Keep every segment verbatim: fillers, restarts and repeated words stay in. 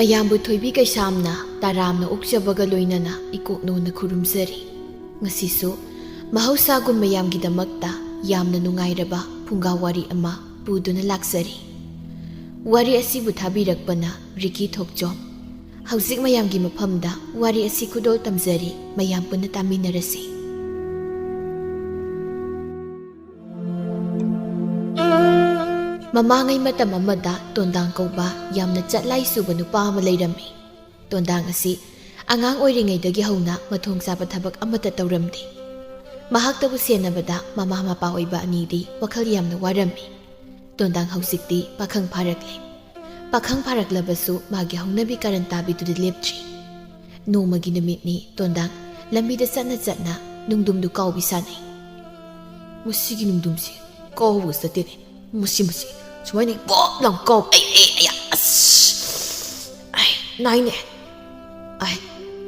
ꯑꯌꯥꯝꯕ ꯊꯣꯏꯕꯤ ꯀꯩꯁꯥꯝꯅ ꯇꯔꯥꯝꯅ ꯑꯣꯛꯆꯕꯒ ꯂꯣꯏꯅꯅ ꯏꯀꯣꯛꯅꯣꯅ ꯈꯨꯔꯨꯝꯖꯔꯤ꯫ ꯉꯁꯤꯁꯨ ꯃꯍꯧꯁꯥꯒꯨꯝ ꯃꯌꯥꯝꯒꯤꯗꯃꯛꯇ ꯌꯥꯝꯅ ꯅꯨꯡꯉꯥꯏꯔꯕ ꯐꯨꯡꯒꯥ ꯋꯥꯔꯤ ꯑꯃ ꯄꯨꯗꯨꯅ ꯂꯥꯛꯆꯔꯤ꯫ ꯋꯥꯔꯤ ꯑꯁꯤꯕꯨ ꯊꯥꯕꯤꯔꯛꯄꯅ ꯔꯤꯀꯤ ꯊꯣꯛꯆꯣꯝ꯫ ꯍꯧꯖꯤꯛ ꯃꯌꯥꯝꯒꯤ ꯃꯐꯝꯗ ꯋꯥꯔꯤ ꯑꯁꯤ ꯈꯨꯗꯣꯜ ꯇꯝꯖꯔꯤ, ꯃꯌꯥꯝ ꯄꯨꯟꯅ ꯇꯥꯃꯤꯟꯅꯔꯁꯤ꯫ ꯃꯃꯥꯡꯉꯩ ꯃꯇꯝ ꯑꯃꯗ ꯇꯣꯟꯗꯥꯡ ꯀꯧꯕ ꯌꯥꯝꯅ ꯆꯠꯂꯥꯏ ꯁꯨꯕ ꯅꯨꯄꯥ ꯑꯃ ꯂꯩꯔꯝꯃꯤ꯫ ꯇꯣꯟꯗꯥꯡ ꯑꯁꯤ ꯑꯉꯥꯡ ꯑꯣꯏꯔꯤꯉꯩꯗꯒꯤ ꯍꯧꯅ ꯃꯊꯣꯡ ꯆꯥꯕ ꯊꯕꯛ ꯑꯃꯠꯇ ꯇꯧꯔꯝꯗꯦ꯫ ꯃꯍꯥꯛꯇꯕꯨ ꯁꯦꯟꯅꯕꯗ ꯃꯃꯥ ꯃꯄꯥ ꯑꯣꯏꯕ ꯑꯅꯤꯗꯤ ꯋꯥꯈꯜ ꯌꯥꯝꯅ ꯋꯥꯔꯝꯃꯤ꯫ ꯇꯣꯟꯗꯥꯡ ꯍꯧꯖꯤꯛꯇꯤ ꯄꯥꯈꯪ ꯐꯥꯔꯛꯂꯦ꯫ ꯄꯥꯈꯪ ꯐꯥꯔꯛꯂꯕꯁꯨ ꯃꯥꯒꯤ ꯍꯧꯅꯕꯤ ꯀꯥꯔꯟ ꯇꯥꯕꯤꯗꯨꯗꯤ ꯂꯦꯞꯇ꯭ꯔꯤ꯫ ꯅꯣꯡꯃꯒꯤ ꯅꯨꯃꯤꯠꯅꯤ ꯇꯣꯟꯗꯥꯡ ꯂꯝꯕꯤꯗ ꯆꯠꯅ ꯆꯠꯅ ꯅꯨꯡꯗꯨꯝꯗꯨ ꯀꯥꯎꯕꯤ ꯁꯥꯟꯅꯩ꯫ "ꯃꯁꯤꯒꯤ ꯅꯨꯡꯗꯨꯝꯁꯤ ꯀꯥꯎꯕꯒ ꯆꯠꯇꯦꯅꯦ꯫ ꯃꯁꯤ, ꯃꯁꯤ ꯁꯨꯃꯥꯏꯅ ꯄꯣꯞ ꯂꯥꯎ ꯀꯥꯎ-, ꯑꯩ, ꯑꯩ, ꯑꯌꯥ, ꯑꯁ! ꯑꯩ, ꯅꯥꯏꯅꯦ꯫ ꯑꯩ,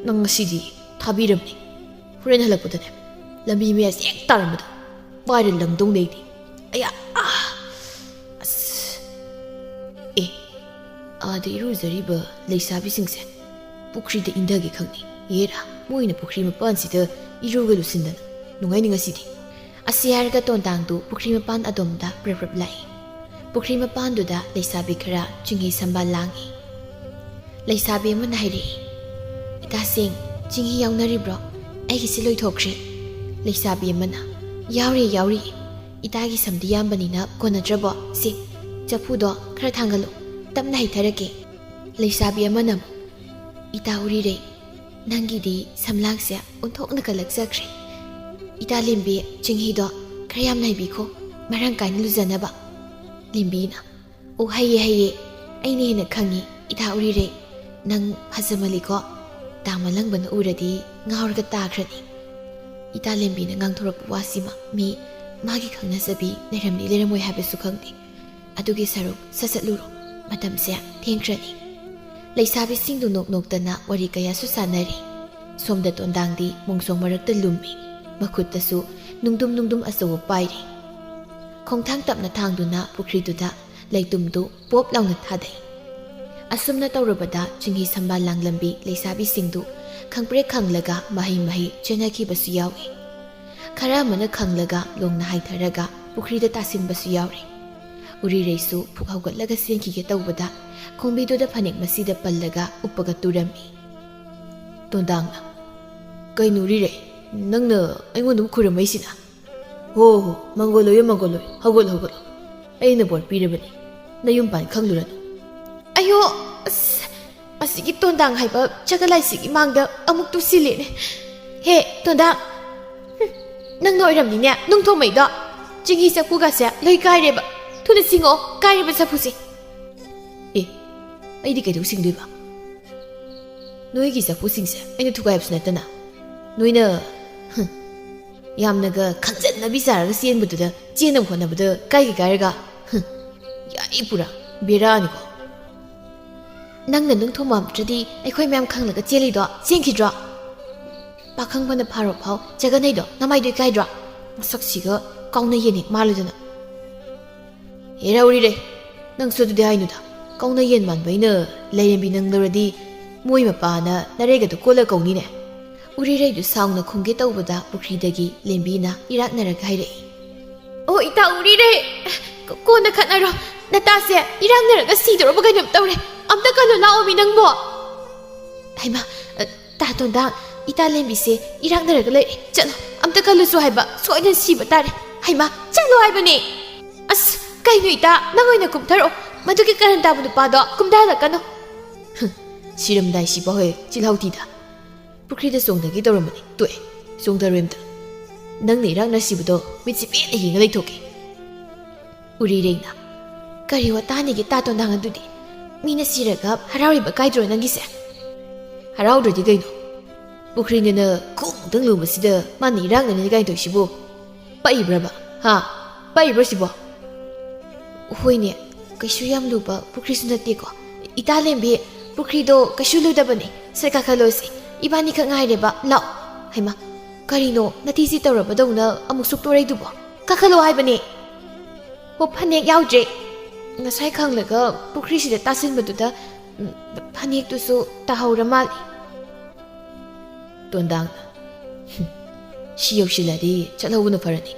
ꯅꯪ ꯉꯁꯤꯗꯤ ꯊꯥꯕꯤꯔꯝꯅꯤ꯫ ꯍꯣꯔꯦꯟ ꯍꯜꯂꯛꯄꯗꯅꯦ, ꯂꯝꯕꯤ ꯃꯌꯥꯏꯁꯦ ꯍꯦꯛ ꯇꯥꯔꯝꯕꯗ ꯄꯥꯏꯔ ꯂꯪꯗꯧꯅꯦ ꯑꯩꯗꯤ꯫ ꯑꯌꯥ, ꯑꯥ! ꯑꯁ! ꯑꯦ, ꯑꯥꯗ ꯏꯔꯨꯖꯔꯤꯕ ꯂꯩꯁꯥꯕꯤꯁꯤꯡꯁꯦ ꯄꯨꯈ꯭ꯔꯤꯗ ꯏꯟꯊꯒꯦ ꯈꯪꯅꯤ꯫ ꯌꯦꯔꯥ, ꯃꯣꯏꯅ ꯄꯨꯈ꯭ꯔꯤ ꯃꯄꯥꯟꯁꯤꯗ ꯏꯔꯨꯒ ꯂꯨꯁꯤꯟꯗꯅ꯫ ꯅꯨꯡꯉꯥꯏꯅꯤ ꯉꯁꯤꯗꯤ꯫" ꯑꯁꯤ ꯍꯥꯏꯔꯒ ꯇꯣꯟꯗꯥꯡꯗꯨ ꯄꯨꯈ꯭ꯔꯤ ꯃꯄꯥꯟ ꯑꯗꯣꯝꯗ ꯄ꯭ꯔꯞ ꯄ꯭ꯔꯞ ꯂꯥꯛꯏ꯫ ꯄꯨꯈ꯭ꯔꯤ ꯃꯄꯥꯟꯗꯨꯗ ꯂꯩꯁꯥꯕꯤ ꯈꯔ ꯆꯤꯡꯍꯤ ꯁꯝꯕꯥꯜ ꯂꯥꯡꯏ꯫ ꯂꯩꯁꯥꯕꯤ ꯑꯃꯅ ꯍꯥꯏꯔꯛꯏ, "ꯏꯇꯥꯁꯤꯡ, ꯆꯤꯡꯍꯤ ꯌꯥꯎꯅꯔꯤꯕ꯭ꯔꯣ? ꯑꯩꯒꯤꯁꯤ ꯂꯣꯏꯊꯣꯛꯈ꯭ꯔꯦ꯫" ꯂꯩꯁꯥꯕꯤ ꯑꯃꯅ, "ꯌꯥꯎꯔꯤ, ꯌꯥꯎꯔꯤ꯫ ꯏꯇꯥꯒꯤ ꯁꯝꯗꯤ ꯌꯥꯝꯕꯅꯤꯅ ꯀꯣꯟꯅꯗ꯭ꯔꯕꯣ? ꯁꯤ ꯆꯐꯨꯗꯣ ꯈꯔ ꯊꯥꯡꯒꯠꯂꯨ, ꯇꯞꯅ ꯍꯩꯊꯔꯛꯀꯦ꯫" ꯂꯩꯁꯥꯕꯤ ꯑꯃꯅ ꯑꯃꯨꯛ, "ꯏꯇꯥ ꯎꯔꯤꯔꯩ, ꯅꯪꯒꯤꯗꯤ ꯁꯝꯂꯥꯡꯁꯦ ꯑꯣꯟꯊꯣꯛꯅ ꯀꯜꯂꯛꯆꯈ꯭ꯔꯦ꯫ ꯏꯇꯥ ꯂꯦꯝꯕꯤ, ꯆꯤꯡꯍꯤꯗꯣ ꯈꯔ ꯌꯥꯝꯅ ꯍꯩꯕꯤꯈꯣ, ꯃꯔꯥꯡ ꯀꯥꯏꯅ ꯂꯨꯖꯅꯕ꯫" ꯂꯦꯝꯕꯤꯅ, "ꯑꯣ, ꯍꯩꯌꯦ, ꯍꯩꯌꯦ, ꯑꯩꯅ ꯍꯦꯟꯅ ꯈꯪꯉꯤ, ꯏꯇꯥ ꯎꯔꯤꯔꯩ꯫ ꯅꯪ ꯐꯖꯃꯜꯂꯤꯀꯣ, ꯇꯥ ꯃꯂꯪꯕꯅ ꯎꯔꯗꯤ ꯉꯥꯎꯔꯒ ꯇꯥꯈ꯭ꯔꯅꯤ꯫" ꯏꯇꯥ ꯂꯦꯝꯕꯤꯅ ꯉꯥꯡꯊꯣꯔꯛꯄ ꯋꯥꯁꯤꯃ ꯃꯤ ꯃꯥꯒꯤ ꯈꯪꯅꯖꯕꯤ ꯂꯩꯔꯝꯅꯤ ꯂꯩꯔꯝꯃꯣꯏ ꯍꯥꯏꯕꯁꯨ ꯈꯪꯗꯦ꯫ ꯑꯗꯨꯒꯤ ꯁꯔꯨꯛ ꯁꯠ ꯁꯠꯂꯨꯔꯣ, ꯃꯇꯝꯁꯦ ꯊꯦꯡꯈ꯭ꯔꯅꯤ꯫ ꯂꯩꯁꯥꯕꯤꯁꯤꯡꯗꯨ ꯅꯣꯛ ꯅꯣꯛꯇꯅ ꯋꯥꯔꯤ ꯀꯌꯥꯁꯨ ꯁꯥꯟꯅꯔꯤ꯫ ꯁꯣꯝꯗ ꯇꯣꯟꯗꯥꯡꯗꯤ ꯃꯣꯡꯁꯣꯡ ꯃꯔꯛꯇ ꯂꯨꯝꯃꯤ, ꯃꯈꯨꯠꯇꯁꯨ ꯅꯨꯡꯗꯨꯝ ꯅꯨꯡꯗꯨꯝ ꯑꯆꯧꯕ ꯄꯥꯏꯔꯤ꯫ ꯈꯣꯡꯊꯥꯡ ꯇꯞꯅ ꯊꯥꯡꯗꯨꯅ ꯄꯨꯈ꯭ꯔꯤꯗꯨꯗ ꯂꯩꯇꯨꯝꯗꯨ ꯄꯣꯞ ꯂꯥꯎꯅ ꯊꯥꯗꯩ꯫ ꯑꯁꯨꯝꯅ ꯇꯧꯔꯕꯗ ꯆꯤꯡꯍꯤ ꯁꯝꯕꯥꯜ ꯂꯥꯡꯂꯝꯕꯤ ꯂꯩꯁꯥꯕꯤꯁꯤꯡꯗꯨ ꯈꯪꯄ꯭ꯔꯦꯛ ꯈꯪꯂꯒ ꯃꯍꯩ ꯃꯍꯩ ꯆꯦꯟꯅꯈꯤꯕꯁꯨ ꯌꯥꯎꯏ꯫ ꯈꯔ ꯑꯃꯅ ꯈꯪꯂꯒ ꯂꯣꯡꯅ ꯍꯥꯏꯊꯔꯒ ꯄꯨꯈ꯭ꯔꯤꯗ ꯇꯥꯁꯤꯟꯕꯁꯨ ꯌꯥꯎꯔꯤ꯫ ꯎꯔꯤꯔꯩꯁꯨ ꯐꯨꯛ ꯍꯧꯒꯠꯂꯒ ꯆꯦꯟꯈꯤꯒꯦ ꯇꯧꯕꯗ ꯈꯣꯡꯕꯤꯗꯨꯗ ꯐꯅꯦꯛ ꯃꯁꯤꯗ ꯄꯜꯂꯒ ꯎꯞꯄꯒ ꯇꯨꯔꯝꯃꯤ꯫ ꯇꯣꯟꯗꯥꯡꯅ, "ꯀꯩꯅꯣ ꯎꯔꯤꯔꯩ, ꯅꯪꯅ ꯑꯩꯉꯣꯟꯗ ꯑꯃꯨꯛ ꯈꯨꯔꯝꯃꯛꯏꯁꯤꯅ?" "ꯍꯣ ꯍꯣ, ꯃꯪꯒꯣꯜ ꯑꯣꯏꯌꯣ, ꯃꯪꯒꯣꯜ ꯑꯣꯏꯌꯣ, ꯍꯧꯒꯠꯂꯣ, ꯍꯧꯒꯠꯂꯣ꯫ ꯑꯩꯅ ꯕꯣꯔ ꯄꯤꯔꯕꯅꯤ, ꯅꯌꯨꯝ ꯄꯥꯟ ꯈꯪꯂꯨꯔꯅꯨ꯫" "ꯑꯌꯣ, ꯑꯁ, ꯑꯁꯤꯒꯤ ꯇꯣꯟꯗꯥꯡ ꯍꯥꯏꯕ ꯆꯒꯂꯥꯏꯁꯤꯒꯤ ꯃꯥꯡꯗ ꯑꯃꯨꯛ ꯇꯨꯁꯤꯜꯂꯦꯅꯦ꯫ ꯍꯦ, ꯇꯣꯟꯗꯥꯡ, ꯍꯨꯝ, ꯅꯪꯅ ꯑꯣꯏꯔꯝꯅꯤꯅꯦ ꯅꯨꯡ ꯊꯣꯝꯃꯩꯗꯣ꯫ ꯆꯤꯡꯍꯤ ꯆꯐꯨꯒꯁꯦ ꯂꯣꯏ ꯀꯥꯏꯔꯦꯕ꯫ ꯊꯨꯅ ꯁꯤꯡꯉꯛꯑꯣ, ꯀꯥꯏꯔꯤꯕ ꯆꯐꯨꯁꯦ꯫" "ꯑꯦ, ꯑꯩꯗꯤ ꯀꯩꯗꯧ ꯁꯤꯡꯗꯣꯏꯕ? ꯅꯣꯏꯒꯤ ꯆꯐꯨꯁꯤꯡꯁꯦ ꯑꯩꯅ ꯊꯨꯒꯥꯏꯕꯁꯨ ꯅꯠꯇꯅ꯫ ꯅꯣꯏꯅ, ꯍꯨꯝ, ꯌꯥꯝꯅꯒ ꯈꯟꯖꯟꯅꯕꯤ ꯆꯥꯔꯒ ꯆꯦꯟꯕꯗꯨꯗ, ꯆꯦꯟꯅꯕ ꯍꯣꯠꯅꯕꯗ ꯀꯥꯏꯒ ꯀꯥꯏꯔꯒ, ꯍꯨꯝ, ꯌꯥꯏ ꯄꯨꯔꯥ, ꯕꯦꯔꯥꯅꯤꯀꯣ꯫" "ꯅꯪꯅ ꯅꯨꯡ ꯊꯣꯝꯃꯝꯗ꯭ꯔꯗꯤ ꯑꯩꯈꯣꯏ ꯃꯌꯥꯝ ꯈꯪꯂꯒ ꯆꯦꯜꯂꯤꯗꯣ ꯆꯦꯟꯈꯤꯗ꯭ꯔꯣ? ꯄꯥꯈꯪꯕꯅ ꯐꯥꯔꯣ ꯐꯥꯎ ꯆꯒꯅꯩꯗꯣ ꯅꯃꯥꯏꯗꯣ ꯏꯀꯥꯏꯗ꯭ꯔꯣ? ꯃꯁꯛꯁꯤꯒ ꯀꯥꯎꯅ ꯌꯦꯟ ꯍꯦꯛ ꯃꯥꯜꯂꯗꯅ꯫" "ꯍꯦꯔꯥ ꯎꯔꯤꯔꯩ, ꯅꯪꯁꯨ ꯑꯗꯨꯗꯤ ꯍꯥꯏꯅꯨꯗ꯫ ꯀꯧꯅ ꯌꯦꯟ ꯃꯥꯟꯕ ꯑꯩꯅ ꯂꯥꯏꯔꯦꯝꯕꯤ ꯅꯪ ꯂꯧꯔꯗꯤ ꯃꯣꯏ ꯃꯄꯥꯅ ꯅꯔꯩꯒꯗꯨ ꯀꯣꯜꯂ ꯀꯧꯅꯤꯅꯦ꯫" ꯎꯔꯤꯔꯩꯗꯨ ꯁꯥꯎꯅ ꯈꯨꯝꯒꯦ ꯇꯧꯕꯗ ꯄꯨꯈ꯭ꯔꯤꯗꯒꯤ ꯂꯦꯝꯕꯤꯅ ꯏꯔꯥꯛꯅꯔꯒ ꯍꯥꯏꯔꯛꯏ꯫ "ꯑꯣ, ꯏꯇꯥ ꯎꯔꯤꯔꯩ, ꯀ-, ꯀꯣꯟꯅ ꯈꯠꯅꯔꯣ꯫ ꯅꯇꯥꯁꯦ ꯏꯔꯥꯛꯅꯔꯒ ꯁꯤꯗꯧꯔꯕ ꯀꯩꯅꯣꯝ ꯇꯧꯔꯦ꯫ ꯑꯝꯇ ꯀꯜꯂꯨ ꯂꯥꯛꯑꯣꯃꯤ ꯅꯪꯕꯣ꯫" "ꯍꯩꯃꯥ, ꯑ, ꯇꯥ ꯇꯣꯟꯗꯥꯡ, ꯏꯇꯥ ꯂꯦꯝꯕꯤꯁꯦ ꯏꯔꯥꯛꯅꯔꯒ ꯂꯩꯔꯦ꯫ ꯆꯠꯂꯣ, ꯑꯝꯇ ꯀꯜꯂꯨꯁꯣ ꯍꯥꯏꯕ, ꯁꯣꯏꯗꯅ ꯁꯤꯕ ꯇꯥꯔꯦ꯫ ꯍꯩꯃꯥ, ꯆꯠꯂꯣ ꯍꯥꯏꯕꯅꯦ꯫" "ꯑꯁ, ꯀꯩꯅꯣ ꯏꯇꯥ, ꯅꯪ ꯑꯣꯏꯅ ꯀꯨꯝꯊꯔꯛꯑꯣ꯫ ꯃꯗꯨꯒꯤ ꯀꯔꯟ ꯇꯥꯕ ꯅꯨꯄꯥꯗꯣ ꯀꯨꯝꯊꯍꯜꯂꯛꯀꯅꯨ꯫" "ꯍꯨꯝ, ꯁꯤꯔꯝꯗꯥꯏ ꯁꯤꯕ ꯍꯣꯏ ꯆꯤꯜꯍꯥꯎ ꯊꯤꯗ꯫ ꯄꯨꯈ꯭ꯔꯤꯗ ꯆꯣꯡꯊꯒꯦ ꯇꯧꯔꯝꯕꯅꯤ, ꯇꯣꯛꯑꯦ, ꯆꯣꯡꯊꯔꯣꯏ ꯑꯝꯇ꯫ ꯅꯪꯅ ꯏꯔꯥꯛꯅ ꯁꯤꯕꯗꯣ ꯃꯤꯠꯁꯤ ꯄꯦꯟꯅ ꯌꯦꯡꯉ ꯂꯩꯊꯣꯛꯀꯦ꯫" ꯎꯔꯤꯔꯩꯅ, "ꯀꯔꯤ ꯋꯥꯇꯥꯅꯤꯒꯦ ꯇꯥ ꯇꯣꯟꯗꯥꯡ ꯑꯗꯨꯗꯤ? ꯃꯤꯅ ꯁꯤꯔꯒ ꯍꯔꯥꯎꯔꯤꯕ ꯀꯥꯏꯗ꯭ꯔꯣ ꯅꯪꯒꯤꯁꯦ?" "ꯍꯔꯥꯎꯗ꯭ꯔꯗꯤ ꯀꯩꯅꯣ? ꯄꯨꯈ꯭ꯔꯤꯅꯤꯅ ꯈꯣꯡꯗꯪ ꯂꯨꯕꯁꯤꯗ ꯃꯥꯅ ꯏꯔꯥꯛꯅꯅꯤ ꯀꯥꯏꯅ ꯇꯧꯔꯤꯁꯤꯕꯨ? ꯄꯛꯏꯕ꯭ꯔꯕ? ꯍꯥ? ꯄꯛꯏꯕ꯭ꯔꯣ ꯁꯤꯕꯣ?" "ꯍꯣꯏꯅꯦ, ꯀꯩꯁꯨ ꯌꯥꯝ ꯂꯨꯕ ꯄꯨꯈ꯭ꯔꯤꯁꯨ ꯅꯠꯇꯦꯀꯣ꯫ ꯏꯇꯥ ꯂꯦꯝꯕꯤ, ꯄꯨꯈ꯭ꯔꯤꯗꯣ ꯀꯩꯁꯨ ꯂꯨꯗꯕꯅꯦ꯫ ꯁꯦ, ꯀꯥꯈꯠꯂꯣꯁꯦ꯫ ꯏꯕꯥꯅꯤꯈꯛ ꯉꯥꯏꯔꯦꯕ꯫ ꯂꯥꯛꯑꯣ꯫" "ꯍꯩꯃꯥ, ꯀꯔꯤꯅꯣ ꯅꯊꯤꯁꯤ ꯇꯧꯔꯕꯗꯧꯅ ꯑꯃꯨꯛ ꯁꯨꯛꯇꯣꯔꯛꯏꯗꯨꯕꯣ? ꯀꯥꯈꯠꯂꯣ ꯍꯥꯏꯕꯅꯦ꯫" "ꯍꯣ, ꯐꯅꯦꯛ ꯌꯥꯎꯗ꯭ꯔꯦ꯫ ꯉꯁꯥꯏ ꯈꯪꯂꯒ ꯄꯨꯈ꯭ꯔꯤꯁꯤꯗ ꯇꯥꯁꯤꯟꯕꯗꯨꯗ ꯎꯝ, ꯐꯅꯦꯛꯇꯨꯁꯨ ꯇꯥꯍꯧꯔ ꯃꯥꯜꯂꯦ꯫ ꯇꯣꯟꯗꯥꯡꯅ, "ꯍꯨꯝ, ꯁꯤ ꯌꯧꯁꯤꯜꯂꯗꯤ ꯆꯠꯍꯧꯕꯅ ꯐꯔꯅꯤ꯫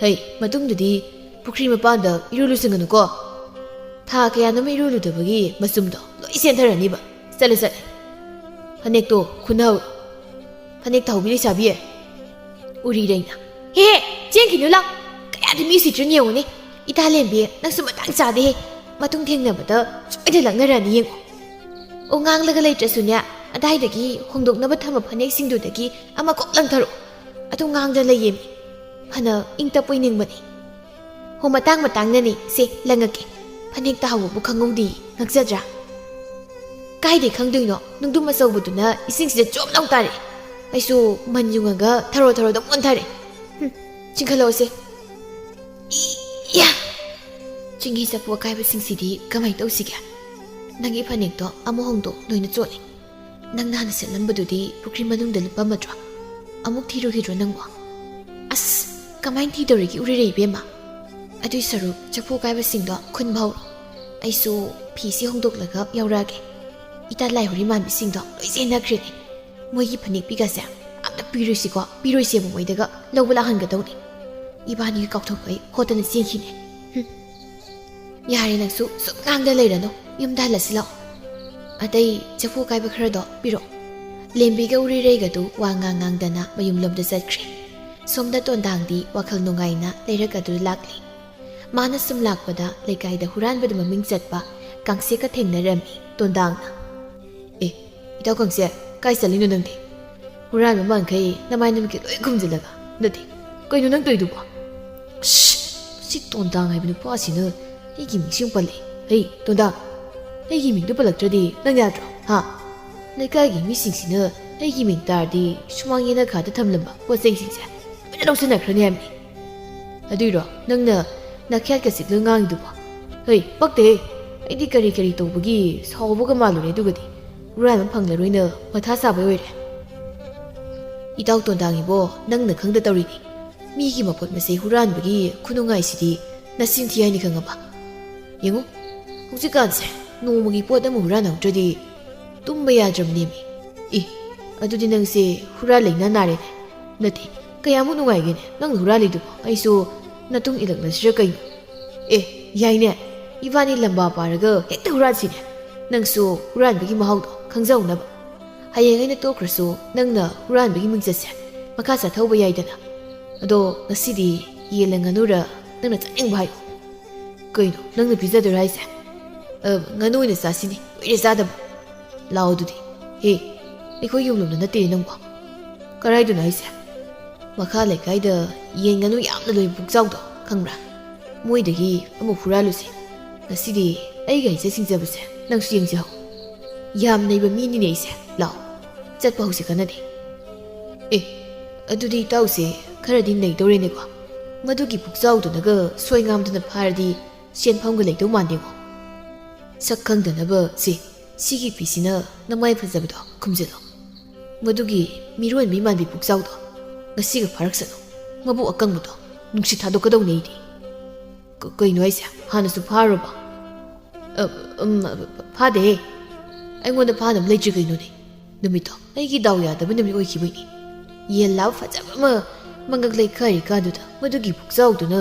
ꯍꯩ, ꯃꯇꯨꯡꯗꯗꯤ ꯄꯨꯈ꯭ꯔꯤ ꯃꯄꯥꯟꯗ ꯏꯔꯨ ꯂꯨꯁꯟꯒꯅꯨꯀꯣ꯫ ꯊꯥ ꯀꯌꯥꯅꯣꯝ ꯏꯔꯨ ꯂꯨꯗꯕꯒꯤ ꯃꯆꯨꯝꯗꯣ ꯂꯣꯏ ꯆꯦꯟꯊꯔꯅꯤꯕ꯫ ꯆꯠꯂꯦ, ꯆꯠꯂꯦ꯫ ꯐꯅꯦꯛꯇꯣ ꯈꯨꯟꯅꯍꯧꯔꯣ꯫ ꯐꯅꯦꯛ ꯇꯥꯍꯧꯕꯤ ꯂꯩꯁꯥꯕꯤ꯫" ꯎꯔꯤꯔꯩꯅ, "ꯍꯦ, ꯆꯦꯟꯈꯤꯅꯨ ꯂꯥꯎ꯫ ꯀꯌꯥꯗꯤ ꯃꯤ ꯎꯁꯤꯠꯇ꯭ꯔꯤꯅ ꯌꯦꯡꯉꯨꯅꯦ꯫ ꯏꯇꯥ ꯂꯦꯝꯕꯤ, ꯅꯪꯁꯨ ꯃꯇꯥꯡ ꯆꯥꯗꯦꯍꯦ꯫ ꯃꯇꯨꯡ ꯊꯦꯡꯅꯕꯗ ꯁꯣꯏꯗꯅ ꯂꯛꯅꯔꯅꯤ ꯌꯦꯡꯉꯣ꯫ ꯑꯣ, ꯉꯥꯡꯂꯒ ꯂꯩꯇ꯭ꯔꯁꯨꯅꯦ, ꯑꯗꯥꯏꯗꯒꯤ ꯍꯣꯡꯗꯣꯛꯅꯕ ꯊꯝꯕ ꯐꯅꯦꯛꯁꯤꯡꯗꯨꯗꯒꯤ ꯑꯃ ꯀꯣꯛ ꯂꯪꯊꯔꯛꯑꯣ꯫ ꯑꯗꯨ ꯉꯥꯡꯗ ꯂꯩꯌꯦꯃꯤ꯫ ꯐꯅ ꯏꯪ ꯇꯞꯄꯣꯏ ꯅꯤꯡꯕꯅꯤ꯫ ꯍꯣ, ꯃꯇꯥꯡ ꯃꯇꯥꯡꯅꯅꯤ꯫ ꯁꯦ, ꯂꯪꯉꯛꯀꯦ꯫ ꯐꯅꯦꯛ ꯇꯥꯍꯧꯕꯕꯨ ꯈꯪꯍꯧꯗꯦ꯫ ꯉꯛꯆꯗ꯭ꯔꯥ?" "ꯀꯥꯏꯗꯩ ꯈꯪꯗꯣꯏꯅꯣ? ꯅꯨꯡꯗꯨꯝ ꯑꯆꯧꯕꯗꯨꯅ ꯏꯁꯤꯡꯁꯤꯗ ꯆꯣꯞ ꯂꯥꯎ ꯇꯥꯔꯛꯑꯦ꯫ ꯑꯩꯁꯨ ꯃꯟ ꯌꯨꯡꯉꯒ ꯊꯔꯣ ꯊꯔꯣꯗ ꯑꯃꯨꯛ ꯑꯣꯟꯊꯔꯦ꯫ ꯍꯨꯝ, ꯆꯤꯡꯈꯠꯂꯛꯑꯣꯁꯦ꯫" ꯏꯌꯥ! ꯆꯤꯡꯍꯤ ꯆꯐꯨ ꯑꯀꯥꯏꯕꯁꯤꯡꯁꯤꯗꯤ ꯀꯃꯥꯏ ꯇꯧꯁꯤꯒꯦ? ꯅꯪꯒꯤ ꯐꯅꯦꯛꯇꯣ ꯑꯃꯨꯛ ꯍꯣꯡꯗꯣꯛ, ꯂꯣꯏꯅ ꯆꯣꯠꯂꯦ꯫ ꯅꯪ ꯅꯍꯥꯟ ꯁꯦꯠꯂꯝꯕꯗꯨꯗꯤ ꯄꯨꯈ꯭ꯔꯤ ꯃꯅꯨꯡꯗ ꯂꯨꯞꯄꯝꯃꯗ꯭ꯔꯣ? ꯑꯃꯨꯛ ꯊꯤꯔꯨꯈꯤꯗ꯭ꯔꯣ ꯅꯪꯕꯣ? ꯑꯁ, ꯀꯃꯥꯏꯅ ꯊꯤꯗꯧꯔꯤꯒꯦ ꯎꯔꯤꯔꯩ ꯏꯕꯦꯝꯃ? ꯑꯗꯨꯏ ꯁꯔꯨꯛ ꯆꯐꯨ ꯑꯀꯥꯏꯕꯁꯤꯡꯗꯣ ꯈꯨꯟꯕ ꯍꯧꯔꯣ꯫ ꯑꯩꯁꯨ ꯐꯤꯁꯤ ꯍꯣꯡꯗꯣꯛꯂꯒ ꯌꯧꯔꯛꯑꯒꯦ꯫ ꯏꯇꯥ ꯂꯥꯏꯍꯣꯔꯤ ꯃꯥꯟꯕꯤꯁꯤꯡꯗꯣ ꯂꯣꯏ ꯆꯦꯟꯅꯈ꯭ꯔꯦꯅꯦ꯫ ꯃꯣꯏꯒꯤ ꯐꯅꯦꯛ ꯄꯤꯒꯁꯦ ꯑꯝꯇ ꯄꯤꯔꯣꯏꯁꯤꯀꯣ, ꯄꯤꯔꯣꯏꯁꯦꯕ ꯃꯣꯏꯗꯒ꯫ ꯂꯧꯕ ꯂꯥꯛꯍꯟꯒꯗꯧꯅꯤ꯫ ꯏꯕꯥꯅꯤꯒꯤ ꯀꯥꯎꯊꯣꯛꯄꯩ ꯍꯣꯠꯇꯅ ꯆꯦꯟꯈꯤꯅꯦ꯫ ꯍꯨꯝ꯫ ꯌꯥꯔꯦ, ꯅꯪꯁꯨ ꯁꯨꯝ ꯉꯥꯡꯗ ꯂꯩꯔꯅꯨ꯫ ꯌꯨꯝꯗ ꯍꯜꯂꯁꯤ ꯂꯥꯛꯑꯣ꯫ ꯑꯇꯩ ꯆꯐꯨ ꯀꯥꯏꯕ ꯈꯔꯗꯣ ꯄꯤꯔꯛꯑꯣ꯫ ꯂꯦꯝꯕꯤꯒ ꯎꯔꯤꯔꯩꯒꯗꯨ ꯋꯥ ꯉꯥꯡ ꯉꯥꯡꯗꯅ ꯃꯌꯨꯝꯂꯣꯝꯗ ꯆꯠꯈ꯭ꯔꯦ꯫ ꯁꯣꯝꯗ ꯇꯣꯟꯗꯥꯡꯗꯤ ꯋꯥꯈꯜ ꯅꯨꯡꯉꯥꯏꯅ ꯂꯩꯔꯛ ꯑꯗꯨ ꯂꯥꯛꯂꯤ꯫ ꯃꯥꯅ ꯁꯨꯝ ꯂꯥꯛꯄꯗ ꯂꯩꯀꯥꯏꯗ ꯍꯨꯔꯥꯟꯕꯗ ꯃꯃꯤꯡ ꯆꯠꯄ ꯀꯥꯡꯁꯦꯛꯀ ꯊꯦꯡꯅꯔꯝꯃꯤ꯫ ꯇꯣꯟꯗꯥꯡꯅ, "ꯑꯦ, ꯏꯇꯥꯎ ꯀꯥꯡꯁꯦꯛ, ꯀꯥꯏ ꯆꯠꯂꯤꯅꯣ ꯅꯪꯗꯤ? ꯍꯨꯔꯥꯟꯕ ꯃꯥꯟꯈꯩ ꯅꯃꯥꯏ ꯅꯃꯤꯠꯀ ꯂꯣꯏ ꯈꯨꯝꯖꯤꯜꯂꯒ꯫ ꯅꯠꯇꯦ, ꯀꯩꯅꯣ ꯅꯪ ꯇꯧꯔꯤꯗꯨꯕꯣ?" "ꯁꯤ, ꯁꯤ ꯇꯣꯟꯗꯥꯡ ꯍꯥꯏꯕ ꯅꯨꯄꯥꯁꯤꯅ ꯑꯩꯒꯤ ꯃꯤꯡꯁꯤ ꯑꯃꯨꯛ ꯄꯜꯂꯛꯑꯦ꯫ ꯍꯩ, ꯇꯣꯟꯗꯥꯡ, ꯑꯩꯒꯤ ꯃꯤꯡꯗꯨ ꯄꯜꯂꯛꯇ꯭ꯔꯗꯤ ꯅꯪ ꯌꯥꯗ꯭ꯔꯣ? ꯍꯥ? ꯂꯩꯀꯥꯏꯒꯤ ꯃꯤꯁꯤꯡꯁꯤꯅ ꯑꯩꯒꯤ ꯃꯤꯡ ꯇꯥꯔꯗꯤ ꯁꯨꯃꯥꯡ ꯌꯦꯅꯈꯥꯗ ꯊꯝꯂꯝꯕ ꯄꯣꯠ ꯆꯩꯁꯤꯡꯁꯦ ꯂꯣꯏꯅ ꯂꯧꯁꯤꯟꯅꯈ꯭ꯔꯅꯤ ꯍꯥꯏꯕꯅꯤ꯫ ꯑꯗꯨꯏꯔꯣ ꯅꯪꯅ ꯅꯥꯈꯌꯥꯠꯀ ꯆꯤꯛꯂꯒ ꯉꯥꯡꯉꯤꯗꯨꯕꯣ? ꯍꯩ, ꯄꯛꯇꯦꯍꯦ꯫ ꯑꯩꯗꯤ ꯀꯔꯤ ꯀꯔꯤ ꯇꯧꯕꯒꯤ ꯁꯥꯎꯕꯒ ꯃꯥꯜꯂꯨꯔꯦ, ꯑꯗꯨꯒꯗꯤ ꯍꯨꯔꯥꯟꯕ ꯐꯪꯂꯔꯣꯏꯅ ꯃꯊꯥ ꯁꯥꯕꯩ ꯑꯣꯏꯔꯦ꯫ ꯏꯇꯥꯎ ꯇꯣꯟꯗꯥꯡ ꯏꯕꯣ, ꯅꯪꯅ ꯈꯪꯗ ꯇꯧꯔꯤꯅꯤ꯫ ꯃꯤꯒꯤ ꯃꯄꯣꯠ ꯃꯆꯩ ꯍꯨꯔꯥꯟꯕꯒꯤ ꯈꯨꯅꯨꯡꯉꯥꯏꯁꯤꯗꯤ ꯅꯆꯤꯟ ꯊꯤ ꯍꯥꯏꯅꯤ, ꯈꯪꯉꯕ? ꯌꯦꯡꯉꯨ, ꯍꯧꯖꯤꯛꯀꯥꯟꯁꯦ ꯅꯣꯡꯃꯒꯤ ꯄꯣꯠ ꯑꯃ ꯍꯨꯔꯥꯟꯍꯧꯗ꯭ꯔꯗꯤ ꯇꯨꯝꯕ ꯌꯥꯗ꯭ꯔꯕꯅꯦꯃꯤ꯫ ꯏ, ꯑꯗꯨꯗꯤ ꯅꯪꯁꯦ ꯍꯨꯔꯥꯟ ꯂꯩꯅꯥ ꯅꯥꯔꯦꯅꯦ꯫ ꯅꯠꯇꯦ, ꯀꯌꯥꯃꯨꯛ ꯅꯨꯡꯉꯥꯏꯒꯦꯅꯦ ꯅꯪꯅ ꯍꯨꯔꯥꯜꯂꯤꯗꯨꯕꯣ? ꯑꯩꯁꯨ ꯅꯇꯨꯡ ꯏꯜꯂꯛꯂꯁꯤꯔ ꯀꯩꯅꯣ? ꯑꯦ, ꯌꯥꯏꯅꯦ, ꯏꯕꯥꯅꯤ ꯂꯝꯕꯥ ꯄꯥꯔꯒ ꯍꯦꯛꯇ ꯍꯨꯔꯥꯟꯁꯤꯅꯦ꯫ ꯅꯪꯁꯨ ꯍꯨꯔꯥꯟꯕꯒꯤ ꯃꯍꯥꯎꯗꯣ ꯈꯪꯖꯍꯧꯅꯕ꯫ ꯍꯌꯦꯡ ꯑꯩꯅ ꯇꯣꯛꯈ꯭ꯔꯁꯨ ꯅꯪꯅ ꯍꯨꯔꯥꯟꯕꯒꯤ ꯃꯤꯡꯆꯠꯁꯦ ꯃꯈꯥ ꯆꯠꯊꯍꯧꯕ ꯌꯥꯏꯗꯅ꯫ ꯑꯗꯣ ꯉꯁꯤꯗꯤ ꯌꯦꯟꯂ ꯉꯥꯅꯨꯔ ꯅꯪꯅ ꯆꯥꯅꯤꯡꯕ ꯍꯥꯏꯌꯨ꯫ ꯀꯩꯅꯣ, ꯅꯪꯅ ꯄꯤꯖꯗꯣꯏꯔꯥ ꯍꯥꯏꯁꯦ? ꯑ, ꯉꯥꯅꯨ ꯑꯣꯏꯅ ꯆꯥꯁꯤꯅꯦ, ꯀꯨꯏꯔꯦ ꯆꯥꯗꯕ꯫ ꯂꯥꯛꯑꯣ ꯑꯗꯨꯗꯤ꯫ ꯍꯦ, ꯑꯩꯈꯣꯏ ꯌꯨꯝꯂꯣꯝꯗ ꯅꯠꯇꯦꯅꯦ ꯅꯪꯕꯣ꯫ ꯀꯔꯥꯏꯗꯅꯣ ꯍꯥꯏꯁꯦ? ꯃꯈꯥ ꯂꯩꯀꯥꯏꯗ ꯌꯦꯟ ꯉꯥꯅꯨ ꯌꯥꯝꯅ ꯂꯣꯏꯕ ꯄꯨꯛꯆꯥꯎꯗꯣ ꯈꯪꯕ꯭ꯔꯥ? ꯃꯣꯏꯗꯒꯤ ꯑꯃꯨꯛ ꯍꯨꯔꯥꯜꯂꯨꯁꯦ꯫ ꯉꯁꯤꯗꯤ ꯑꯩꯒ ꯍꯩꯖ ꯁꯤꯡꯖꯕꯁꯦ ꯅꯪꯁꯨ ꯌꯦꯡꯖꯍꯧ꯫ ꯌꯥꯝ ꯅꯩꯕ ꯃꯤꯅꯤꯅꯦ ꯑꯩꯁꯦ꯫ ꯂꯥꯛꯑꯣ, ꯆꯠꯄ ꯍꯧꯁꯦ ꯀꯟꯅꯗꯤ꯫ ꯑꯦ, ꯑꯗꯨꯗꯤ ꯏꯇꯥꯎꯁꯦ ꯈꯔꯗꯤ ꯅꯩꯗꯧꯔꯦꯅꯦꯀꯣ꯫ ꯃꯗꯨꯒꯤ ꯄꯨꯛꯆꯥꯎꯗꯨꯅꯒ ꯁꯣꯏ ꯉꯥꯝꯗꯅ ꯐꯥꯔꯗꯤ ꯁꯦꯟꯐꯝꯒ ꯂꯩꯗꯧ ꯃꯥꯟꯗꯦꯀꯣ꯫ ꯁꯛ ꯈꯪꯗꯅꯕ ꯁꯤ, ꯁꯤꯒꯤ ꯐꯤꯁꯤꯅ ꯅꯃꯥꯏ ꯐꯖꯕꯗꯣ ꯈꯨꯝꯖꯤꯜꯂꯣ꯫ ꯃꯗꯨꯒꯤ ꯃꯤꯔꯣꯟꯕꯤ ꯃꯥꯟꯕꯤ ꯄꯨꯛꯆꯥꯎꯗꯣ ꯉꯁꯤꯒ ꯐꯥꯔꯛꯁꯅꯨ꯫ ꯃꯕꯨꯛ ꯑꯀꯪꯕꯗꯣ ꯅꯨꯡꯁꯤꯠ ꯊꯥꯗꯣꯛꯀꯗꯧꯅꯦ ꯑꯩꯗꯤ꯫ ꯀ-, ꯀꯩꯅꯣ ꯍꯥꯏꯁꯦ? ꯍꯥꯟꯅꯁꯨ ꯐꯥꯔꯨꯔꯕꯣ? ꯑ, ꯎꯝ, ꯐꯥꯗꯦꯍꯦ꯫ ꯑꯩꯉꯣꯟꯗ ꯐꯥꯅꯕ ꯂꯩꯇ꯭ꯔꯤ ꯀꯩꯅꯣꯅꯦ? ꯅꯨꯃꯤꯠꯇꯣ ꯑꯩꯒꯤ ꯗꯥꯎ ꯌꯥꯗꯕ ꯅꯨꯃꯤꯠ ꯑꯣꯏꯈꯤꯕꯩꯅꯦ꯫ ꯌꯦꯟ ꯂꯥꯕ ꯐꯖꯕ ꯑꯃ ꯃꯉꯛ ꯂꯩꯈꯥꯏꯔꯤꯀꯥꯟꯗꯨꯗ ꯃꯗꯨꯒꯤ ꯄꯨꯛꯆꯥꯎꯗꯨꯅ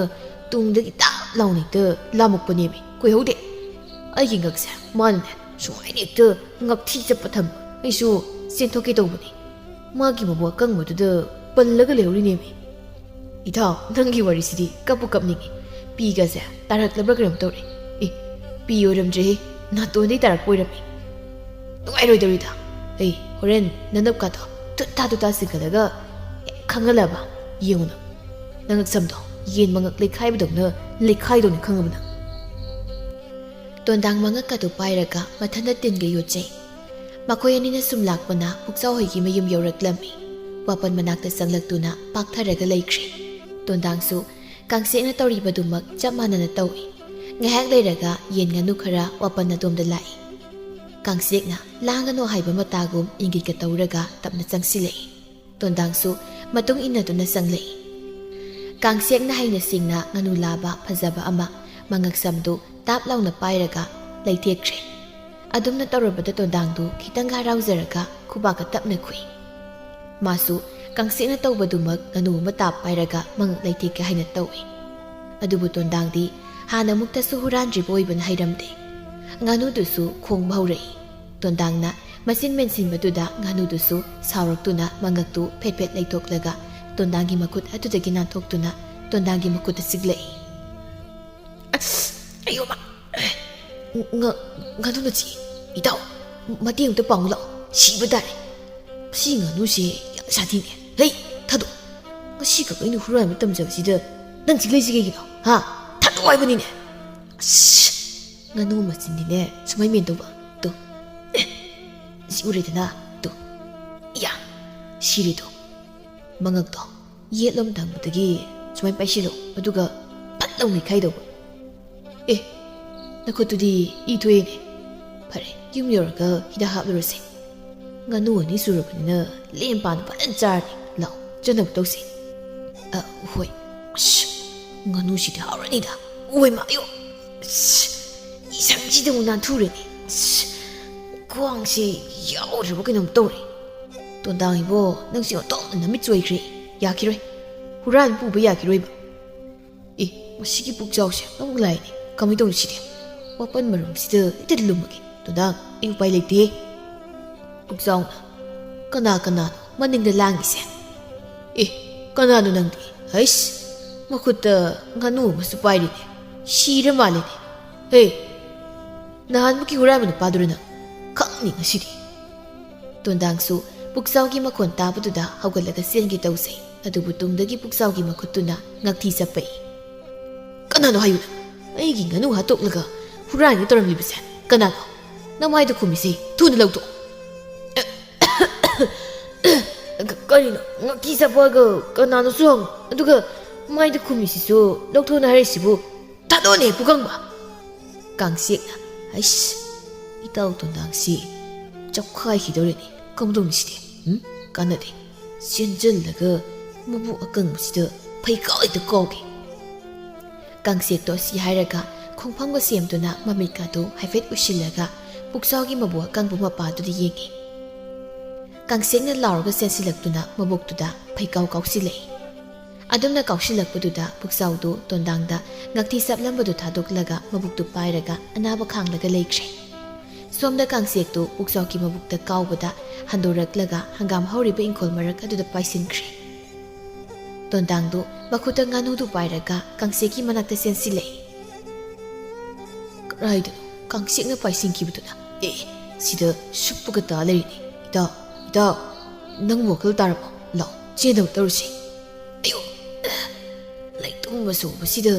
ꯇꯨꯡꯗꯒꯤ ꯇꯥꯞ ꯂꯥꯎꯅ ꯍꯦꯛꯇ ꯂꯥꯝꯃꯛꯄꯅꯦꯃꯤ꯫ ꯀꯨꯏꯍꯧꯗꯦ꯫ ꯑꯩꯒꯤ ꯉꯛꯁꯦ ꯃꯥꯅꯅꯦ ꯁꯨꯃꯥꯏꯅ ꯍꯦꯛꯇ ꯉꯛꯊꯤ ꯆꯠꯄ ꯊꯝꯕ꯫ ꯑꯩꯁꯨ ꯆꯦꯟꯊꯣꯛꯀꯦ ꯇꯧꯕꯅꯦ꯫ ꯃꯥꯒꯤ ꯃꯕꯨꯛ ꯑꯀꯪꯕꯗꯨꯗ ꯄꯜꯂꯒ ꯂꯩꯍꯧꯔꯤꯅꯦꯃꯤ꯫ ꯏꯇꯥꯎ, ꯅꯪꯒꯤ ꯋꯥꯔꯤꯁꯤꯗꯤ ꯀꯞꯄꯨ ꯀꯞꯅꯤꯡꯉꯤ꯫ ꯄꯤꯒꯁꯦ ꯇꯥꯔꯛꯂꯕ꯭ꯔꯥ ꯀꯩꯅꯣꯝ ꯇꯧꯔꯦ꯫ ꯑꯦ, ꯄꯤ ꯑꯣꯏꯔꯝꯗ꯭ꯔꯦꯍꯦ, ꯅꯥꯇꯣꯟꯗꯩ ꯇꯥꯔꯛꯄ ꯑꯣꯏꯔꯝꯃꯤ꯫ ꯅꯨꯡꯉꯥꯏꯔꯣꯏꯗꯧꯔꯤꯗ꯫ ꯑꯩ ꯍꯣꯔꯦꯟ ꯅꯅꯞꯀꯥꯗꯣ ꯇꯨꯠ ꯇꯥ ꯇꯨꯠ ꯇꯥ ꯆꯤꯡꯈꯠꯂꯒ ꯍꯦꯛ ꯈꯪꯍꯜꯂꯕ ꯌꯦꯡꯉꯨꯅ꯫ ꯅꯉꯛꯁꯝꯗꯣ ꯌꯦꯟ ꯃꯉꯛ ꯂꯩꯈꯥꯏꯕꯗꯧꯅ ꯂꯩꯈꯥꯏꯗꯧꯅꯤ ꯈꯪꯉꯕ ꯅꯪ꯫ ꯇꯣꯟꯗꯥꯡ ꯃꯉꯛꯀꯗꯨ ꯄꯥꯏꯔꯒ ꯃꯊꯟꯇ ꯇꯤꯟꯒ ꯌꯣꯠꯆꯩ꯫ ꯃꯈꯣꯏ ꯑꯅꯤꯅ ꯁꯨꯝ ꯂꯥꯛꯄꯅ ꯄꯨꯛꯆꯥꯎ ꯍꯣꯏꯒꯤ ꯃꯌꯨꯝ ꯌꯧꯔꯛꯂꯝꯃꯤ꯫ ꯋꯥꯄꯟ ꯃꯅꯥꯛꯇ ꯆꯪꯂꯛꯇꯨꯅ ꯄꯥꯛꯊꯔꯒ ꯂꯩꯈ꯭ꯔꯦ꯫ ꯇꯣꯟꯗꯥꯡꯁꯨ ꯀꯥꯡꯆꯦꯛꯅ ꯇꯧꯔꯤꯕꯗꯨꯃꯛ ꯆꯞ ꯃꯥꯟꯅꯅ ꯇꯧꯏ꯫ ꯉꯥꯏꯍꯥꯛ ꯂꯩꯔꯒ ꯌꯦꯟ ꯉꯥꯅꯨ ꯈꯔ ꯋꯥꯄꯟ ꯑꯗꯣꯝꯗ ꯂꯥꯛꯏ꯫ ꯀꯥꯡꯆꯦꯛꯅ ꯂꯥꯡꯒꯅꯨ ꯍꯥꯏꯕ ꯃꯇꯥꯒꯨꯝ ꯏꯪꯒꯤꯠꯀ ꯇꯧꯔꯒ ꯇꯞꯅ ꯆꯪꯁꯤꯜꯂꯛꯏ꯫ ꯇꯣꯟꯗꯥꯡꯁꯨ ꯃꯇꯨꯡ ꯏꯟꯅꯗꯨꯅ ꯆꯪꯂꯛꯏ꯫ ꯀꯥꯡꯆꯦꯛꯅ ꯍꯩꯅ ꯁꯤꯡꯅ ꯉꯥꯅꯨ ꯂꯥꯕ ꯐꯖꯕ ꯑꯃ ꯃꯉꯛꯁꯝꯗꯨ ꯇꯥꯞ ꯂꯥꯎꯅ ꯄꯥꯏꯔꯒ ꯂꯩꯊꯦꯛꯈ꯭ꯔꯦ꯫ ꯑꯗꯨꯝꯅ ꯇꯧꯔꯕꯗ ꯇꯣꯟꯗꯥꯡꯗꯨ ꯈꯤꯇꯪꯒ ꯍꯔꯥꯎꯖꯔꯒ ꯈꯨꯕꯥꯛꯀ ꯇꯞꯅ ꯈꯨꯏ꯫ ꯃꯥꯁꯨ ꯀꯥꯡꯁꯦꯛꯅ ꯇꯧꯕꯗꯨꯃꯛ ꯉꯥꯅꯨ ꯑꯃ ꯇꯥꯞ ꯄꯥꯏꯔꯒ ꯃꯉꯛ ꯂꯩꯊꯦꯛꯀꯦ ꯍꯥꯏꯅ ꯇꯧꯏ꯫ ꯑꯗꯨꯕꯨ ꯇꯣꯟꯗꯥꯡꯗꯤ ꯍꯥꯟꯅꯃꯨꯛꯇꯁꯨ ꯍꯨꯔꯥꯟꯗ꯭ꯔꯤꯕ ꯑꯣꯏꯕꯅ ꯍꯩꯔꯝꯗꯦ꯫ ꯉꯥꯅꯨꯗꯨꯁꯨ ꯈꯣꯡꯕ ꯍꯧꯔꯛꯏ꯫ ꯇꯣꯟꯗꯥꯡꯅ ꯃꯆꯤꯟ ꯃꯦꯟꯁꯤꯟꯕꯗꯨꯗ ꯉꯥꯅꯨꯗꯨꯁꯨ ꯁꯥꯎꯔꯛꯇꯨꯅ ꯃꯉꯛꯇꯨ ꯐꯦꯠ ꯐꯦꯠ ꯂꯩꯊꯣꯛꯂꯒ ꯇꯣꯟꯗꯥꯡꯒꯤ ꯃꯈꯨꯠ ꯑꯗꯨꯗꯒꯤ ꯅꯥꯟꯊꯣꯛꯇꯨꯅ ꯇꯣꯟꯗꯥꯡꯒꯤ ꯃꯈꯨꯠꯇ ꯆꯤꯛꯂꯛꯏ꯫ ꯑꯁ! ꯑꯌꯣꯃ! ꯉ-, ꯉꯥꯅꯨꯅ ꯆꯤꯛꯏ꯫ ꯏꯇꯥꯎ, ꯃꯇꯦꯡ ꯑꯝꯇ ꯄꯥꯡꯉꯨ ꯂꯥꯛꯑꯣ꯫ ꯁꯤꯕ ꯇꯥꯔꯦ꯫ ꯃꯁꯤ ꯉꯥꯅꯨꯁꯦ ꯌꯥꯝ ꯁꯥꯊꯤꯅꯦ꯫ ꯍꯩ, ꯊꯥꯗꯣꯛ꯫ ꯉꯁꯤ ꯈꯛ ꯑꯩꯅ ꯍꯨꯔꯥꯟꯕ ꯇꯝꯖꯕꯁꯤꯗ ꯅꯪ ꯆꯤꯛꯂꯛꯏꯁꯤ ꯀꯩꯒꯤꯅꯣ? ꯍꯥ? ꯊꯥꯗꯣꯛꯑꯣ ꯍꯥꯏꯕꯅꯤꯅꯦ꯫ ꯑꯁ! ꯉꯥꯅꯨ ꯃꯆꯤꯟꯗꯤꯅꯦ ꯁꯨꯃꯥꯏ ꯃꯦꯟ ꯇꯧꯕ꯫ ꯇꯨ꯫ ꯑꯦ, ꯁꯤ ꯎꯔꯦꯗꯅ? ꯇꯨ꯫ ꯏꯌꯥ! ꯁꯤꯔꯦꯗꯣ꯫ ꯃꯉꯛꯇꯣ ꯌꯦꯠꯂꯣꯝ ꯊꯪꯕꯗꯒꯤ ꯁꯨꯃꯥꯏ ꯄꯥꯏꯁꯤꯜꯂꯣ, ꯑꯗꯨꯒ ꯐꯠ ꯂꯥꯎ ꯅꯩꯈꯥꯏꯗꯧꯕ꯫ ꯑꯦ, ꯅꯈꯨꯠꯇꯨꯗꯤ ꯏ ꯊꯣꯛꯑꯦꯅꯦ꯫ ꯐꯔꯦ, ꯌꯨꯝ ꯌꯧꯔꯒ ꯍꯤꯗꯥꯛ ꯍꯥꯞꯂꯨꯔꯁꯦ꯫ ꯉꯥꯅꯨ ꯑꯅꯤ ꯁꯨꯔꯕꯅꯤꯅ ꯂꯦꯝ ꯄꯥꯅ ꯐꯖꯅ ꯆꯥꯔꯅꯤ꯫ ꯂꯥꯛꯑꯣ, ꯆꯠꯅꯕ ꯇꯧꯁꯦ꯫ ꯑ, ꯍꯣꯏ꯫ ꯑꯁ, ꯉꯥꯅꯨꯁꯤꯗꯤ ꯍꯥꯎꯔꯅꯤꯗ꯫ ꯑꯣꯏ ꯃꯥ, ꯑꯌꯣ꯫ ꯑꯁ, ꯏꯁꯪꯁꯤꯗ ꯑꯃꯨꯛ ꯅꯥꯟꯊꯨꯔꯦꯅꯦ꯫ ꯑꯁ, ꯈ꯭ꯋꯥꯡꯁꯦ ꯌꯥꯎꯔꯤꯕ ꯀꯩꯅꯣꯝ ꯇꯧꯔꯦ꯫ ꯇꯣꯟꯗꯥꯡ ꯏꯕꯣ, ꯅꯪꯁꯤ ꯑꯣꯟꯊꯣꯛꯅ ꯅꯃꯤꯠ ꯆꯣꯏꯈ꯭ꯔꯦ꯫ ꯌꯥꯈꯤꯔꯣꯏ꯫ ꯍꯨꯔꯥꯟ ꯄꯨꯕ ꯌꯥꯈꯤꯔꯣꯏꯕ꯫ ꯑꯦ, ꯃꯁꯤꯒꯤ ꯄꯨꯛꯆꯥꯎꯁꯦ ꯑꯃꯨꯛ ꯂꯥꯏꯅꯦ꯫ ꯀꯃꯥꯏ ꯇꯧꯅꯤ ꯁꯤꯗꯤ? ꯋꯥꯄꯟ ꯃꯔꯨꯝꯁꯤꯗ ꯍꯦꯛꯇ ꯂꯨꯝꯃꯒꯦ꯫ ꯇꯣꯟꯗꯥꯡ, ꯑꯩ ꯎꯄꯥꯏ ꯂꯩꯇꯦ꯫ ꯄꯨꯛꯆꯥꯎꯅ, ꯀꯅꯥ ꯀꯅꯥꯅꯣ ꯃꯅꯤꯡꯗ ꯂꯥꯡꯉꯤꯁꯦ? ꯑꯦ, ꯀꯅꯥꯅꯣ ꯅꯪꯗꯤ? ꯍꯩꯁ, ꯃꯈꯨꯠꯇ ꯉꯥꯅꯨ ꯑꯃꯁꯨ ꯄꯥꯏꯔꯤꯅꯦ꯫ ꯁꯤꯔ ꯃꯥꯜꯂꯦꯅꯦ꯫ ꯍꯦ, ꯅꯍꯥꯟꯃꯨꯛꯀꯤ ꯍꯨꯔꯥꯟꯕ ꯅꯨꯄꯥꯗꯨꯔ ꯅꯪ? ꯈꯪꯅꯤ ꯉꯁꯤꯗꯤ꯫ ꯇꯣꯟꯗꯥꯡꯁꯨ ꯄꯨꯛꯆꯥꯎꯒꯤ ꯃꯈꯣꯟ ꯇꯥꯕꯗꯨꯗ ꯍꯧꯒꯠꯂꯒ ꯆꯦꯟꯒꯦ ꯇꯧꯖꯩ꯫ ꯑꯗꯨꯕꯨ ꯇꯨꯡꯗꯒꯤ ꯄꯨꯛꯆꯥꯎꯒꯤ ꯃꯈꯨꯠꯇꯨꯅ ꯉꯛꯊꯤ ꯆꯞꯄꯛꯏ꯫ "ꯀꯅꯥꯅꯣ ꯍꯥꯏꯌꯨ ꯅꯪ? ꯑꯩꯒꯤ ꯉꯥꯅꯨ ꯍꯥꯠꯇꯣꯛꯂꯒ ꯍꯨꯔꯥꯟꯒꯦ ꯇꯧꯔꯝꯂꯤꯕꯁꯦ ꯀꯅꯥꯅꯣ? ꯅꯃꯥꯏꯗ ꯈꯨꯝꯃꯤꯁꯦ ꯊꯨꯅ ꯂꯧꯊꯣꯛ!" "ꯀ-, ꯀꯔꯤꯅꯣ? ꯉꯛꯊꯤ ꯆꯞꯄꯛꯑꯒ ꯀꯅꯥꯅꯣꯁꯨ ꯍꯪꯉꯨ꯫ ꯑꯗꯨꯒ ꯃꯥꯏꯗ ꯈꯨꯝꯃꯤꯁꯤꯁꯨ ꯂꯧꯊꯣꯛꯅ ꯍꯥꯏꯔꯤꯁꯤꯕꯨ? ꯊꯥꯗꯣꯛꯑꯣꯅꯦ, ꯄꯨꯈꯪꯕ!" ꯀꯥꯡꯆꯦꯛꯅ, "ꯑꯩꯁ, ꯏꯇꯥꯎ ꯇꯣꯟꯗꯥꯡꯁꯤ ꯆꯞꯈꯥꯏꯈꯤꯗꯧꯔꯦꯅꯦ꯫ ꯀꯝꯗꯧꯅꯤ ꯁꯤꯗꯤ? ꯎꯝ? ꯀꯥꯟꯅꯗꯦ꯫ ꯆꯦꯟꯖꯜꯂꯒ ꯃꯕꯨꯛ ꯑꯀꯪꯕꯁꯤꯗ ꯐꯩꯀꯥꯎ ꯍꯦꯛꯇ ꯀꯥꯎꯒꯦ꯫" ꯀꯥꯡꯆꯦꯛꯇꯣ ꯑꯁꯤ ꯍꯥꯏꯔꯒ ꯈꯣꯡꯐꯝꯒ ꯁꯦꯝꯗꯨꯅ ꯃꯃꯤꯠꯀꯥꯗꯨ ꯍꯥꯏꯐꯦꯠ ꯎꯏꯁꯤꯜꯂꯒ ꯄꯨꯛꯆꯥꯎꯒꯤ ꯃꯕꯨꯛ ꯑꯀꯪꯕ ꯃꯄꯥꯗꯨꯗ ꯌꯦꯡꯉꯤ꯫ ꯀꯥꯡꯁꯦꯛꯅ ꯂꯥꯎꯔꯒ ꯆꯦꯟꯁꯤꯜꯂꯛꯇꯨꯅ ꯃꯕꯨꯛꯇꯨꯗ ꯐꯩꯀꯥꯎ ꯀꯥꯎꯁꯤꯜꯂꯛꯏ꯫ ꯑꯗꯨꯝꯅ ꯀꯥꯎꯁꯤꯜꯂꯛꯄꯗꯨꯗ ꯄꯨꯛꯆꯥꯎꯗꯨ ꯇꯣꯟꯗꯥꯡꯗ ꯉꯛꯊꯤ ꯆꯞꯂꯝꯕꯗꯨ ꯊꯥꯗꯣꯛꯂꯒ ꯃꯕꯨꯛꯇꯨ ꯄꯥꯏꯔꯒ ꯑꯅꯥꯕ ꯈꯥꯡꯂꯒ ꯂꯩꯈ꯭ꯔꯦ꯫ ꯁꯣꯝꯗ ꯀꯥꯡꯁꯦꯛꯇꯨ ꯄꯨꯛꯆꯥꯎꯒꯤ ꯃꯕꯨꯛꯇ ꯀꯥꯎꯕꯗ ꯍꯟꯗꯣꯔꯛꯂꯒ ꯍꯪꯒꯥꯝ ꯍꯧꯔꯤꯕ ꯏꯪꯈꯣꯜ ꯃꯔꯛ ꯑꯗꯨꯗ ꯄꯥꯏꯁꯤꯟꯈ꯭ꯔꯦ꯫ ꯇꯣꯟꯗꯥꯡꯗꯨ ꯃꯈꯨꯠꯇ ꯉꯥꯅꯨꯗꯨ ꯄꯥꯏꯔꯒ ꯀꯥꯡꯁꯦꯛꯀꯤ ꯃꯅꯥꯛꯇ ꯆꯦꯟꯁꯤꯜꯂꯛꯏ꯫ ꯀꯗꯥꯏꯗꯅꯣ ꯀꯥꯡꯁꯦꯛꯅ ꯄꯥꯏꯁꯤꯟꯈꯤꯕꯗꯨꯅ? ꯑꯦ, ꯁꯤꯗ ꯁꯨꯞꯄꯒ ꯇꯥ ꯂꯩꯔꯤꯅꯤ꯫ ꯏꯇꯥꯎ, ꯏꯇꯥꯎ, ꯅꯪ ꯋꯥꯈꯜ ꯇꯥꯔꯕꯣ? ꯂꯥꯎ, ꯆꯦꯟꯅꯕ ꯇꯧꯔꯁꯤ꯫ ꯑꯌꯣ! ꯂꯩꯇꯨꯝ ꯑꯆꯧꯕꯁꯤꯗ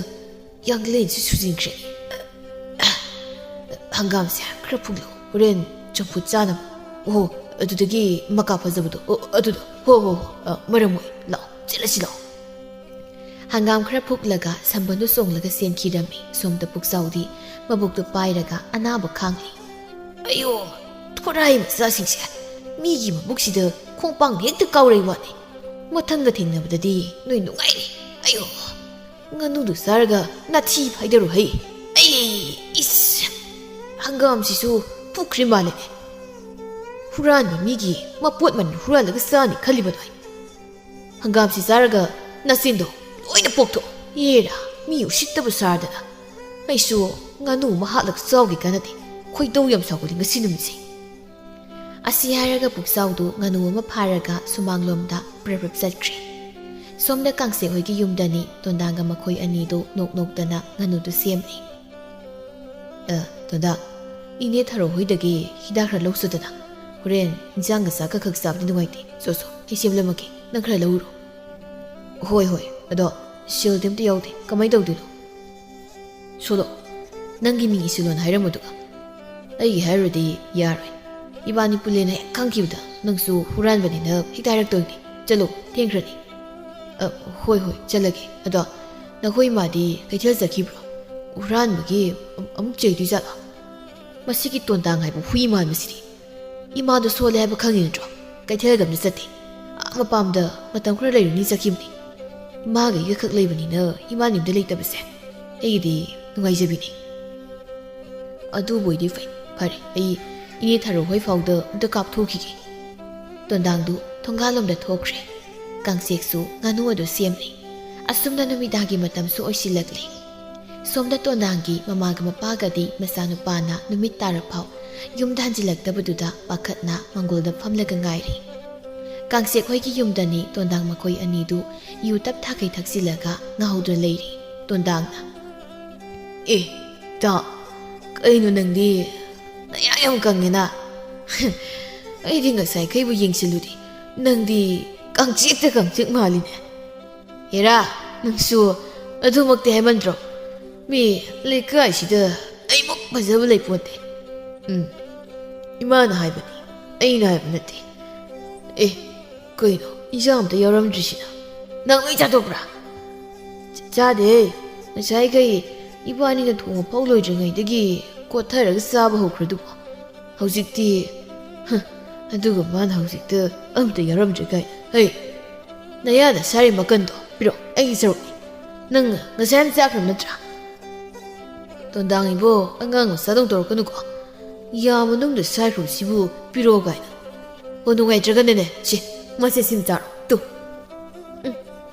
ꯌꯥꯡꯂꯦꯟꯁꯤ ꯁꯨꯖꯤꯟꯈ꯭ꯔꯦ꯫ ꯍꯪꯒꯥꯝꯁꯦ ꯈꯔ ꯐꯨꯛꯂꯣ, ꯍꯣꯔꯦꯟ ꯆꯝꯐꯨꯠ ꯆꯥꯅꯕ꯫ ꯑꯣꯍꯣ, ꯑꯗꯨꯗꯒꯤ ꯃꯀꯥ ꯐꯖꯕꯗꯣ, ꯑꯣ, ꯑꯗꯨꯗꯣ꯫ ꯍꯣ, ꯍꯣ, ꯍꯣ, ꯑ, ꯃꯔꯝ ꯃꯣꯛꯏ꯫ ꯂꯥꯛꯑꯣ, ꯆꯠꯂꯁꯤ ꯂꯥꯛꯑꯣ꯫ ꯍꯪꯒꯥꯝ ꯈꯔ ꯐꯨꯛꯂꯒ ꯁꯝꯕꯟꯗꯨ ꯆꯣꯡꯂꯒ ꯆꯦꯟꯈꯤꯔꯝꯃꯤ꯫ ꯁꯣꯝꯗ ꯄꯨꯛꯆꯥꯎꯗꯤ ꯃꯕꯨꯛꯇꯨ ꯄꯥꯏꯔꯒ ꯑꯅꯥꯕ ꯈꯥꯡꯂꯤ꯫ ꯑꯌꯣ, ꯊꯣꯔꯥꯏ ꯃꯆꯥꯁꯤꯡꯁꯦ, ꯃꯤꯒꯤ ꯃꯕꯨꯛꯁꯤꯗ ꯈꯣꯡꯄꯥꯡ ꯍꯦꯛꯇ ꯀꯥꯎꯔꯩ ꯋꯥꯅꯤ꯫ ꯃꯊꯪꯒ ꯊꯦꯡꯅꯕꯗꯗꯤ ꯅꯣꯏ ꯅꯨꯡꯉꯥꯏꯅꯤ꯫ ꯑꯌꯣ, ꯉꯥꯅꯨꯗꯨ ꯆꯥꯔꯒ ꯅꯥꯊꯤ ꯐꯥꯏꯗꯔꯨ ꯍꯩ꯫ ꯑꯩ, ꯏꯁ! ꯍꯪꯒꯥꯝꯁꯤꯁꯨ ꯄꯨꯈ꯭ꯔꯤ ꯃꯥꯜꯂꯦꯅꯦ꯫ ꯍꯨꯔꯥꯟꯕ ꯃꯤꯒꯤ ꯃꯄꯣꯠ ꯃꯅꯤ ꯍꯨꯔꯥꯜꯂꯒ ꯆꯥꯅꯤ ꯈꯜꯂꯤꯕ ꯅꯣꯏ? ꯍꯪꯒꯥꯝꯁꯤ ꯆꯥꯔꯒ ꯅꯆꯤꯟꯗꯣ ꯂꯣꯏꯅ ꯄꯣꯛꯊꯣꯛꯑꯣ꯫ ꯌꯦꯔꯥ, ꯃꯤ ꯎꯁꯤꯠꯇꯕ ꯁꯥꯔꯗꯅ꯫ ꯑꯩꯁꯨ ꯉꯥꯅꯨ ꯑꯃ ꯍꯥꯠꯂꯒ ꯆꯥꯎꯒꯦ ꯀꯥꯟꯅꯗꯦ꯫ ꯈꯣꯏꯗꯧ ꯌꯥꯝ ꯁꯥꯎꯒꯠꯂꯤ ꯉꯁꯤ ꯅꯨꯃꯤꯠꯁꯦ꯫ ꯑꯁꯤ ꯍꯥꯏꯔꯒ ꯄꯨꯛꯆꯥꯎꯗꯨ ꯉꯥꯅꯨ ꯑꯃ ꯐꯥꯔꯒ ꯁꯨꯃꯥꯡꯂꯣꯝꯗ ꯄ꯭ꯔꯞ ꯄ꯭ꯔꯞ ꯆꯠꯈ꯭ꯔꯦ꯫ ꯁꯣꯝꯗ ꯀꯥꯡꯁꯦꯛ ꯍꯣꯏꯒꯤ ꯌꯨꯝꯗꯅꯤ ꯇꯣꯟꯗꯥꯡꯒ ꯃꯈꯣꯏ ꯑꯅꯤꯗꯨ ꯅꯣꯛ ꯅꯣꯛꯇꯅ ꯉꯥꯅꯨꯗꯨ ꯁꯦꯝꯂꯤ꯫ ꯑ, ꯇꯣꯟꯗꯥꯡ, ꯏꯅꯦ ꯊꯔꯣ ꯍꯣꯏꯗꯒꯤ ꯍꯤꯗꯥꯛ ꯈꯔ ꯂꯧꯁꯨꯗꯅ꯫ ꯍꯣꯔꯦꯟ ꯏꯟꯖꯥꯡꯒ ꯆꯥꯛꯀ ꯈꯛ ꯆꯥꯕꯗꯤ ꯅꯨꯡꯉꯥꯏꯇꯦ꯫ ꯆꯣ, ꯆꯣ, ꯑꯩ ꯁꯦꯝꯂꯝꯃꯒꯦ꯫ ꯅꯪ ꯈꯔ ꯂꯧꯔꯨꯔꯣ꯫ ꯍꯣꯏ, ꯍꯣꯏ꯫ ꯑꯗꯣ ꯁꯤꯜꯗꯤ ꯑꯝꯇ ꯌꯥꯎꯗꯦ꯫ ꯀꯃꯥꯏ ꯇꯧꯗꯣꯏꯅꯣ? ꯁꯣꯂꯣ, ꯅꯪꯒꯤ ꯃꯤꯡ ꯏꯁꯤꯜꯂꯣꯅ ꯍꯥꯏꯔꯝꯃꯨꯗꯨꯒ꯫ ꯑꯩꯒꯤ ꯍꯥꯏꯔꯨꯔꯗꯤ ꯌꯥꯔꯣꯏ꯫ ꯏꯕꯥꯅꯤ ꯄꯨꯜꯂꯦꯅ ꯍꯦꯛ ꯈꯪꯈꯤꯕꯗ ꯅꯪꯁꯨ ꯍꯨꯔꯥꯟꯕꯅꯦꯅ ꯍꯦꯛꯇ ꯍꯥꯏꯔꯛꯇꯣꯏꯅꯤ꯫ ꯆꯠꯂꯣ, ꯊꯦꯡꯈ꯭ꯔꯅꯤ꯫ ꯑ, ꯍꯣꯏ, ꯍꯣꯏ, ꯆꯠꯂꯒꯦ꯫ ꯑꯗꯣ ꯅꯈꯣꯏ ꯏꯃꯥꯗꯤ ꯀꯩꯊꯦꯜ ꯆꯠꯈꯤꯕ꯭ꯔꯣ? ꯍꯨꯔꯥꯟꯕꯒꯤ ꯑꯃꯨꯛ ꯆꯩꯗꯣꯏ ꯖꯥꯠꯂꯣ? ꯃꯁꯤꯒꯤ ꯇꯣꯟꯗꯥꯡ ꯍꯥꯏꯕ ꯍꯨꯏ ꯃꯥꯟꯕꯁꯤꯗꯤ꯫ ꯏꯃꯥꯗꯣ ꯁꯣꯜꯂꯦ ꯍꯥꯏꯕ ꯈꯪꯉꯤ ꯅꯠꯇ꯭ꯔꯣ? ꯀꯩꯊꯦꯜꯒ ꯑꯝꯇ ꯆꯠꯇꯦ꯫ ꯑꯥ ꯃꯄꯥꯝꯗ ꯃꯇꯝ ꯈꯔ ꯂꯩꯔꯨꯅꯤ ꯆꯠꯈꯤꯕꯅꯤ꯫ ꯏꯃꯥꯒ ꯑꯩꯒ ꯈꯛ ꯂꯩꯕꯅꯤꯅ ꯏꯃꯥꯅꯤ ꯌꯨꯝꯗ ꯂꯩꯇꯕꯁꯦ ꯑꯩꯒꯤꯗꯤ ꯅꯨꯡꯉꯥꯏꯖꯕꯤꯅꯤ꯫ ꯑꯗꯨꯕꯨ ꯑꯣꯏꯗꯤ ꯐꯩ, "ꯐꯔꯦ, ꯑꯩ ꯏꯅꯦ ꯊꯔꯣ ꯍꯣꯏ ꯐꯥꯎꯗ ꯑꯝꯇ ꯀꯥꯞꯊꯣꯛꯈꯤꯒꯦ꯫" ꯇꯣꯟꯗꯥꯡꯗꯨ ꯊꯣꯡꯒꯥꯜꯂꯣꯝꯗ ꯊꯣꯛꯈ꯭ꯔꯦ꯫ ꯀꯥꯡꯆꯦꯛꯁꯨ ꯉꯥꯅꯨ ꯑꯗꯨ ꯁꯦꯝꯂꯤ꯫ ꯑꯁꯨꯝꯅ ꯅꯨꯃꯤꯗꯥꯡꯒꯤ ꯃꯇꯝꯁꯨ ꯑꯣꯏꯁꯤꯜꯂꯛꯂꯤ꯫ ꯁꯣꯝꯗ ꯇꯣꯟꯗꯥꯡꯒꯤ ꯃꯃꯥꯒ ꯃꯄꯥꯒꯗꯤ ꯃꯆꯥꯅꯨꯄꯥꯅ ꯅꯨꯃꯤꯠ ꯇꯥꯔꯐꯥꯎ ꯌꯨꯝꯗ ꯍꯟꯖꯤꯜꯂꯛꯇꯕꯗꯨꯗ ꯄꯥꯈꯠꯅ ꯃꯪꯒꯣꯜꯗ ꯐꯝꯂꯒ ꯉꯥꯏꯔꯤ꯫ ꯀꯥꯡꯆꯦꯛ ꯍꯣꯏꯒꯤ ꯌꯨꯝꯗꯅꯤ ꯇꯣꯟꯗꯥꯡ ꯃꯈꯣꯏ ꯑꯅꯤꯗꯨ ꯌꯨ ꯇꯞ ꯊꯥꯈꯩ ꯊꯛꯆꯤꯜꯂꯒ ꯉꯥꯍꯧꯗꯨꯅ ꯂꯩꯔꯤ꯫ ꯇꯣꯟꯗꯥꯡꯅ, "ꯑꯦ, ꯏꯇꯥ, ꯀꯩꯅꯣ ꯅꯪꯗꯤ ꯅꯌꯥ ꯌꯥꯝ ꯀꯪꯉꯦꯅ?" "ꯑꯩꯗꯤ ꯉꯁꯥꯏꯈꯩꯕꯨ ꯌꯦꯡꯁꯤꯜꯂꯨꯗꯦ, ꯅꯪꯗꯤ ꯀꯥꯡꯆꯦꯛꯇ ꯀꯥꯡꯆꯦꯛ ꯃꯥꯜꯂꯤꯅꯦ꯫" "ꯍꯦꯔꯥ, ꯅꯪꯁꯨ ꯑꯗꯨꯃꯛꯇꯤ ꯍꯥꯏꯃꯟꯗ꯭ꯔꯣ? ꯃꯤ ꯂꯩꯀꯥꯏꯁꯤꯗ ꯑꯩꯃꯨꯛ ꯐꯖꯕ ꯂꯩꯄꯣꯟꯇꯦ꯫" "ꯎꯝ, ꯏꯃꯥꯅ ꯍꯥꯏꯕꯅꯤ, ꯑꯩꯅ ꯍꯥꯏꯕ ꯅꯠꯇꯦ꯫ ꯑꯦ, ꯀꯩꯅꯣ, ꯏꯟꯖꯥꯡ ꯑꯝꯇ ꯌꯥꯎꯔꯝꯗ꯭ꯔꯤꯁꯤꯅ? ꯅꯪ ꯂꯣꯏ ꯆꯥꯊꯣꯛꯄ꯭ꯔꯥ?" "ꯆ-, ꯆꯥꯗꯦ꯫ ꯉꯁꯥꯏꯈꯩ ꯏꯕꯥꯅꯤꯅ ꯊꯣꯡꯕ ꯐꯥꯎ ꯂꯣꯏꯗ꯭ꯔꯤꯉꯩꯗꯒꯤ ꯀꯣꯠꯊꯔꯒ ꯆꯥꯕ ꯍꯧꯈ꯭ꯔꯗꯨꯕꯨ꯫ ꯍꯧꯖꯤꯛꯇꯤ, ꯍ, ꯑꯗꯨꯒ ꯃꯥꯅ ꯍꯧꯖꯤꯛꯇ ꯑꯝꯇ ꯌꯥꯎꯔꯝꯗ꯭ꯔꯦ ꯀꯥꯏꯅ꯫ ꯍꯩ, ꯅꯌꯥꯗ ꯁꯥꯔꯤ ꯃꯀꯟꯗꯣ ꯄꯤꯔꯛꯑꯣ, ꯑꯩꯒꯤ ꯁꯔꯨꯛꯅꯤ꯫ ꯅꯪ ꯉꯁꯥꯏ ꯍꯥꯟꯅ ꯆꯥꯈ꯭ꯔꯕ ꯅꯠꯇ꯭ꯔꯥ?" "ꯇꯣꯟꯗꯥꯡ ꯏꯕꯣ, ꯑꯉꯥꯡ ꯃꯆꯥꯗꯧ ꯇꯧꯔꯛꯀꯅꯨꯀꯣ꯫ ꯌꯥ ꯃꯅꯨꯡꯗ ꯁꯥꯏꯈ꯭ꯔꯕꯁꯤꯕꯨ ꯄꯤꯔꯛꯑꯣ ꯀꯥꯏꯅ꯫ ꯑꯣ, ꯅꯨꯡꯉꯥꯏꯇ꯭ꯔꯒꯅꯅꯦ, ꯁꯦ, ꯃꯁꯦ ꯁꯤꯝ ꯆꯥꯔꯣ, ꯇꯨ꯫" "ꯎꯝ,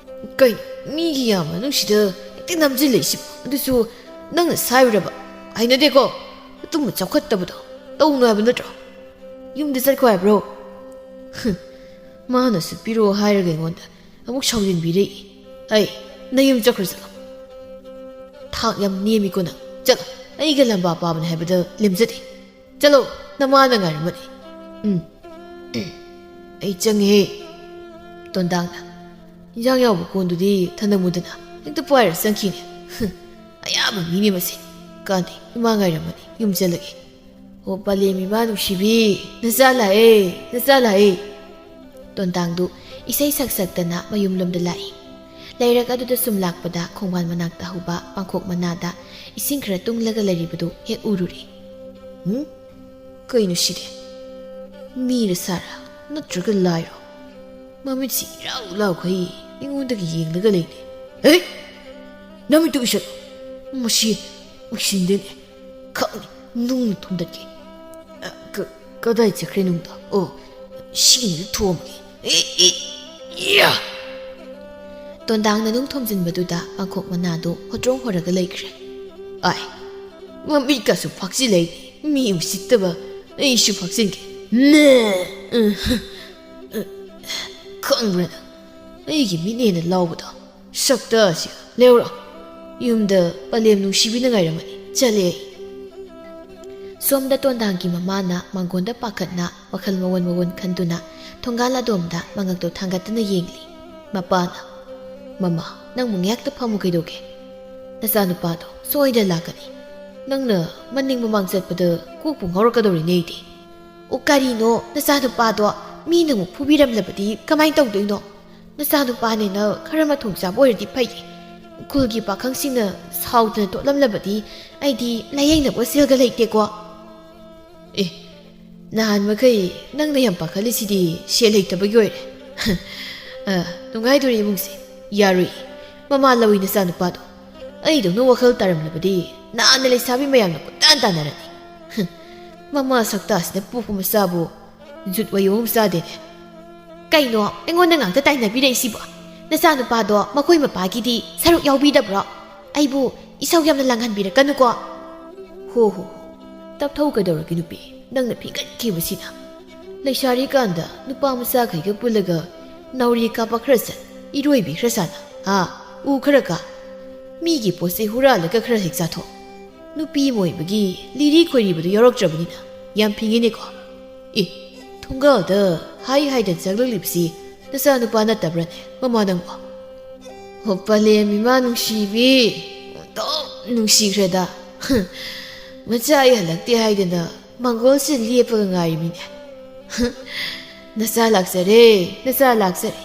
ꯀꯩꯅꯣ, ꯃꯤꯒꯤ ꯌꯥ ꯃꯅꯨꯡꯁꯤꯗ ꯍꯦꯛꯇ ꯅꯝꯖꯤꯜꯂꯛꯏꯁꯤꯕꯣ? ꯑꯗꯨꯁꯨ ꯅꯪꯅ ꯁꯥꯏꯔꯨꯔꯕ? ꯍꯩꯅꯗꯦꯀꯣ, ꯑꯗꯨꯝꯕ ꯆꯥꯎꯈꯠꯇꯕꯗꯣ ꯇꯧꯅꯨ ꯍꯥꯏꯕ ꯅꯠꯇ꯭ꯔꯣ? ꯌꯨꯝꯗ ꯆꯠꯈꯣ ꯍꯥꯏꯕ꯭ꯔꯣ?" ꯍꯨꯝ, ꯃꯥꯅꯁꯨ ꯄꯤꯔꯛꯑꯣ ꯍꯥꯏꯔꯒ ꯑꯩꯉꯣꯟꯗ ꯑꯃꯨꯛ ꯁꯥꯎꯖꯤꯟꯕꯤꯔꯛꯏ꯫ "ꯑꯩ, ꯅꯌꯨꯝ ꯆꯠꯈ꯭ꯔꯣ ꯆꯠꯂꯣ꯫ ꯊꯥꯛ ꯌꯥꯝ ꯅꯦꯝꯃꯤꯀꯣ ꯅꯪ꯫ ꯆꯠꯂꯣ, ꯑꯩꯒ ꯂꯝꯕꯥ ꯄꯥꯕꯅꯦ ꯍꯥꯏꯕꯗ ꯂꯦꯝꯖꯗꯦ꯫ ꯆꯠꯂꯣ, ꯅꯃꯥꯅ ꯉꯥꯏꯔꯝꯃꯅꯤ꯫" "ꯎꯝ, ꯎꯝ, ꯑꯩ ꯆꯪꯉꯦ꯫" ꯇꯣꯟꯗꯥꯡꯅ ꯏꯟꯖꯥꯡ ꯌꯥꯎꯕ ꯀꯣꯟꯗꯨꯗꯤ ꯊꯅꯝꯃꯨꯗꯅ ꯍꯦꯛꯇ ꯄꯥꯏꯔ ꯆꯪꯈꯤꯅꯦ꯫ ꯍꯨꯝ, ꯑꯌꯥꯕ ꯃꯤꯅꯦ ꯃꯁꯦ꯫ "ꯀꯥꯟꯗꯦ, ꯏꯃꯥ ꯉꯥꯏꯔꯝꯃꯅꯤ, ꯌꯨꯝ ꯆꯠꯂꯒꯦ꯫ ꯑꯣ, ꯄꯂꯦꯝ ꯏꯃꯥ ꯅꯨꯡꯁꯤꯕꯤ, ꯅꯆꯥ ꯂꯥꯛꯑꯦ, ꯅꯆꯥ ꯂꯥꯛꯑꯦ꯫" ꯇꯣꯟꯗꯥꯡꯗꯨ ꯏꯁꯩ ꯁꯛ ꯁꯛꯇꯅ ꯃꯌꯨꯝꯂꯣꯝꯗ ꯂꯥꯛꯏ꯫ ꯂꯩꯔꯛ ꯑꯗꯨꯗ ꯁꯨꯝ ꯂꯥꯛꯄꯗ ꯈꯣꯡꯕꯥꯟ ꯃꯅꯥꯛꯇ ꯍꯧꯕ ꯄꯥꯡꯈꯣꯛ ꯃꯅꯥꯗ ꯏꯁꯤꯡ ꯈꯔ ꯇꯨꯡꯂꯒ ꯂꯩꯔꯤꯕꯗꯨ ꯍꯦꯛ ꯎꯔꯨꯔꯦ꯫ "ꯎꯝ? ꯀꯩꯅꯣ ꯁꯤꯗꯤ? ꯃꯤꯔ ꯁꯥꯔ ꯅꯠꯇ꯭ꯔꯒ ꯂꯥꯏꯔꯣ? ꯃꯃꯤꯠꯁꯤ ꯏꯔꯥꯎ ꯂꯥꯎꯈꯩ ꯑꯩꯉꯣꯟꯗꯒ ꯌꯦꯡꯂꯒ ꯂꯩꯅꯦ꯫ ꯍꯦ! ꯅꯃꯤꯠꯇꯨ ꯎꯏꯁꯜꯂꯨ꯫ ꯃꯁꯤ ꯎꯏꯁꯤꯟꯗꯦꯅꯦ꯫ ꯈꯪꯅꯤ, ꯅꯨꯡꯅ ꯊꯣꯝꯗꯠꯀꯦ꯫ ꯀꯗꯥꯏ ꯆꯠꯈ꯭ꯔꯦ ꯅꯨꯡꯗꯥꯡ? ꯑꯣ, ꯁꯤꯅ ꯊꯣꯝꯒꯦ꯫ ꯏ, ꯏ, ꯏꯌꯥ! ꯇꯣꯟꯗꯥꯡꯅ ꯅꯨꯡ ꯊꯣꯝꯖꯤꯟꯕꯗꯨꯗ ꯄꯥꯡꯈꯣꯛ ꯃꯅꯥꯗꯨ ꯍꯣꯇ꯭ꯔꯣꯡ ꯍꯣꯔꯒ ꯂꯩꯈ꯭ꯔꯦ꯫ ꯑꯥꯏ, ꯃꯃꯤꯠꯀꯁꯨ ꯐꯥꯛꯆꯤꯜꯂꯛꯏ꯫ ꯃꯤ ꯎꯁꯤꯠꯇꯕ, ꯑꯩꯁꯨ ꯐꯥꯛꯆꯤꯟꯒꯦ꯫ ꯅꯦ! ꯎꯝ, ꯎꯝ, ꯈꯪꯕ꯭ꯔꯥ ꯅꯪ? ꯑꯩꯒꯤ ꯃꯤꯠꯅꯦꯅ ꯂꯥꯎꯕꯗꯣ꯫ ꯁꯛꯇ ꯑꯁꯤ ꯂꯦꯎꯔꯣ꯫ ꯌꯨꯝꯗ ꯄꯂꯦꯝ ꯅꯨꯡꯁꯤꯕꯤꯅ ꯉꯥꯏꯔꯝꯃꯅꯤ꯫ ꯆꯠꯂꯦ ꯑꯩ꯫ ꯁꯣꯝꯗ ꯇꯣꯟꯗꯥꯡꯒꯤ ꯃꯃꯥꯅ ꯃꯥꯡꯒꯣꯟꯗ ꯄꯥꯈꯠꯅ ꯋꯥꯈꯜ ꯃꯑꯣꯟ ꯃꯑꯣꯟ ꯈꯟꯗꯨꯅ ꯊꯣꯡꯒꯥꯜ ꯑꯗꯣꯝꯗ ꯃꯉꯛꯇꯣ ꯊꯥꯡꯒꯠꯇꯨꯅ ꯌꯦꯡꯂꯤ꯫ ꯃꯄꯥꯅ, "ꯃꯃꯥ, ꯅꯪꯕꯨ ꯉꯥꯏꯍꯥꯛꯇ ꯐꯝꯃꯨ ꯀꯩꯗꯧꯒꯦ? ꯅꯆꯥꯅꯨꯄꯥꯗꯣ ꯁꯣꯏꯗꯅ ꯂꯥꯛꯀꯅꯤ꯫ ꯅꯪꯅ ꯃꯅꯤꯡ ꯃꯃꯥꯡ ꯆꯠꯄꯗ ꯀꯣꯛꯄꯨ ꯉꯥꯎꯔꯛꯀꯗꯧꯔꯤꯅꯦ ꯑꯩꯗꯤ꯫" "ꯑꯣ, ꯀꯔꯤꯅꯣ? ꯅꯆꯥꯅꯨꯄꯥꯗꯣ ꯃꯤꯅ ꯑꯃꯨꯛ ꯐꯨꯕꯤꯔꯝꯂꯕꯗꯤ ꯀꯃꯥꯏꯅ ꯇꯧꯗꯣꯏꯅꯣ? ꯅꯆꯥꯅꯨꯄꯥꯅꯦꯅ ꯈꯔ ꯃꯊꯣꯡ ꯆꯥꯕ ꯑꯣꯏꯔꯗꯤ ꯐꯩꯌꯦ꯫ ꯈꯨꯜꯒꯤ ꯄꯥꯈꯪꯁꯤꯡꯅ ꯁꯥꯎꯗꯅ ꯇꯣꯠꯂꯝꯂꯕꯗꯤ ꯑꯩꯗꯤ ꯂꯥꯌꯦꯡꯅꯕ ꯁꯦꯜꯒ ꯂꯩꯇꯦꯀꯣ꯫" "ꯑꯦ, ꯅꯍꯥꯟ ꯃꯈꯩ ꯅꯪꯅ ꯌꯥꯝ ꯄꯥꯈꯠꯂꯤꯁꯤꯗꯤ ꯁꯦꯜ ꯂꯩꯇꯕꯒꯤ ꯑꯣꯏꯔꯦ꯫" "ꯑ, ꯅꯨꯡꯉꯥꯏꯗꯣꯔꯤ ꯏꯃꯨꯡꯁꯦ꯫ ꯌꯥꯔꯣꯏ꯫ ꯃꯃꯥ ꯂꯧꯏ ꯅꯆꯥꯅꯨꯄꯥꯗꯣ꯫ ꯑꯩꯗꯧꯅ ꯋꯥꯈꯜ ꯇꯥꯔꯝꯂꯕꯗꯤ ꯅꯍꯥꯟꯅ ꯂꯩꯁꯥꯕꯤ ꯃꯌꯥꯝꯅ ꯀꯣꯏꯇꯥꯟ ꯇꯥꯟꯅꯔꯅꯤ꯫ ꯍꯨꯝ, ꯃꯃꯥ ꯁꯛꯇꯥꯁꯤꯅ ꯄꯣꯛꯄ ꯃꯆꯥꯕꯨ ꯖꯨꯠ ꯋꯥꯌꯣ ꯑꯃ ꯆꯥꯗꯦꯅꯦ꯫" "ꯀꯩꯅꯣ ꯑꯩꯉꯣꯟꯗ ꯉꯥꯛꯇ ꯇꯥꯏꯅꯕꯤꯔꯛꯏꯁꯤꯕꯣ? ꯅꯆꯥꯅꯨꯄꯥꯗꯣ ꯃꯈꯣꯏ ꯃꯄꯥꯒꯤꯗꯤ ꯁꯔꯨꯛ ꯌꯥꯎꯕꯤꯗꯕ꯭ꯔꯣ? ꯑꯩꯕꯨ ꯏꯁꯧ ꯌꯥꯝꯅ ꯂꯥꯡꯍꯟꯕꯤꯔꯛꯀꯅꯨꯀꯣ꯫" "ꯍꯣ ꯍꯣ ꯍꯣ, ꯇꯞꯊꯧ ꯀꯩꯗꯧꯔꯒꯦ ꯅꯨꯄꯤ? ꯅꯪꯅ ꯐꯤꯡꯒꯠꯈꯤꯕꯁꯤꯅ꯫ ꯂꯩꯁꯥꯔꯤꯀꯥꯟꯗ ꯅꯨꯄꯥ ꯃꯆꯥꯈꯩꯒ ꯄꯨꯜꯂꯒ ꯅꯥꯎꯔꯤ ꯀꯥꯞꯄ ꯈꯔ ꯆꯠ, ꯏꯔꯣꯏꯕꯤ ꯈꯔ ꯁꯥꯟꯅ, ꯍꯥ, ꯎ ꯈꯔ ꯀꯥ, ꯃꯤꯒꯤ ꯄꯣꯠ ꯆꯩ ꯍꯨꯔꯥꯜꯂꯒ ꯈꯔ ꯍꯦꯛ ꯆꯥꯊꯣꯛ꯫ ꯅꯨꯄꯤ ꯑꯃ ꯑꯣꯏꯕꯒꯤ ꯂꯤꯔꯤ ꯈꯣꯏꯔꯤꯕꯗꯨ ꯌꯥꯎꯔꯛꯇ꯭ꯔꯕꯅꯤꯅ ꯌꯥꯝ ꯐꯤꯡꯉꯤꯅꯦꯀꯣ꯫ ꯑꯦ, ꯊꯣꯡꯒꯥꯜꯗ ꯍꯥꯏ ꯍꯥꯏꯗꯅ ꯆꯪꯂꯛꯂꯤꯕꯁꯤ ꯅꯆꯥꯅꯨꯄꯥ ꯅꯠꯇꯕ꯭ꯔꯅꯦ, ꯃꯃꯥ ꯅꯪꯕꯣ?" "ꯑꯣ, ꯄꯂꯦꯝ ꯏꯃꯥ ꯅꯨꯡꯁꯤꯕꯤ, ꯑꯣꯟꯊꯣꯛ ꯅꯨꯡꯁꯤꯈ꯭ꯔꯦꯗ꯫ ꯃꯆꯥ ꯑꯩ ꯍꯜꯂꯛꯇꯦ ꯍꯥꯏꯗꯅ ꯃꯪꯒꯣꯜꯁꯤꯗ ꯂꯦꯞꯄꯒ ꯉꯥꯏꯔꯤꯃꯤꯅꯦ꯫ ꯅꯆꯥ ꯂꯥꯛꯆꯔꯦ, ꯅꯆꯥ ꯂꯥꯛꯆꯔꯦ꯫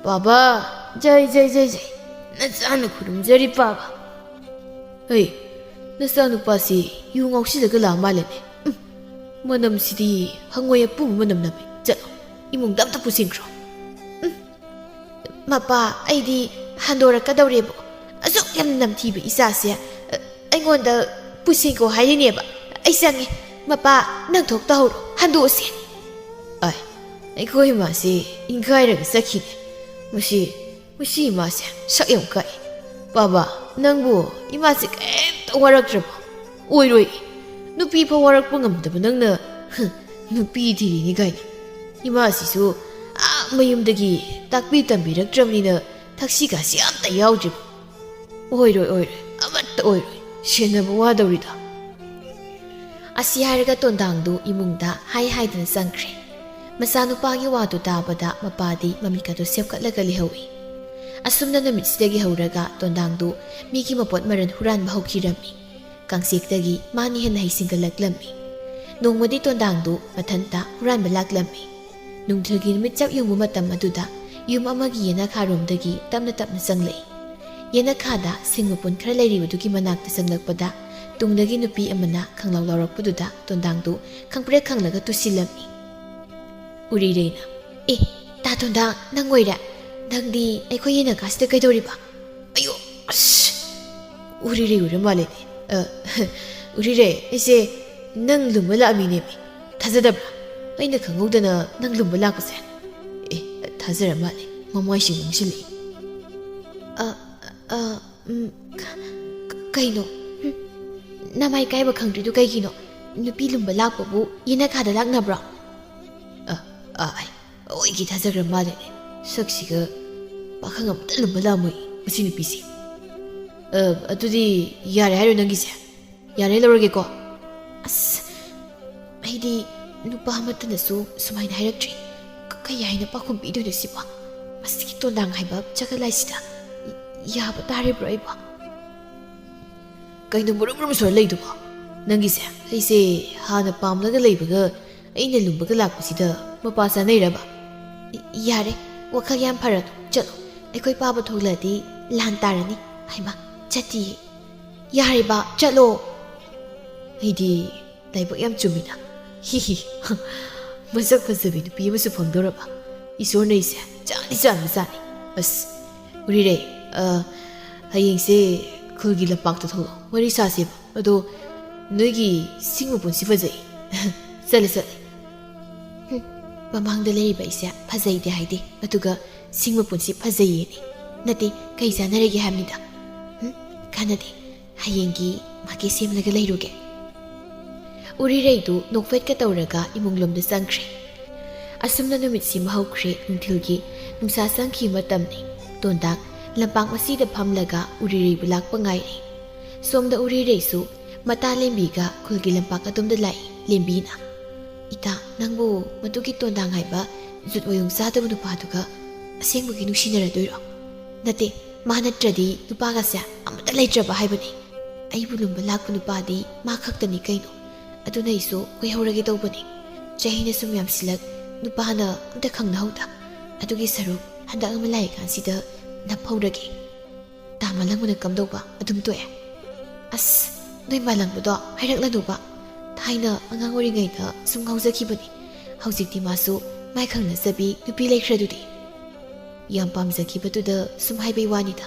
ꯄꯥꯕ, ꯖꯩ, ꯖꯩ, ꯖꯩ, ꯖꯩ꯫ ꯅꯆꯥꯅ ꯈꯨꯔꯨꯝꯖꯔꯤ, ꯄꯥꯕ꯫" "ꯍꯩ, ꯅꯆꯥꯅꯨꯄꯥꯁꯤ ꯌꯨ ꯉꯥꯎꯁꯤꯜꯂꯒ ꯂꯥꯛ ꯃꯥꯜꯂꯦꯅꯦ꯫ ꯎꯝ, ꯃꯅꯝꯁꯤꯗꯤ ꯍꯪꯉꯣꯏ ꯑꯄꯨꯝꯕ ꯃꯅꯝ ꯅꯝꯃꯤ꯫ ꯆꯠꯂꯣ, ꯏꯃꯨꯡꯗ ꯑꯝꯇ ꯄꯨꯁꯤꯟꯈ꯭ꯔꯣ꯫" "ꯎꯝ, ꯃꯄꯥ, ꯑꯩꯗꯤ ꯍꯟꯗꯣꯔꯛꯀꯗꯧꯔꯦꯕꯣ꯫ ꯑꯁꯨꯛ ꯌꯥꯝ ꯅꯝꯊꯤꯕ ꯏꯆꯥꯁꯦ, ꯑ, ꯑꯩꯉꯣꯟꯗ ꯄꯨꯁꯤꯟꯈꯣ ꯍꯥꯏꯔꯤꯅꯦꯕ꯫ ꯑꯩ ꯆꯪꯉꯦ꯫ ꯃꯄꯥ, ꯅꯪ ꯊꯣꯛ ꯇꯧꯍꯧꯔꯣ꯫ ꯍꯟꯗꯣꯛꯑꯁꯦ꯫ ꯑꯥꯏ, ꯑꯩꯈꯣꯏ ꯏꯃꯥꯁꯤ ꯏꯪꯈꯥꯏꯔꯒ ꯆꯠꯈꯤꯅꯦ꯫ ꯃꯁꯤ, ꯃꯁꯤ ꯏꯃꯥꯁꯦ ꯁꯛ ꯌꯥꯝ ꯀꯥꯛꯏ꯫ ꯕꯥꯕꯥ, ꯅꯪꯕꯨ ꯏꯃꯥꯁꯦ ꯀꯩꯝꯇ ꯋꯥꯔꯛꯇ꯭ꯔꯕꯣ? ꯑꯣꯏꯔꯣꯏ꯫ ꯅꯨꯄꯤ ꯐꯥꯎ ꯋꯥꯔꯛꯄ ꯉꯝꯗꯕ ꯅꯪꯅ, ꯍ, ꯅꯨꯄꯤ ꯊꯤꯔꯤꯅꯤ ꯀꯥꯏꯅ꯫ ꯏꯃꯥꯁꯤꯁꯨ ꯑꯥ ꯃꯌꯨꯝꯗꯒꯤ ꯇꯥꯛꯄꯤ ꯇꯝꯕꯤꯔꯛꯇ꯭ꯔꯕꯅꯤꯅ ꯊꯛꯁꯤ ꯈꯥꯁꯤ ꯑꯝꯇ ꯌꯥꯎꯗ꯭ꯔꯤꯕ꯫ ꯑꯣꯏꯔꯣꯏ, ꯑꯣꯏꯔꯣꯏ, ꯑꯃꯠꯇ ꯑꯣꯏꯔꯣꯏ꯫ ꯁꯦꯟꯅꯕ ꯋꯥꯗꯧꯔꯤꯗ꯫ ꯑꯁꯤ ꯍꯥꯏꯔꯒ ꯇꯣꯟꯗꯥꯡꯗꯨ ꯏꯃꯨꯡꯗ ꯍꯥꯏ ꯍꯥꯏꯗꯅ ꯆꯪꯈ꯭ꯔꯦ꯫ ꯃꯆꯥꯅꯨꯄꯥꯒꯤ ꯋꯥꯗꯨ ꯇꯥꯕꯗ ꯃꯄꯥꯗꯤ ꯃꯃꯤꯠꯀꯗꯨ ꯁꯦꯞꯀꯠꯂꯒ ꯂꯩꯍꯧꯏ꯫ ꯑꯁꯨꯝꯅ ꯅꯨꯃꯤꯠꯁꯤꯗꯒꯤ ꯍꯧꯔꯒ ꯇꯣꯟꯗꯥꯡꯗꯨ ꯃꯤꯒꯤ ꯃꯄꯣꯠ ꯃꯔꯟ ꯍꯨꯔꯥꯟꯕ ꯍꯧꯈꯤꯔꯝꯃꯤ꯫ ꯀꯥꯡꯆꯦꯛꯇꯒꯤ ꯃꯥꯅ ꯍꯦꯟꯅ ꯍꯩꯁꯤꯡꯒꯠꯂꯛꯂꯝꯃꯤ꯫ ꯅꯣꯡꯃꯗꯤ ꯇꯣꯟꯗꯥꯡꯗꯨ ꯃꯊꯟꯇ ꯍꯨꯔꯥꯟꯕ ꯂꯥꯛꯂꯝꯃꯤ꯫ ꯅꯨꯡꯊꯤꯜꯒꯤ ꯅꯨꯃꯤꯠ ꯆꯞ ꯌꯨꯡꯕ ꯃꯇꯝ ꯑꯗꯨꯗ ꯌꯨꯝ ꯑꯃꯒꯤ ꯌꯦꯅꯈꯥꯔꯣꯝꯗꯒꯤ ꯇꯞꯅ ꯇꯞꯅ ꯆꯪꯂꯛꯏ꯫ ꯌꯦꯅꯈꯥꯗ ꯁꯤꯡ ꯃꯄꯨꯟ ꯈꯔ ꯂꯩꯔꯤꯕꯗꯨꯒꯤ ꯃꯅꯥꯛꯇ ꯆꯪꯂꯛꯄꯗ ꯇꯨꯡꯗꯒꯤ ꯅꯨꯄꯤ ꯑꯃꯅ ꯈꯪꯂꯥꯎ ꯂꯥꯎꯔꯛꯄꯗꯨꯗ ꯇꯣꯟꯗꯥꯡꯗꯨ ꯈꯪꯄ꯭ꯔꯦꯛ ꯈꯪꯂꯒ ꯇꯨꯁꯤꯜꯂꯝꯃꯤ꯫ ꯎꯔꯤꯔꯩꯅ, "ꯑꯦ, ꯇꯥ ꯇꯣꯟꯗꯥꯡ, ꯅꯪ ꯑꯣꯏꯔꯦ? ꯅꯪꯗꯤ ꯑꯩꯈꯣꯏ ꯌꯦꯅꯈꯥꯁꯤꯗ ꯀꯩꯗꯧꯔꯤꯕ?" "ꯑꯌꯣ, ꯑꯁ! ꯎꯔꯤꯔꯩ ꯑꯣꯏꯔ ꯃꯥꯜꯂꯦꯅꯦ꯫ ꯑ, ꯎꯔꯤꯔꯩ, ꯑꯩꯁꯦ ꯅꯪ ꯂꯨꯝꯕ ꯂꯥꯛꯑꯝꯃꯤꯅꯦꯃꯤ꯫ ꯊꯥꯖꯗꯕ꯭ꯔꯥ? ꯑꯩꯅ ꯈꯪꯍꯧꯗꯅ ꯅꯪ ꯂꯨꯝꯕ ꯂꯥꯛꯄꯁꯦ?" "ꯑꯦ, ꯊꯥꯖꯔ ꯃꯥꯜꯂꯦ꯫ ꯃꯃꯥꯏꯁꯤ ꯉꯥꯡꯁꯤꯜꯂꯛꯏ꯫" "ꯑ, ꯑ, ꯎꯝ, ꯀ-, ꯀ-, ꯀꯩꯅꯣ? ꯎꯝ, ꯅꯃꯥꯏ ꯀꯥꯏꯕ ꯈꯪꯗ꯭ꯔꯤꯗꯨ ꯀꯩꯒꯤꯅꯣ? ꯅꯨꯄꯤ ꯂꯨꯝꯕ ꯂꯥꯛꯄꯕꯨ ꯌꯦꯅꯈꯥꯗ ꯂꯥꯛꯅꯕ꯭ꯔꯣ?" "ꯑ, ꯑ, ꯑꯩ ꯑꯣꯏꯒꯤ ꯊꯥꯖꯈ꯭ꯔ ꯃꯥꯜꯂꯦꯅꯦ꯫ ꯁꯛꯁꯤꯒ ꯄꯥꯈꯪ ꯑꯝꯇ ꯂꯨꯝꯕ ꯂꯥꯛꯑꯝꯃꯣꯏ ꯃꯁꯤ ꯅꯨꯄꯤꯁꯤ꯫ ꯑ, ꯑꯗꯨꯗꯤ ꯌꯥꯔꯦ ꯍꯥꯏꯔꯣ ꯅꯪꯒꯤꯁꯦ? ꯌꯥꯔꯦ, ꯂꯧꯔꯒꯦꯀꯣ?" "ꯑꯁ, ꯑꯩꯗꯤ ꯅꯨꯄꯥ ꯑꯃꯠꯇꯅꯁꯨ ꯁꯨꯃꯥꯏꯅ ꯍꯥꯏꯔꯛꯇ꯭ꯔꯤ꯫ ꯀ-, ꯀꯩ ꯍꯥꯏꯅ ꯄꯥꯎꯈꯨꯝ ꯄꯤꯗꯣꯏꯅꯣ ꯁꯤꯕꯣ? ꯃꯁꯤꯒꯤ ꯇꯣꯟꯗꯥꯡ ꯍꯥꯏꯕ ꯆꯒ ꯂꯥꯏꯁꯤꯗ ꯌꯥꯕ ꯇꯥꯔꯤꯕ꯭ꯔꯣ ꯑꯩꯕꯣ?" "ꯀꯩꯅꯣ ꯃꯨꯔꯨꯝ ꯃꯨꯔꯨꯝ ꯁꯣꯔ ꯂꯩꯗꯨꯕꯣ? ꯅꯪꯒꯤꯁꯦ ꯑꯩꯁꯦ ꯍꯥꯟꯅ ꯄꯥꯝꯂꯒ ꯂꯩꯕꯒ ꯑꯩꯅ ꯂꯨꯝꯕꯒ ꯂꯥꯛꯄꯁꯤꯗ ꯃꯄꯥ ꯆꯥꯅꯩꯔꯕ?" "ꯌꯥꯔꯦ, ꯋꯥꯈꯜ ꯌꯥꯝ ꯐꯔꯅꯨ, ꯆꯠꯂꯣ꯫ ꯑꯩꯈꯣꯏ ꯄꯥꯕ ꯊꯣꯛꯂꯛꯑꯗꯤ ꯂꯥꯟ ꯇꯥꯔꯅꯤ꯫" "ꯍꯩꯃꯥ, ꯆꯠꯇꯤꯌꯦ꯫" "ꯌꯥꯔꯦꯕ, ꯆꯠꯂꯣ꯫" ꯑꯩꯗꯤ ꯂꯥꯏꯕꯛ ꯌꯥꯝ ꯆꯨꯝꯃꯤꯅ꯫ ꯍꯤ ꯍꯤ꯫ ꯃꯁꯛ ꯐꯖꯕꯤ ꯅꯨꯄꯤ ꯑꯃꯁꯨ ꯐꯪꯗꯧꯔꯕ꯫ ꯏꯁꯣꯔꯅ ꯑꯩꯁꯦ ꯆꯥꯅꯤ ꯆꯥꯅꯤ ꯆꯥꯅꯤ꯫ ꯑꯁ, ꯎꯔꯤꯔꯦ, ꯑ, ꯍꯌꯦꯡꯁꯦ ꯈꯨꯜꯒꯤ ꯂꯝꯄꯥꯛꯇ ꯊꯣꯛꯂꯛꯑꯣ, ꯋꯥꯔꯤ ꯁꯥꯁꯦꯕ꯫ ꯑꯗꯣ ꯅꯣꯏꯒꯤ ꯁꯤꯡ ꯃꯄꯨꯟꯁꯤ ꯐꯖꯩ꯫ ꯆꯠꯂꯦ, ꯆꯠꯂꯦ꯫ ꯃꯃꯥꯡꯗ ꯂꯩꯔꯤꯕ ꯑꯩꯁꯦ ꯐꯖꯩꯗꯤ ꯍꯥꯏꯗꯦ, ꯑꯗꯨꯒ ꯁꯤꯡ ꯃꯄꯨꯟꯁꯤ ꯐꯖꯩꯌꯦꯅꯦ꯫ ꯅꯠꯇꯦ, ꯀꯩ ꯆꯥꯟꯅꯔꯒꯦ ꯍꯥꯏꯕꯅꯤꯗ꯫ ꯎꯝ, ꯀꯥꯟꯅꯗꯦ꯫ ꯍꯌꯦꯡꯒꯤ ꯃꯥꯒꯤ ꯁꯦꯝꯂꯒ ꯂꯩꯔꯨꯒꯦ꯫ ꯎꯔꯤꯔꯩꯗꯨ ꯅꯣꯛꯐꯦꯠꯀ ꯇꯧꯔꯒ ꯏꯃꯨꯡꯂꯣꯝꯗ ꯆꯪꯈ꯭ꯔꯦ꯫ ꯑꯁꯨꯝꯅ ꯅꯨꯃꯤꯠ ꯁꯤꯃ ꯍꯧꯈ꯭ꯔꯦ꯫ ꯅꯨꯡꯊꯤꯜꯒꯤ ꯅꯨꯡꯁꯥ ꯆꯪꯈꯤꯕ ꯃꯇꯝꯅꯤ꯫ ꯇꯣꯟꯗꯥꯡ ꯂꯝꯄꯥꯛ ꯃꯁꯤꯗ ꯐꯝꯂꯒ ꯎꯔꯤꯔꯩꯕꯨ ꯂꯥꯛꯄ ꯉꯥꯏꯔꯤ꯫ ꯁꯣꯝꯗ ꯎꯔꯤꯔꯩꯁꯨ ꯃꯇꯥ ꯂꯦꯝꯕꯤꯒ ꯈꯨꯜꯒꯤ ꯂꯝꯄꯥꯛ ꯑꯗꯣꯝꯗ ꯂꯥꯛꯏ꯫ ꯂꯦꯝꯕꯤꯅ, "ꯏꯇꯥ, ꯅꯪꯕꯨ ꯃꯗꯨꯒꯤ ꯇꯣꯟꯗꯥꯡ ꯍꯥꯏꯕ ꯖꯨꯠ ꯋꯥꯌꯨꯡ ꯆꯥꯗꯕ ꯅꯨꯄꯥꯗꯨꯒ ꯑꯁꯦꯡꯕꯒꯤ ꯅꯨꯡꯁꯤꯅꯔꯗꯣꯏꯔꯣ? ꯅꯠꯇꯦ, ꯃꯥ ꯅꯠꯇ꯭ꯔꯗꯤ ꯅꯨꯄꯥꯒꯁꯦ ꯑꯃꯠꯇ ꯂꯩꯇ꯭ꯔꯕ ꯍꯥꯏꯕꯅꯤ꯫ ꯑꯩꯕꯨ ꯂꯨꯝꯕ ꯂꯥꯛꯄ ꯅꯨꯄꯥꯗꯤ ꯃꯥ ꯈꯛꯇꯅꯤ ꯀꯩꯅꯣ꯫ ꯑꯗꯨꯅ ꯑꯩꯁꯨ ꯀꯣꯏꯍꯧꯔꯒꯦ ꯇꯧꯕꯅꯤ꯫ ꯆꯍꯤꯅ ꯁꯨꯝ ꯌꯥꯝꯁꯤꯜꯂꯛ, ꯅꯨꯄꯥꯅ ꯑꯝꯇ ꯈꯪꯅꯍꯧꯗ꯫ ꯑꯗꯨꯒꯤ ꯁꯔꯨꯛ ꯍꯟꯗꯛ ꯑꯃ ꯂꯥꯛꯏꯀꯥꯟꯁꯤꯗ ꯅꯞꯍꯧꯔꯒꯦ꯫ ꯇꯥ ꯃꯥꯂꯪꯕꯅ ꯀꯝꯗꯧꯕ? ꯑꯗꯨꯝ ꯇꯣꯛꯑꯦ?" "ꯑꯁ, ꯅꯣꯏ ꯃꯥꯂꯪꯕꯗꯣ ꯍꯥꯏꯔꯛꯂꯅꯨꯕ꯫ ꯊꯥꯏꯅ ꯑꯉꯥꯡ ꯑꯣꯏꯔꯤꯉꯩꯗ ꯁꯨꯝ ꯉꯥꯎꯖꯈꯤꯕꯅꯤ꯫ ꯍꯧꯖꯤꯛꯇꯤ ꯃꯥꯁꯨ ꯃꯥꯏ ꯈꯪꯅꯖꯕꯤ ꯅꯨꯄꯤ ꯂꯩꯈ꯭ꯔꯗꯨꯗꯤ꯫ ꯌꯥꯝ ꯄꯥꯝꯖꯈꯤꯕꯗꯨꯗ ꯁꯨꯝ ꯍꯥꯏꯕꯩ ꯋꯥꯅꯤꯗ꯫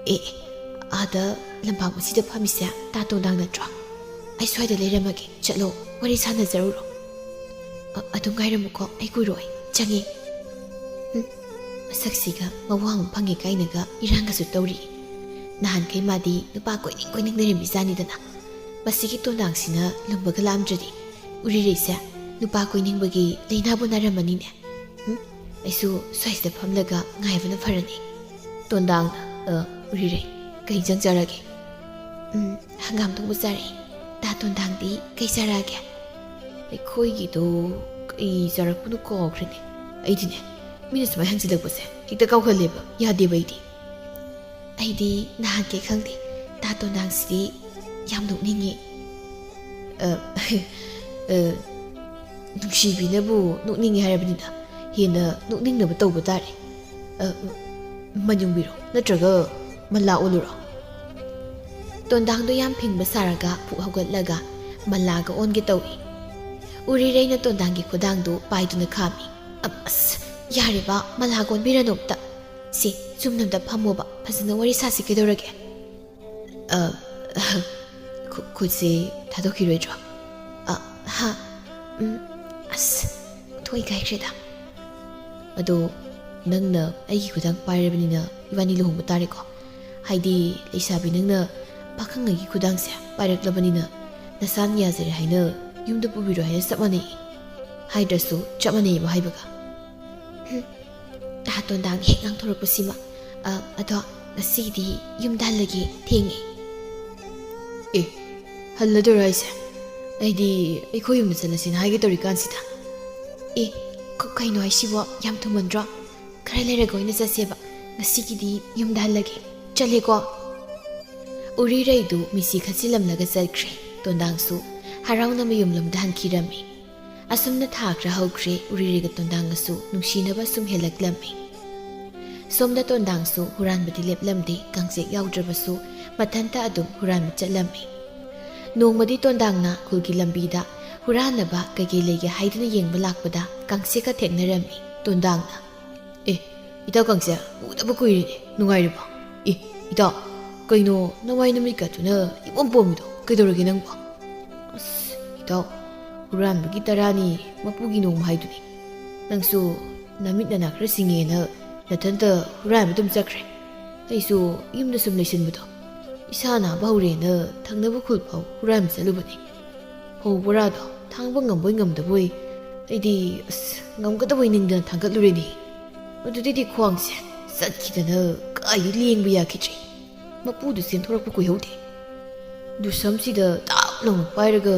ꯑꯦ, ꯑꯦ, ꯑꯥꯗ ꯂꯝꯄꯥꯛ ꯃꯁꯤꯗ ꯐꯝꯃꯤꯁꯦ ꯇꯥ ꯇꯣꯟꯗꯥꯡ ꯅꯠꯇ꯭ꯔꯣ? ꯑꯩ ꯁ꯭ꯋꯥꯏꯗ ꯂꯩꯔꯝꯃꯒꯦ, ꯆꯠꯂꯣ, ꯋꯥꯔꯤ ꯁꯥꯟꯅꯖꯔꯨꯔꯣ꯫ ꯑ-, ꯑꯗꯨꯝ ꯉꯥꯏꯔꯝꯃꯨꯀꯣ, ꯑꯩ ꯀꯨꯏꯔꯣꯏ, ꯆꯪꯉꯦ꯫ ꯎꯝ, ꯃꯁꯛꯁꯤꯒ ꯃꯋꯥ ꯑꯃ ꯐꯪꯉꯦ ꯀꯥꯏꯅꯒ ꯏꯔꯥꯡꯒꯁꯨ ꯇꯧꯔꯤ꯫ ꯅꯍꯥꯟꯈꯩ ꯃꯥꯗꯤ ꯅꯨꯄꯥ ꯀꯣꯏꯅꯤꯡ ꯀꯣꯏꯅꯤꯡ ꯂꯩꯔꯝꯃꯤꯖꯥꯠꯅꯤꯗꯅ꯫ ꯃꯁꯤꯒꯤ ꯇꯣꯟꯗꯥꯡꯁꯤꯅ ꯂꯨꯝꯕꯒ ꯂꯥꯝꯗ꯭ꯔꯗꯤ ꯎꯔꯤꯔꯩꯁꯦ ꯅꯨꯄꯥ ꯀꯣꯏꯅꯤꯡꯕꯒꯤ ꯂꯩꯅꯥꯕꯨ ꯅꯥꯔꯝꯃꯅꯤꯅꯦ꯫ ꯎꯝ, ꯑꯩꯁꯨ ꯁ꯭ꯋꯥꯏꯁꯤꯗ ꯐꯝꯂꯒ ꯉꯥꯏꯕꯅ ꯐꯔꯅꯤ꯫ ꯇꯣꯟꯗꯥꯡꯅ, "ꯑ, ꯎꯔꯤꯔꯩ, ꯀꯩ ꯏꯟꯖꯥꯡ ꯆꯥꯔꯒꯦ?" "ꯎꯝ, ꯍꯪꯒꯥꯝ ꯊꯣꯡꯕ ꯆꯥꯔꯛꯑꯦ꯫ ꯇꯥ ꯇꯣꯟꯗꯥꯡꯗꯤ ꯀꯩ ꯆꯥꯔꯛꯑꯒꯦ?" "ꯑꯩꯈꯣꯏꯒꯤꯗꯣ ꯀꯩ ꯆꯥꯔꯛꯄꯅꯣ ꯀꯥꯎꯈ꯭ꯔꯦꯅꯦ꯫ ꯑꯩꯗꯤꯅꯦ, ꯃꯤꯅ ꯁꯨꯃꯥꯏꯅ ꯍꯪꯖꯤꯜꯂꯛꯄꯁꯦ ꯍꯦꯛꯇ ꯀꯥꯎꯒꯜꯂꯦꯕ, ꯌꯥꯗꯦꯕ ꯑꯩꯗꯤ꯫" "ꯑꯩꯗꯤ ꯅꯍꯥꯟꯈꯩ ꯈꯪꯗꯦ, ꯇꯥ ꯇꯣꯟꯗꯥꯡꯁꯤꯗꯤ ꯌꯥꯝ ꯅꯣꯛꯅꯤꯡꯉꯤ꯫" "ꯑ, ꯑ, ꯅꯨꯡꯁꯤꯕꯤꯅꯕꯨ ꯅꯣꯛꯅꯤꯡꯉꯤ ꯍꯥꯏꯔꯕꯅꯤꯅ, ꯍꯦꯟꯅ ꯅꯣꯛꯅꯤꯡꯅꯕ ꯇꯧꯕ ꯇꯥꯔꯦ꯫ ꯑ, ꯃꯟ ꯌꯨꯡꯕꯤꯔꯣ, ꯅꯠꯇ꯭ꯔꯒ ꯃꯂꯥ ꯑꯣꯜꯂꯨꯔꯣ?" ꯇꯣꯟꯗꯥꯡꯗꯣ ꯌꯥꯝ ꯐꯤꯡꯕ ꯁꯥꯔꯒ ꯄꯨꯛ ꯍꯧꯒꯠꯂꯒ ꯃꯂꯥꯒ ꯑꯣꯟꯒꯦ ꯇꯧꯏ꯫ ꯎꯔꯤꯔꯩꯅ ꯇꯣꯟꯗꯥꯡꯒꯤ ꯈꯨꯗꯥꯡꯗꯨ ꯄꯥꯏꯗꯨꯅ ꯈꯥꯝꯃꯤ꯫ "ꯑ-, ꯑꯁ, ꯌꯥꯔꯦꯕ, ꯃꯂꯥꯒ ꯑꯣꯟꯕꯤꯔꯅꯨ ꯑꯝꯇ꯫ ꯁꯤ, ꯆꯨꯝꯅ ꯑꯝꯇ ꯐꯝꯃꯣꯕ, ꯐꯖꯅ ꯋꯥꯔꯤ ꯁꯥꯁꯤ ꯀꯩꯗꯧꯔꯒꯦ?" "ꯑ, ꯈꯨ-, ꯈꯨꯠꯁꯤ ꯊꯥꯗꯣꯛꯈꯤꯔꯣꯏꯗ꯭ꯔꯣ?" "ꯑ, ꯍꯥ? ꯎꯝ, ꯑꯁ, ꯑꯣꯏꯈꯥꯏꯈ꯭ꯔꯦꯗ꯫ ꯑꯗꯣ ꯅꯪꯅ ꯑꯩꯒꯤ ꯈꯨꯗꯥꯡ ꯄꯥꯏꯔꯕꯅꯤꯅ ꯏꯕꯥꯅꯤ ꯂꯨꯍꯣꯡꯕ ꯇꯥꯔꯦꯀꯣ? ꯍꯥꯏꯗꯤ ꯂꯩꯁꯥꯕꯤ ꯅꯪꯅ ꯄꯥꯈꯪ ꯑꯩꯒꯤ ꯈꯨꯗꯥꯡꯁꯦ ꯄꯥꯏꯔꯛꯂꯕꯅꯤꯅ ꯅꯁꯥꯅ ꯌꯥꯖꯔꯦ ꯍꯥꯏꯅ ꯌꯨꯝꯗ ꯄꯨꯕꯤꯔꯣ ꯍꯥꯏꯅ ꯆꯞ ꯃꯥꯟꯅꯩ꯫ ꯍꯥꯏꯗ꯭ꯔꯁꯨ ꯆꯞ ꯃꯥꯟꯅꯩꯕ ꯍꯥꯏꯕꯒ꯫ ꯍꯨꯝ, ꯑꯥ, ꯇꯣꯟꯗꯥꯡ ꯍꯦꯛ ꯉꯥꯡꯊꯣꯔꯛꯄꯁꯤꯃ꯫ ꯑ, ꯑꯗꯣ ꯉꯁꯤꯗꯤ ꯌꯨꯝꯗ ꯍꯜꯂꯒꯦ, ꯊꯦꯡꯉꯦ꯫ ꯑꯦ, ꯍꯜꯂꯗꯣꯏꯔꯣ ꯍꯥꯏꯁꯦ? ꯑꯩꯗꯤ ꯑꯩꯈꯣꯏ ꯌꯨꯝꯗ ꯆꯠꯂꯁꯤꯅ ꯍꯥꯏꯒꯦ ꯇꯧꯔꯤꯀꯥꯟꯁꯤꯗ꯫ ꯑꯦ, ꯀ-, ꯀꯩꯅꯣ ꯍꯥꯏꯁꯤꯕꯣ? ꯌꯥꯝ ꯊꯨꯃꯟꯗ꯭ꯔꯣ? ꯈꯔ ꯂꯩꯔꯒ ꯑꯣꯏꯅ ꯆꯠꯁꯦꯕ꯫ ꯉꯁꯤꯒꯤꯗꯤ ꯌꯨꯝꯗ ꯍꯜꯂꯒꯦ꯫ ꯆꯠꯂꯦꯀꯣ꯫ ꯎꯔꯤꯔꯩꯗꯨ ꯃꯤꯁꯤ ꯈꯠꯆꯤꯜꯂꯝꯂꯒ ꯆꯠꯈ꯭ꯔꯦ꯫ ꯇꯣꯟꯗꯥꯡꯁꯨ ꯍꯔꯥꯎꯅ ꯃꯌꯨꯝꯂꯣꯝꯗ ꯍꯟꯈꯤꯔꯝꯃꯤ꯫ ꯑꯁꯨꯝꯅ ꯊꯥ ꯈꯔ ꯍꯧꯈ꯭ꯔꯦ꯫ ꯎꯔꯤꯔꯩꯒ ꯇꯣꯟꯗꯥꯡꯒꯁꯨ ꯅꯨꯡꯁꯤꯅꯕ ꯁꯨꯝ ꯍꯦꯜꯂꯛꯂꯝꯃꯤ꯫ ꯁꯣꯝꯗ ꯇꯣꯟꯗꯥꯡꯁꯨ ꯍꯨꯔꯥꯟꯕꯗꯤ ꯂꯦꯞꯂꯝꯗꯦ꯫ ꯀꯥꯡꯆꯦꯛ ꯌꯥꯎꯗ꯭ꯔꯕꯁꯨ ꯃꯊꯟꯇ ꯑꯗꯨꯝ ꯍꯨꯔꯥꯟꯕ ꯆꯠꯂꯝꯃꯤ꯫ ꯅꯣꯡꯃꯗꯤ ꯇꯣꯟꯗꯥꯡꯅ ꯈꯨꯜꯒꯤ ꯂꯝꯕꯤꯗ ꯍꯨꯔꯥꯟꯅꯕ ꯀꯩꯀꯩ ꯂꯩꯒꯦ ꯍꯥꯏꯗꯨꯅ ꯌꯦꯡꯕ ꯂꯥꯛꯄꯗ ꯀꯥꯡꯆꯦꯛꯀ ꯊꯦꯡꯅꯔꯝꯃꯤ꯫ ꯇꯣꯟꯗꯥꯡꯅ, "ꯑꯦ, ꯏꯇꯥꯎ ꯀꯥꯡꯆꯦꯛ, ꯎꯗꯕ ꯀꯨꯏꯔꯦꯅꯦ, ꯅꯨꯡꯉꯥꯏꯔꯤꯕꯣ? ꯑꯦ, ꯏꯇꯥꯎ, ꯀꯩꯅꯣ ꯅꯃꯥꯏ ꯅꯃꯤꯠꯀꯗꯨꯅ ꯏꯄꯣꯝ ꯄꯣꯝꯃꯤꯗꯣ? ꯀꯩꯗꯧꯔꯒꯦ ꯅꯪꯕꯣ?" "ꯑꯁ, ꯏꯇꯥꯎ, ꯍꯨꯔꯥꯟꯕꯒꯤ ꯇꯔꯥꯅꯤ, ꯃꯄꯨꯒꯤ ꯅꯣꯡꯃ ꯍꯥꯏꯗꯨꯅꯤ꯫ ꯅꯪꯁꯨ ꯅꯃꯤꯠ ꯅꯅꯥ ꯈꯔ ꯁꯤꯡꯉꯦꯅ ꯅꯊꯟꯇ ꯍꯨꯔꯥꯟꯕ ꯑꯗꯨꯝ ꯆꯠꯈ꯭ꯔꯦ꯫ ꯑꯩꯁꯨ ꯌꯨꯝꯗ ꯁꯨꯝ ꯂꯩꯁꯤꯟꯕꯗꯣ ꯏꯁꯥ ꯅꯥꯕ ꯍꯧꯔꯦꯅ ꯊꯪꯅꯕ ꯈꯨꯜ ꯐꯥꯎ ꯍꯨꯔꯥꯟꯕ ꯆꯠꯂꯨꯕꯅꯤ꯫ ꯐꯧ ꯕꯣꯔꯥꯗꯣ ꯊꯥꯡꯕ ꯉꯝꯕꯣꯏ ꯉꯝꯗꯕꯣꯏ ꯑꯩꯗꯤ, ꯑꯁ, ꯉꯝꯒꯗꯕꯣꯏ ꯅꯤꯡꯗꯅ ꯊꯥꯡꯒꯠꯂꯨꯔꯦꯅꯦ꯫ ꯑꯗꯨꯗꯩꯗꯤ ꯈ꯭ꯋꯥꯡꯁꯦ ꯆꯠꯈꯤꯗꯅ ꯀꯥꯏꯗꯩ ꯂꯦꯡꯕ ꯌꯥꯈꯤꯗ꯭ꯔꯦ꯫ ꯃꯄꯨꯗꯨ ꯆꯦꯟꯊꯣꯔꯛꯄ ꯀꯨꯏꯍꯧꯗꯦ꯫ ꯗꯨꯁꯝꯁꯤꯗ ꯇꯥꯞ ꯂꯥꯎꯅ ꯄꯥꯏꯔꯒ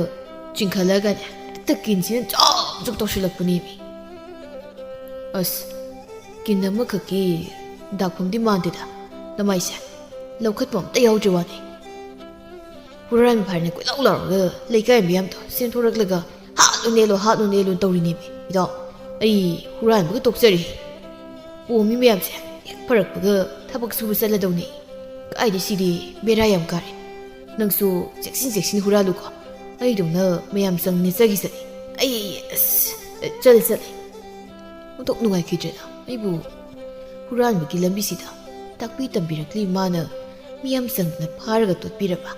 ꯆꯤꯡꯈꯠꯂꯒꯅꯦ, ꯍꯦꯛꯇ ꯀꯤꯟꯁꯤꯅ ꯖꯣꯞ ꯖꯣꯞ ꯇꯧꯁꯤꯜꯂꯛꯄꯅꯦꯃꯤ꯫ ꯑꯁ, ꯀꯤꯟ ꯑꯃꯈꯛꯀꯤ ꯗꯥꯛꯐꯝꯗꯤ ꯃꯥꯟꯗꯦꯗ, ꯅꯃꯥꯏꯁꯦ ꯂꯧꯈꯠꯄ ꯑꯝꯇ ꯌꯥꯎꯗ꯭ꯔꯤ ꯋꯥꯅꯤ꯫ ꯍꯨꯔꯥꯟꯕ ꯐꯥꯏꯅ ꯀꯣꯏꯂꯥꯎ ꯂꯥꯎꯔꯒ ꯂꯩꯀꯥꯏ ꯃꯤꯌꯥꯝꯗꯣ ꯆꯦꯟꯊꯣꯔꯛꯂꯒ, "ꯍꯥꯠꯂꯨ ꯅꯦꯜꯂꯨ, ꯍꯥꯠꯂꯨ ꯅꯦꯜꯂꯨ" ꯇꯧꯔꯤꯅꯦꯃꯤ꯫ ꯏꯇꯥꯎ, ꯑꯩ ꯍꯨꯔꯥꯟꯕꯒ ꯇꯣꯛꯆꯔꯦ꯫ ꯄꯣꯝꯃꯤ ꯃꯌꯥꯝꯁꯦ ꯍꯦꯛ ꯐꯔꯛꯄꯒ ꯊꯕꯛ ꯁꯨꯕ ꯆꯠꯂꯗꯧꯅꯤ꯫ ꯀꯥꯏꯗꯩ ꯁꯤꯗꯤ ꯕꯦꯔꯥ ꯌꯥꯝ ꯀꯥꯔꯦ꯫ ꯅꯪꯁꯨ ꯆꯦꯛꯁꯤꯟ ꯆꯦꯛꯁꯤꯟ ꯍꯨꯔꯥꯜꯂꯨꯀꯣ꯫ ꯑꯩꯗꯧꯅ ꯃꯌꯥꯝ ꯆꯪ ꯅꯦꯠꯆꯈꯤꯁꯅꯤ꯫ ꯑꯩ, ꯑꯁ, ꯆꯠꯂꯦ, ꯆꯠꯂꯦ꯫ ꯑꯣꯟꯊꯣꯛ ꯅꯨꯡꯉꯥꯏꯈꯤꯗ꯭ꯔꯦꯗ꯫ ꯑꯩꯕꯨ ꯍꯨꯔꯥꯟꯕꯒꯤ ꯂꯝꯕꯤꯁꯤꯗ ꯇꯥꯛꯄꯤ ꯇꯝꯕꯤꯔꯛꯂꯤ ꯃꯥꯅ ꯃꯤꯌꯥꯝ ꯆꯪꯗꯅ ꯐꯥꯔꯒ ꯇꯣꯠꯄꯤꯔꯕ꯫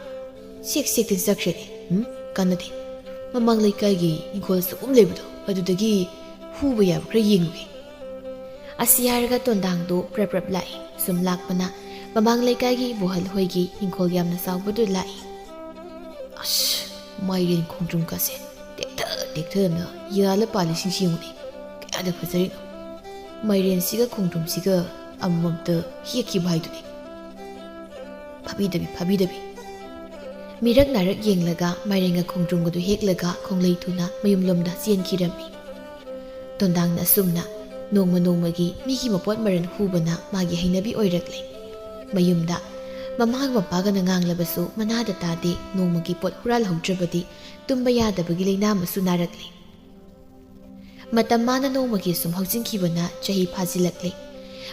ꯁꯦꯛ ꯁꯦꯛꯇꯅ ꯆꯠꯈ꯭ꯔꯦꯅꯦ꯫ ꯎꯝ? ꯀꯥꯟꯅꯗꯦ꯫ ꯃꯃꯥꯡ ꯂꯩꯀꯥꯏꯒꯤ ꯏꯪꯈꯣꯜ ꯆꯥꯛꯈꯨꯝ ꯂꯩꯕꯗꯣ, ꯑꯗꯨꯗꯒꯤ ꯐꯨꯕ ꯌꯥꯕ ꯈꯔ ꯌꯦꯡꯉꯨꯒꯦ꯫ ꯑꯁꯤ ꯍꯥꯏꯔꯒ ꯇꯣꯟꯗꯥꯡꯗꯣ ꯄ꯭ꯔꯞ ꯄ꯭ꯔꯞ ꯂꯥꯛꯏ꯫ ꯁꯨꯝ ꯂꯥꯛꯄꯅ ꯃꯃꯥꯡ ꯂꯩꯀꯥꯏꯒꯤ ꯕꯣꯍꯜ ꯍꯣꯏꯒꯤ ꯏꯪꯈꯣꯜ ꯌꯥꯝꯅ ꯆꯥꯎꯕꯗꯨ ꯂꯥꯛꯏ꯫ ꯑꯁ, ꯃꯥꯏꯔꯦꯟ ꯈꯣꯡꯗ꯭ꯔꯨꯝꯒꯁꯦ ꯇꯦꯛꯊ ꯇꯦꯛꯊꯗꯅ ꯌꯥꯜꯂ ꯄꯥꯜꯂꯤꯁꯤꯡꯁꯤ ꯌꯦꯡꯉꯨꯅꯦ, ꯀꯌꯥꯗ ꯐꯖꯔꯤꯅꯣ꯫ ꯃꯥꯏꯔꯦꯟꯁꯤꯒ ꯈꯣꯡꯗ꯭ꯔꯨꯝꯁꯤꯒ ꯑꯃꯃꯝꯇ ꯍꯦꯛꯈꯤꯕ ꯍꯥꯏꯗꯨꯅꯤ꯫ ꯐꯥꯕꯤꯗꯕꯤ, ꯐꯥꯕꯤꯗꯕꯤ꯫ ꯃꯤꯔꯛ ꯅꯥꯔꯛ ꯌꯦꯡꯂꯒ ꯃꯥꯏꯔꯦꯟꯒ ꯈꯣꯡꯗ꯭ꯔꯨꯝꯒꯗꯨ ꯍꯦꯛꯂꯒ ꯈꯣꯡꯂꯩ ꯊꯨꯅ ꯃꯌꯨꯝꯂꯣꯝꯗ ꯆꯦꯟꯈꯤꯔꯝꯃꯤ꯫ ꯇꯣꯟꯗꯥꯡꯅ ꯑꯁꯨꯝꯅ ꯅꯣꯡꯃ ꯅꯣꯡꯃꯒꯤ ꯃꯤꯒꯤ ꯃꯄꯣꯠ ꯃꯔꯟ ꯍꯨꯕꯅ ꯃꯥꯒꯤ ꯍꯩꯅꯕꯤ ꯑꯣꯏꯔꯛꯂꯦ꯫ ꯃꯌꯨꯝꯗ ꯃꯃꯥꯒ ꯃꯄꯥꯒꯅ ꯉꯥꯡꯂꯕꯁꯨ ꯃꯅꯥꯗ ꯇꯥꯗꯦ, ꯅꯣꯡꯃꯒꯤ ꯄꯣꯠ ꯍꯨꯔꯥꯜꯍꯧꯗ꯭ꯔꯕꯗꯤ ꯇꯨꯝꯕ ꯌꯥꯗꯕꯒꯤ ꯂꯩꯅꯥ ꯑꯃꯁꯨ ꯅꯥꯔꯛꯂꯦ꯫ ꯃꯇꯝ ꯃꯥꯅ ꯅꯣꯡꯃꯒꯤ ꯁꯨꯝ ꯍꯧꯖꯤꯟꯈꯤꯕꯅ ꯆꯍꯤ ꯐꯥꯖꯤꯜꯂꯛꯂꯦ꯫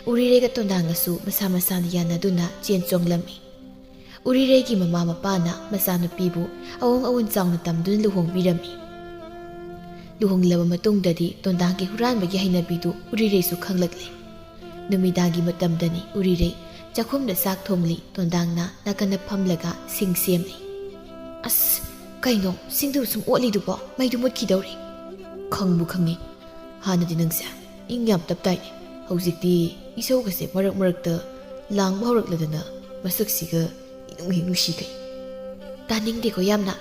ꯎꯔꯤꯔꯩꯒ ꯇꯣꯟꯗꯥꯡꯒꯁꯨ ꯃꯁꯥ ꯃꯁꯥꯅ ꯌꯥꯅꯗꯨꯅ ꯆꯦꯟ ꯆꯣꯡꯂꯝꯃꯤ꯫ ꯎꯔꯤꯔꯩꯒꯤ ꯃꯃꯥ ꯃꯄꯥꯅ ꯃꯆꯥꯅꯨꯄꯤꯕꯨ ꯑꯋꯣꯡ ꯑꯋꯣꯟ ꯆꯥꯎꯅ ꯇꯝꯗꯨꯅ ꯂꯨꯍꯣꯡꯕꯤꯔꯝꯃꯤ꯫ ꯂꯨꯍꯣꯡꯂꯕ ꯃꯇꯨꯡꯗꯗꯤ ꯇꯣꯟꯗꯥꯡꯒꯤ ꯍꯨꯔꯥꯟꯕꯒꯤ ꯍꯩꯅꯕꯤꯗꯨ ꯎꯔꯤꯔꯩꯁꯨ ꯈꯪꯂꯛꯂꯦ꯫ ꯅꯨꯃꯤꯗꯥꯡꯒꯤ ꯃꯇꯝꯗꯅꯤ ꯎꯔꯤꯔꯩ ꯆꯥꯛꯈꯨꯝꯗ ꯆꯥꯛ ꯊꯣꯡꯂꯤ, ꯇꯣꯟꯗꯥꯡꯅ ꯅꯥꯀꯟꯗ ꯐꯝꯂꯒ ꯁꯤꯡ ꯁꯦꯝꯂꯤ꯫ "ꯑꯁ, ꯀꯩꯅꯣ ꯁꯤꯡꯗꯨ ꯁꯨꯝ ꯑꯣꯠꯂꯤꯗꯨꯕꯣ? ꯃꯩꯗꯨ ꯃꯨꯠꯈꯤꯗꯧꯔꯦ꯫" "ꯈꯪꯕꯨ ꯈꯪꯉꯤ꯫ ꯍꯥꯟꯅꯗꯤ ꯅꯪꯁꯦ ꯏꯪ ꯌꯥꯝ ꯇꯞꯇꯥꯏꯅꯦ꯫ ꯍꯧꯖꯤꯛꯇꯤ ꯏꯁꯧꯒꯁꯦ ꯃꯔꯛ ꯃꯔꯛꯇ ꯂꯥꯡꯕ ꯍꯧꯔꯛꯂꯗꯅ ꯃꯁꯛꯁꯤꯒ ꯏꯅꯨꯡ ꯍꯦꯛ ꯅꯨꯡꯁꯤꯈꯩ꯫" "ꯇꯥꯅꯤꯡꯗꯦꯀꯣ ꯌꯥꯝꯅ꯫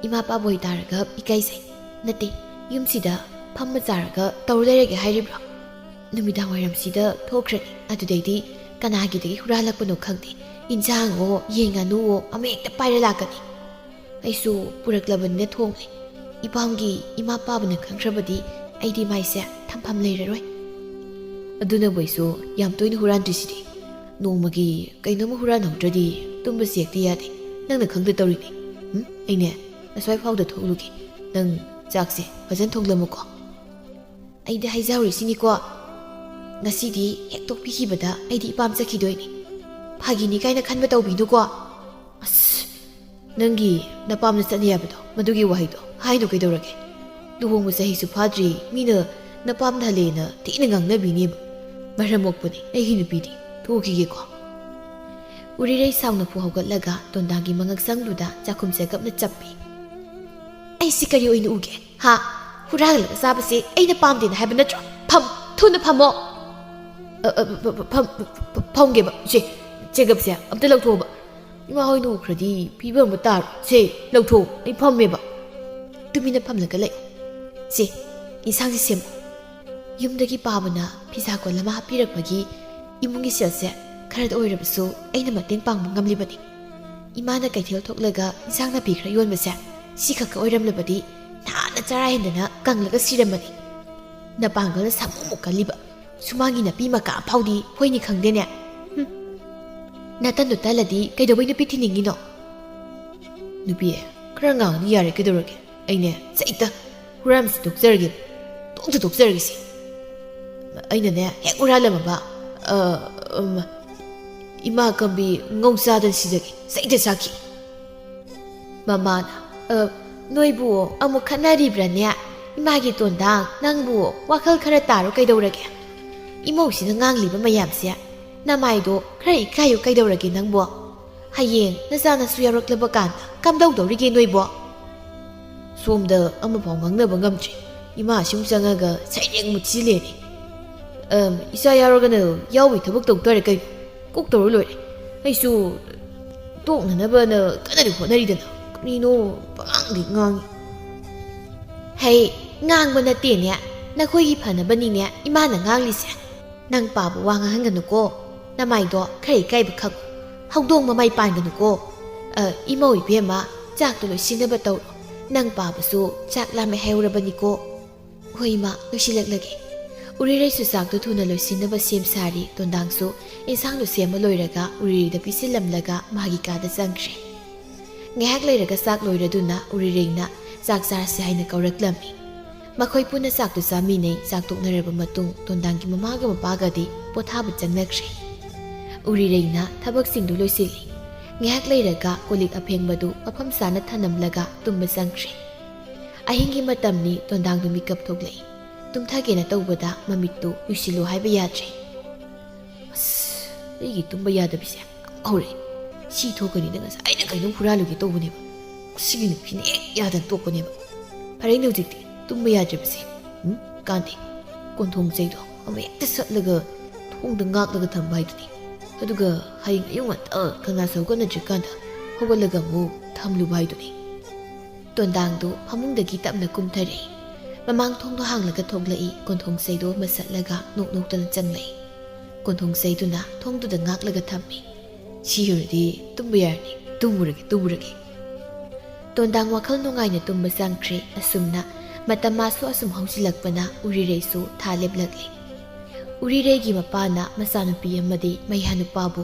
ꯏꯃꯥ ꯄꯥꯕ ꯑꯣꯏꯇꯥꯔꯒ ꯏꯀꯥꯏꯖꯩ꯫ ꯅꯠꯇꯦ, ꯌꯨꯝꯁꯤꯗ ꯐꯝꯃ ꯆꯥꯔꯒ ꯇꯧꯔ ꯂꯩꯔꯒꯦ ꯍꯥꯏꯔꯤꯕ꯭ꯔꯣ? ꯅꯨꯃꯤꯗꯥꯡ ꯋꯥꯏꯔꯝꯁꯤꯗ ꯊꯣꯛꯈ꯭ꯔꯅꯤ, ꯑꯗꯨꯗꯩꯗꯤ ꯀꯅꯥꯒꯤꯗꯒꯤ ꯍꯨꯔꯥꯜꯂꯛꯄꯅꯣ ꯈꯪꯗꯦ, ꯏꯟꯁꯥꯡꯉꯣ ꯌꯦꯟ ꯉꯥꯅꯨꯋꯣ ꯑꯃ ꯍꯦꯛꯇ ꯄꯥꯏꯔ ꯂꯥꯛꯀꯅꯤ꯫ ꯑꯩꯁꯨ ꯄꯨꯔꯛꯂꯕꯅꯤꯅ ꯊꯣꯡꯂꯦ꯫ ꯏꯄꯥꯝꯒꯤ ꯏꯃꯥ ꯄꯥꯕꯅ ꯈꯪꯈ꯭ꯔꯕꯗꯤ ꯑꯩꯗꯤ ꯃꯥꯏꯁꯦ ꯊꯝꯐꯝ ꯂꯩꯔꯔꯣꯏ꯫" "ꯑꯗꯨꯅꯕꯨ ꯑꯩꯁꯨ ꯌꯥꯝ ꯇꯣꯏꯅ ꯍꯨꯔꯥꯟꯗ꯭ꯔꯤꯁꯤꯗꯤ꯫ ꯅꯣꯡꯃꯒꯤ ꯀꯩꯅꯣꯝꯃ ꯍꯨꯔꯥꯟꯍꯧꯗ꯭ꯔꯗꯤ ꯇꯨꯝꯕꯁꯦ ꯍꯦꯛꯇ ꯌꯥꯗꯦ꯫ ꯅꯪꯅ ꯈꯪꯗ ꯇꯧꯔꯤꯅꯦ꯫ ꯎꯝ, ꯑꯩꯅꯦ ꯑꯁ꯭ꯋꯥꯏ ꯐꯥꯎꯗ ꯊꯣꯛꯂꯨꯒꯦ꯫ ꯅꯪ ꯆꯥꯛꯁꯦ ꯐꯖꯅ ꯊꯣꯡꯂꯝꯃꯨꯀꯣ꯫" "ꯑꯩꯗꯤ ꯍꯥꯏꯖꯍꯧꯔꯤꯁꯤꯅꯤꯀꯣ, ꯉꯁꯤꯗꯤ ꯍꯦꯛ ꯇꯣꯛꯄꯤꯈꯤꯕꯗ ꯑꯩꯗꯤ ꯏꯄꯥꯝ ꯆꯠꯈꯤꯗꯣꯏꯅꯤ꯫ ꯐꯥꯒꯤꯅꯤ ꯀꯥꯏꯅ ꯈꯟꯕ ꯇꯧꯕꯤꯅꯨꯀꯣ꯫" "ꯑꯁ, ꯅꯪꯒꯤ ꯅꯄꯥꯝꯗ ꯆꯠꯅꯤ ꯍꯥꯏꯕꯗꯣ, ꯃꯗꯨꯒꯤ ꯋꯥꯍꯩꯗꯣ ꯍꯥꯏꯅꯨ ꯀꯩꯗꯧꯔꯒꯦ? ꯂꯨꯍꯣꯡꯕ ꯆꯍꯤꯁꯨ ꯐꯥꯗ꯭ꯔꯤ, ꯃꯤꯅ ꯅꯄꯥꯝꯗ ꯍꯜꯂꯦꯅ ꯊꯤꯅ ꯉꯥꯡꯅꯕꯤꯅꯦꯕ꯫ ꯃꯔꯝ ꯃꯣꯛꯄꯅꯦ ꯑꯩꯒꯤ ꯅꯨꯄꯤꯗꯤ꯫ ꯊꯣꯛꯈꯤꯒꯦꯀꯣ꯫" ꯎꯔꯤꯔꯩ ꯁꯥꯎꯅ ꯐꯨ ꯍꯧꯒꯠꯂꯒ ꯇꯣꯟꯗꯥꯒꯤ ꯃꯉꯛꯁꯪꯗꯨꯗ ꯆꯥꯛꯈꯨꯝ ꯆꯦꯒꯞꯅ ꯆꯞꯄꯤ꯫ "ꯑꯩꯁꯤ ꯀꯔꯤ ꯑꯣꯏꯅ ꯎꯒꯦ? ꯍꯥ? ꯍꯨꯔꯥꯜꯂꯒ ꯆꯥꯕꯁꯦ ꯑꯩꯅ ꯄꯥꯝꯗꯦꯅ ꯍꯥꯏꯕ ꯅꯠꯇ꯭ꯔꯣ? ꯐꯝ, ꯊꯨꯅ ꯐꯝꯃꯣ꯫ ꯑ, ꯑ, ꯐ-, ꯐ-, ꯐꯝ-, ꯐ-, ꯐ-, ꯐꯝꯒꯦꯕ꯫ ꯁꯦ, ꯆꯦꯒꯞꯁꯦ ꯑꯝꯇ ꯂꯧꯊꯣꯛꯑꯣꯕ꯫ ꯏꯃꯥ ꯍꯣꯏꯅ ꯎꯈ꯭ꯔꯗꯤ ꯐꯤꯕꯝ ꯑꯃ ꯇꯥꯔꯣꯏ꯫ ꯁꯦ, ꯂꯧꯊꯣꯛꯑꯣ꯫ ꯑꯩ ꯐꯝꯃꯦꯕ꯫ ꯇꯨꯃꯤꯟꯅ ꯐꯝꯂꯒ ꯂꯩ꯫ ꯁꯦ, ꯏꯟꯁꯥꯡꯁꯦ ꯁꯦꯝꯃꯣ꯫ ꯌꯨꯝꯗꯒꯤ ꯄꯥꯕꯅ ꯐꯤꯁꯥ ꯀꯣꯟ ꯑꯃ ꯍꯥꯞꯄꯤꯔꯛꯄꯒꯤ ꯏꯃꯨꯡꯒꯤ ꯁꯦꯜꯁꯦ ꯈꯔꯗ ꯑꯣꯏꯔꯕꯁꯨ ꯑꯩꯅ ꯃꯇꯦꯡ ꯄꯥꯡꯕ ꯉꯝꯂꯤꯕꯅꯤ꯫ ꯏꯃꯥꯅ ꯀꯩꯊꯦꯜ ꯊꯣꯛꯂꯒ ꯏꯟꯁꯥꯡ ꯅꯥꯄꯤ ꯈꯔ ꯌꯣꯟꯕꯁꯦ ꯁꯤ ꯈꯛꯀ ꯑꯣꯏꯔꯝꯂꯕꯗꯤ ꯅꯍꯥꯟꯅ ꯆꯔꯥ ꯍꯦꯟꯗꯅ ꯀꯪꯂꯒ ꯁꯤꯔꯝꯃꯅꯤ꯫ ꯅꯄꯥꯡꯒꯜꯅ ꯁꯥꯃꯨꯃꯨꯛ ꯀꯜꯂꯤꯕ ꯁꯨꯃꯥꯡꯒꯤ ꯅꯥꯄꯤ ꯃꯀꯥ ꯐꯥꯎꯗꯤ ꯐꯣꯏꯅꯤ ꯈꯪꯗꯦꯅꯦ꯫ ꯍꯨꯝ꯫ ꯅꯇꯟꯗꯣ ꯇꯜꯂꯗꯤ ꯀꯩꯗꯧꯕꯩ ꯅꯨꯄꯤ ꯊꯤꯅꯤꯡꯉꯤꯅꯣ? ꯅꯨꯄꯤ, ꯈꯔ ꯉꯥꯡꯉꯗꯤ ꯌꯥꯔꯦ, ꯀꯩꯗꯧꯔꯒꯦ? ꯑꯩꯅꯦ, ꯆꯩꯇ ꯍꯨꯔꯥꯟꯕꯁꯤ ꯇꯣꯛꯆꯔꯒꯦ, ꯇꯣꯛꯇ ꯇꯣꯛꯆꯔꯒꯦꯁꯤ꯫ ꯑꯩꯅꯅꯦ, ꯍꯦꯛ ꯍꯨꯔꯥꯜꯂꯝꯃꯕ, ꯑ, ꯎꯝ, ꯏꯃꯥ ꯀꯝꯕꯤ ꯉꯧ ꯆꯥꯗꯅ ꯁꯤꯖꯒꯦ, ꯆꯩꯇ ꯆꯥꯈꯤ꯫ ꯃꯃꯥꯅ, "ꯑ, ꯅꯣꯏꯕꯨ ꯑꯃꯨꯛ ꯈꯠꯅꯔꯤꯕ꯭ꯔꯥꯅꯦ? ꯏꯃꯥꯒꯤ ꯇꯣꯟꯗꯥꯡ, ꯅꯪꯕꯨ ꯋꯥꯈꯜ ꯈꯔ ꯇꯥꯔꯣ ꯀꯩꯗꯧꯔꯒꯦ? ꯏꯃꯧꯁꯤꯅ ꯉꯥꯡꯂꯤꯕ ꯃꯌꯥꯝꯁꯦ, ꯅꯃꯥꯏꯗꯣ ꯈꯔ ꯏꯀꯥꯏꯌꯨ ꯀꯩꯗꯧꯔꯒꯦ ꯅꯪꯕꯣ? ꯍꯌꯦꯡ ꯅꯆꯥ ꯅꯁꯨ ꯌꯥꯎꯔꯛꯂꯕ ꯀꯥꯟꯗ ꯀꯝꯗꯧꯗꯧꯔꯤꯒꯦ ꯅꯣꯏꯕꯣ?" ꯁꯣꯝꯗ ꯑꯃꯐꯥꯎ ꯉꯥꯡꯅꯕ ꯉꯝꯗ꯭ꯔꯤ꯫ ꯏꯃꯥ ꯑꯁꯨꯝ ꯆꯪꯉꯒ ꯁꯩꯔꯦꯡ ꯃꯨꯠꯁꯤꯜꯂꯦꯅꯦ꯫ ꯑꯝ, ꯏꯆꯥ ꯌꯥꯎꯔꯒꯅ ꯌꯥꯎꯕꯩ ꯊꯕꯛ ꯇꯧ ꯇꯥꯔꯦ ꯀꯩꯅꯣ? ꯀꯣꯛ ꯇꯧꯔ ꯂꯣꯏꯔꯦ꯫ ꯑꯩꯁꯨ ꯇꯣꯛꯅꯅꯕꯅ ꯀꯟꯅꯗꯤ ꯍꯣꯠꯅꯔꯤꯗꯅ꯫ ꯀꯔꯤꯅꯣ ꯄꯉꯥꯡꯗꯤ ꯉꯥꯡꯉꯤ꯫ ꯍꯩ, ꯉꯥꯡꯕ ꯅꯠꯇꯦꯅꯦ꯫ ꯅꯈꯣꯏꯒꯤ ꯐꯅꯕꯅꯤꯅꯦ ꯏꯃꯥꯅ ꯉꯥꯡꯂꯤꯁꯦ꯫ ꯅꯪ ꯄꯥꯕ ꯋꯥ ꯉꯥꯡꯍꯟꯒꯅꯨꯀꯣ꯫ ꯅꯃꯥꯏꯗꯣ ꯈꯔ ꯏꯀꯥꯏꯕ ꯈꯪꯉꯨ꯫ ꯍꯧꯗꯣꯡ ꯃꯃꯥꯏ ꯄꯥꯟꯒꯅꯨꯀꯣ꯫ ꯑ, ꯏꯃꯧ ꯏꯕꯦꯝꯃ, ꯆꯥꯛꯇꯣ ꯂꯣꯏꯁꯤꯟꯅꯕ ꯇꯧꯔꯣ꯫ ꯅꯪ ꯄꯥꯕꯁꯨ ꯆꯥꯛ ꯂꯥꯝꯃꯦ ꯍꯥꯏꯍꯧꯔꯕꯅꯤꯀꯣ꯫ ꯍꯣꯏ ꯏꯃꯥ, ꯂꯣꯏꯁꯤꯜꯂꯛꯂꯒꯦ꯫ ꯎꯔꯤꯔꯩꯁꯨ ꯆꯥꯛꯇꯣ ꯊꯨꯅ ꯂꯣꯏꯁꯤꯟꯅꯕ ꯁꯦꯝ ꯁꯥꯔꯤ꯫ ꯇꯣꯟꯗꯥꯡꯁꯨ ꯏꯟꯁꯥꯡꯗꯣ ꯁꯦꯝꯕ ꯂꯣꯏꯔꯒ ꯎꯔꯤꯔꯩꯗ ꯄꯤꯁꯤꯜꯂꯝꯂꯒ ꯃꯥꯒꯤ ꯀꯥꯗ ꯆꯪꯈ꯭ꯔꯦ꯫ ꯉꯥꯏꯍꯥꯛ ꯂꯩꯔꯒ ꯆꯥꯛ ꯂꯣꯏꯔꯗꯨꯅ ꯎꯔꯤꯔꯩꯅ ꯆꯥꯛ ꯆꯥꯔꯁꯤ ꯍꯥꯏꯅ ꯀꯧꯔꯛꯂꯝꯃꯤ꯫ ꯃꯈꯣꯏ ꯄꯨꯟꯅ ꯆꯥꯛꯇꯨ ꯆꯥꯃꯤꯟꯅꯩ꯫ ꯆꯥꯛ ꯇꯣꯛꯅꯔꯕ ꯃꯇꯨꯡ ꯇꯣꯟꯗꯥꯡꯒꯤ ꯃꯃꯥꯒ ꯃꯄꯥꯒꯗꯤ ꯄꯣꯊꯥꯕ ꯆꯪꯅꯈ꯭ꯔꯦ꯫ ꯎꯔꯤꯔꯩꯅ ꯊꯕꯛꯁꯤꯡꯗꯨ ꯂꯣꯏꯁꯤꯜꯂꯤ꯫ ꯉꯥꯏꯍꯥꯛ ꯂꯩꯔꯒ ꯀꯣꯜꯂꯤꯛ ꯑꯐꯦꯡꯕꯗꯨ ꯃꯐꯝ ꯆꯥꯅ ꯊꯅꯝꯂꯒ ꯇꯨꯝꯕ ꯆꯪꯈ꯭ꯔꯦ꯫ ꯑꯍꯤꯡꯒꯤ ꯃꯇꯝꯅꯤ꯫ ꯇꯣꯟꯗꯥꯡꯗꯨ ꯃꯤꯀꯞ ꯊꯣꯛꯂꯛꯏ꯫ ꯇꯨꯝꯊꯒꯦꯅ ꯇꯧꯕꯗ ꯃꯃꯤꯠꯇꯨ ꯎꯏꯁꯤꯜꯂꯨ ꯍꯥꯏꯕ ꯌꯥꯗ꯭ꯔꯦ꯫ ꯑꯁ, ꯑꯩꯒꯤ ꯇꯨꯝꯕ ꯌꯥꯗꯕꯤꯁꯦ ꯍꯧꯔꯛꯑꯦ꯫ ꯁꯤ ꯊꯣꯛꯀꯅꯤꯅ ꯉꯁꯥꯏꯅ ꯀꯩꯅꯣꯝ ꯍꯨꯔꯥꯜꯂꯨꯒꯦ ꯇꯧꯕꯅꯦꯕ꯫ ꯁꯤꯒꯤ ꯅꯨꯄꯤꯅ ꯍꯦꯛ ꯌꯥꯗꯅ ꯇꯣꯛꯄꯅꯦꯕ꯫ ꯐꯔꯦꯅꯦ, ꯍꯧꯖꯤꯛꯇꯤ ꯇꯨꯝꯕ ꯌꯥꯗ꯭ꯔꯤꯕꯁꯦ꯫ ꯎꯝ? ꯀꯥꯟꯗꯦ꯫ ꯀꯣꯟꯊꯣꯡ ꯆꯩꯗꯣ ꯑꯃ ꯍꯦꯛꯇ ꯁꯠꯂꯒ ꯊꯣꯡꯗ ꯉꯥꯛꯂꯒ ꯊꯝꯕ ꯍꯥꯏꯗꯨꯅꯤ꯫ ꯑꯗꯨꯒ ꯍꯌꯦꯡ ꯑꯌꯨꯛ ꯉꯟꯇꯥ ꯀꯅꯥꯁꯨ ꯍꯧꯒꯠꯅꯗ꯭ꯔꯤꯀꯥꯟꯗ ꯍꯧꯒꯠꯂꯒ ꯑꯃꯨꯛ ꯊꯝꯂꯨꯕ ꯍꯥꯏꯗꯨꯅꯤ꯫ ꯇꯣꯟꯗꯥꯡꯗꯨ ꯐꯃꯨꯡꯗꯒꯤ ꯇꯞꯅ ꯀꯨꯝꯊꯔꯛꯏ꯫ ꯃꯃꯥꯡ ꯊꯣꯡꯗꯣ ꯍꯥꯡꯂꯒ ꯊꯣꯛꯂꯛꯏ, ꯀꯣꯟꯊꯣꯡ ꯆꯩꯗꯣ ꯑꯃ ꯁꯠꯂꯒ ꯅꯣꯛ ꯅꯣꯛꯇꯅ ꯆꯪꯂꯛꯏ꯫ ꯀꯣꯟꯊꯣꯡ ꯆꯩꯗꯨꯅ ꯊꯣꯡꯗꯨꯗ ꯉꯥꯛꯂꯒ ꯊꯝꯃꯤ꯫ "ꯁꯤ ꯌꯧꯔꯗꯤ ꯇꯨꯝꯕ ꯌꯥꯔꯅꯤ, ꯇꯨꯝꯃꯨꯔꯒꯦ, ꯇꯨꯝꯃꯨꯔꯒꯦ"꯫ ꯇꯣꯟꯗꯥꯡ ꯋꯥꯈꯜ ꯅꯨꯡꯉꯥꯏꯅ ꯇꯨꯝꯕ ꯆꯪꯈ꯭ꯔꯦ꯫ ꯑꯁꯨꯝꯅ ꯃꯇꯝ ꯃꯥꯁꯨ ꯑꯁꯨꯝ ꯍꯧꯖꯤꯜꯂꯛꯄꯅ ꯎꯔꯤꯔꯩꯁꯨ ꯊꯥ ꯂꯦꯞꯂꯛꯂꯤ꯫ ꯎꯔꯤꯔꯩꯒꯤ ꯃꯄꯥꯅ ꯃꯆꯥꯅꯨꯄꯤ ꯑꯃꯗꯤ ꯃꯌꯥꯅꯨꯄꯥꯕꯨ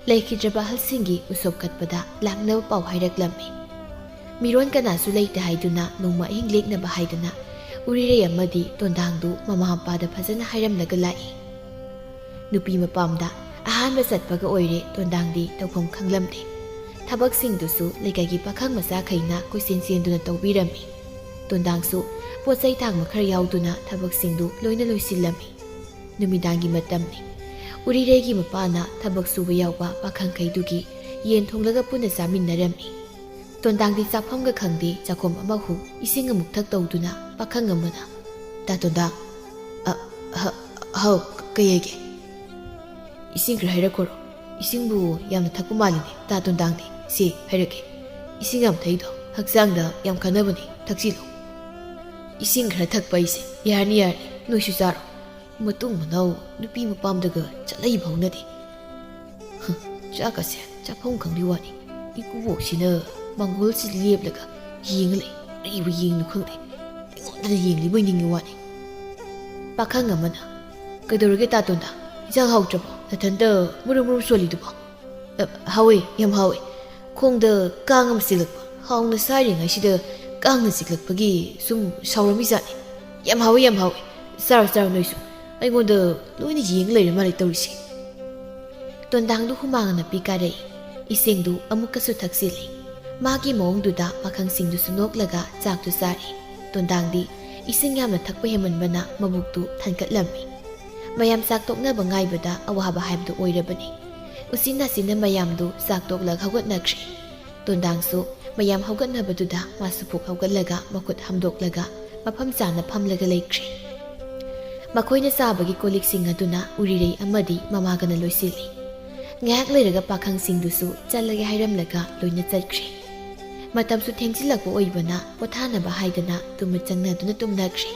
ꯂꯩꯈꯤꯗ꯭ꯔꯕ ꯑꯍꯜꯁꯤꯡꯒꯤ ꯎꯁꯣꯞ ꯀꯠꯄꯗ ꯂꯥꯛꯅꯕ ꯄꯥꯎ ꯍꯥꯏꯔꯛꯂꯝꯃꯤ꯫ ꯃꯤꯔꯣꯟ ꯀꯅꯥꯁꯨ ꯂꯩꯇꯦ ꯍꯥꯏꯗꯨꯅ ꯅꯣꯡꯃ ꯑꯍꯤꯡ ꯂꯦꯛꯅꯕ ꯍꯥꯏꯗꯨꯅ ꯎꯔꯤꯔꯩ ꯑꯃꯗꯤ ꯇꯣꯟꯗꯥꯡꯗꯨ ꯃꯃꯥ ꯃꯄꯥꯗ ꯐꯖꯅ ꯍꯥꯏꯔꯝꯂꯒ ꯂꯥꯛꯏ꯫ ꯅꯨꯄꯤ ꯃꯄꯥꯝꯗ ꯑꯍꯥꯟꯕ ꯆꯠꯄꯒ ꯑꯣꯏꯔꯦ, ꯇꯣꯟꯗꯥꯡꯗꯤ ꯇꯧꯐꯝ ꯈꯪꯂꯝꯗꯦ꯫ ꯊꯕꯛꯁꯤꯡꯗꯨꯁꯨ ꯂꯩꯀꯥꯏꯒꯤ ꯄꯥꯈꯪ ꯃꯆꯥꯈꯩꯅ ꯀꯣꯏꯆꯦꯟ ꯆꯦꯟꯗꯨꯅ ꯇꯧꯕꯤꯔꯝꯃꯤ꯫ ꯇꯣꯟꯗꯥꯡꯁꯨ ꯄꯣꯠ ꯆꯩ ꯊꯥꯡꯕ ꯈꯔ ꯌꯥꯎꯗꯨꯅ ꯊꯕꯛꯁꯤꯡꯗꯨ ꯂꯣꯏꯅ ꯂꯣꯏꯁꯤꯜꯂꯝꯃꯤ꯫ ꯅꯨꯃꯤꯗꯥꯡꯒꯤ ꯃꯇꯝꯅꯤ꯫ ꯎꯔꯤꯔꯩꯒꯤ ꯃꯄꯥꯅ ꯊꯕꯛ ꯁꯨꯕ ꯌꯥꯎꯕ ꯄꯥꯈꯪꯈꯩꯗꯨꯒꯤ ꯌꯦꯟ ꯊꯣꯡꯂꯒ ꯄꯨꯟꯅ ꯆꯥꯃꯤꯟꯅꯔꯝꯃꯤ꯫ ꯇꯣꯟꯗꯥꯡꯗꯤ ꯆꯥꯐꯝꯒ ꯈꯪꯗꯦ, ꯆꯥꯛꯈꯣꯝ ꯑꯃ ꯍꯨ, ꯏꯁꯤꯡ ꯑꯃꯨꯛ ꯊꯛ ꯇꯧꯗꯨꯅ ꯄꯥꯈꯪ ꯑꯃꯅ, "ꯇꯥ ꯇꯣꯟꯗꯥꯡ, ꯑ, ꯍ-, ꯍꯥꯎ, ꯀꯩ ꯍꯥꯏꯒꯦ?" "ꯏꯁꯤꯡ ꯈꯔ ꯍꯩꯔꯛꯈꯣꯔꯣ꯫ ꯏꯁꯤꯡꯕꯨ ꯌꯥꯝꯅ ꯊꯛꯄ ꯃꯥꯜꯂꯤꯅꯦ ꯇꯥ ꯇꯣꯟꯗꯥꯡꯗꯤ꯫ ꯁꯦ, ꯍꯩꯔꯛꯀꯦ꯫ ꯏꯁꯤꯡ ꯌꯥꯝ ꯊꯛꯏꯗꯣ ꯍꯛꯆꯥꯡꯗ ꯌꯥꯝ ꯀꯥꯟꯅꯕꯅꯤ, ꯊꯛꯆꯤꯜꯂꯨ"꯫ "ꯏꯁꯤꯡ ꯈꯔ ꯊꯛꯄ ꯍꯥꯏꯁꯦ ꯌꯥꯔꯅꯤ, ꯌꯥꯔꯅꯤ, ꯅꯣꯏꯁꯨ ꯆꯥꯔꯣ꯫ ꯃꯇꯨꯡ ꯃꯅꯥꯎ ꯅꯨꯄꯤ ꯃꯄꯥꯝꯗꯒ ꯆꯠꯂꯩꯕ ꯍꯧꯅꯗꯦ꯫ ꯍ, ꯆꯥꯛꯀꯁꯦ ꯆꯥꯐꯝ ꯈꯪꯗꯦ ꯋꯥꯅꯤ꯫ ꯏꯀꯨꯕꯣꯛꯁꯤꯅ ꯃꯥꯡꯒꯣꯜꯁꯤꯗ ꯂꯦꯞꯂꯒ ꯌꯦꯡꯉ ꯂꯩ꯫ ꯀꯔꯤꯕꯨ ꯌꯦꯡꯉꯤꯅꯣ ꯈꯪꯗꯦ꯫ ꯑꯩꯉꯣꯟꯗꯗ ꯌꯦꯡꯂꯤꯕꯣꯏ ꯅꯤꯡꯉꯤ ꯋꯥꯅꯤ"꯫ ꯄꯥꯈꯪ ꯑꯃꯅ, "ꯀꯩꯗꯧꯔꯒꯦ ꯇꯥ ꯇꯣꯟꯗꯥ? ꯏꯟꯁꯥꯡ ꯍꯥꯎꯇ꯭ꯔꯕꯣ? ꯅꯊꯟꯇ ꯃꯨꯔꯨꯝ ꯃꯨꯔꯨꯝ ꯁꯣꯜꯂꯤꯗꯨꯕꯣ?" "ꯑ, ꯍꯥꯎꯋꯦ, ꯌꯥꯝ ꯍꯥꯎꯋꯦ꯫ ꯈꯣꯡꯗ ꯀꯥꯡ ꯑꯃ ꯆꯤꯛꯂꯛꯄ꯫ ꯍꯥꯎꯅ ꯁꯥꯔꯤꯉꯩꯁꯤꯗ ꯀꯥꯡꯅ ꯆꯤꯛꯂꯛꯄꯒꯤ ꯁꯨꯝ ꯁꯥꯎꯔꯝꯃꯤꯖꯥꯠꯅꯤ꯫ ꯌꯥꯝ ꯍꯥꯎꯋꯦ, ꯌꯥꯝ ꯍꯥꯎꯋꯦ꯫ ꯆꯥꯔꯣ, ꯆꯥꯔꯣ ꯅꯣꯏꯁꯨ꯫ ꯑꯩꯉꯣꯟꯗ ꯂꯣꯏꯅ ꯌꯦꯡ ꯂꯩꯔ ꯃꯥꯜꯂꯦ ꯇꯧꯔꯤꯁꯦ"꯫ ꯇꯣꯟꯗꯥꯡꯗꯨ ꯍꯨꯃꯥꯡ ꯑꯅꯞꯄꯤ ꯀꯥꯔꯛꯏ꯫ ꯏꯁꯤꯡꯗꯨ ꯑꯃꯨꯛꯀꯁꯨ ꯊꯛꯆꯤꯜꯂꯤ꯫ ꯃꯥꯒꯤ ꯃꯑꯣꯡꯗꯨꯗ ꯄꯥꯈꯪꯁꯤꯡꯗꯨꯁꯨ ꯅꯣꯛꯂꯒ ꯆꯥꯛꯇꯨ ꯆꯥꯔꯤ꯫ ꯇꯣꯟꯗꯥꯡꯗꯤ ꯏꯁꯤꯡ ꯌꯥꯝꯅ ꯊꯛꯄ ꯍꯦꯟꯃꯟꯕꯅ ꯃꯕꯨꯛꯇꯨ ꯊꯟꯒꯠꯂꯝꯃꯤ꯫ ꯃꯌꯥꯝ ꯆꯥꯛ ꯇꯣꯛꯅꯕ ꯉꯥꯏꯕꯗ ꯑꯋꯥꯕ ꯍꯥꯏꯕꯗꯨ ꯑꯣꯏꯔꯕꯅꯤ꯫ ꯎꯆꯤꯟ ꯅꯥꯆꯤꯟꯅ ꯃꯌꯥꯝꯗꯨ ꯆꯥꯛ ꯇꯣꯛꯂꯒ ꯍꯧꯒꯠꯅꯈ꯭ꯔꯦ꯫ ꯇꯣꯟꯗꯥꯡꯁꯨ ꯃꯌꯥꯝ ꯍꯧꯒꯠꯅꯕꯗꯨꯗ ꯃꯥꯁꯨ ꯐꯨꯛ ꯍꯧꯒꯠꯂꯒ ꯃꯈꯨꯠ ꯍꯥꯝꯗꯣꯛꯂꯒ ꯃꯐꯝ ꯆꯥꯅ ꯐꯝꯂꯒ ꯂꯩꯈ꯭ꯔꯦ꯫ ꯃꯈꯣꯏꯅ ꯆꯥꯕꯒꯤ ꯀꯣꯜꯂꯤꯛꯁꯤꯡ ꯑꯗꯨꯅ ꯎꯔꯤꯔꯩ ꯑꯃꯗꯤ ꯃꯃꯥꯒꯅ ꯂꯣꯏꯁꯤꯜꯂꯤ꯫ ꯉꯥꯏꯍꯥꯛ ꯂꯩꯔꯒ ꯄꯥꯈꯪꯁꯤꯡꯗꯨꯁꯨ ꯆꯠꯂꯒꯦ ꯍꯥꯏꯔꯝꯂꯒ ꯂꯣꯏꯅ ꯆꯠꯈ꯭ꯔꯦ꯫ ꯃꯇꯝꯁꯨ ꯊꯦꯡꯖꯤꯜꯂꯛꯄ ꯑꯣꯏꯕꯅ ꯄꯣꯊꯥꯅꯕ ꯍꯥꯏꯗꯅ ꯇꯨꯃꯤꯠ ꯆꯪꯅꯗꯨꯅ ꯇꯨꯝꯅꯈ꯭ꯔꯦ꯫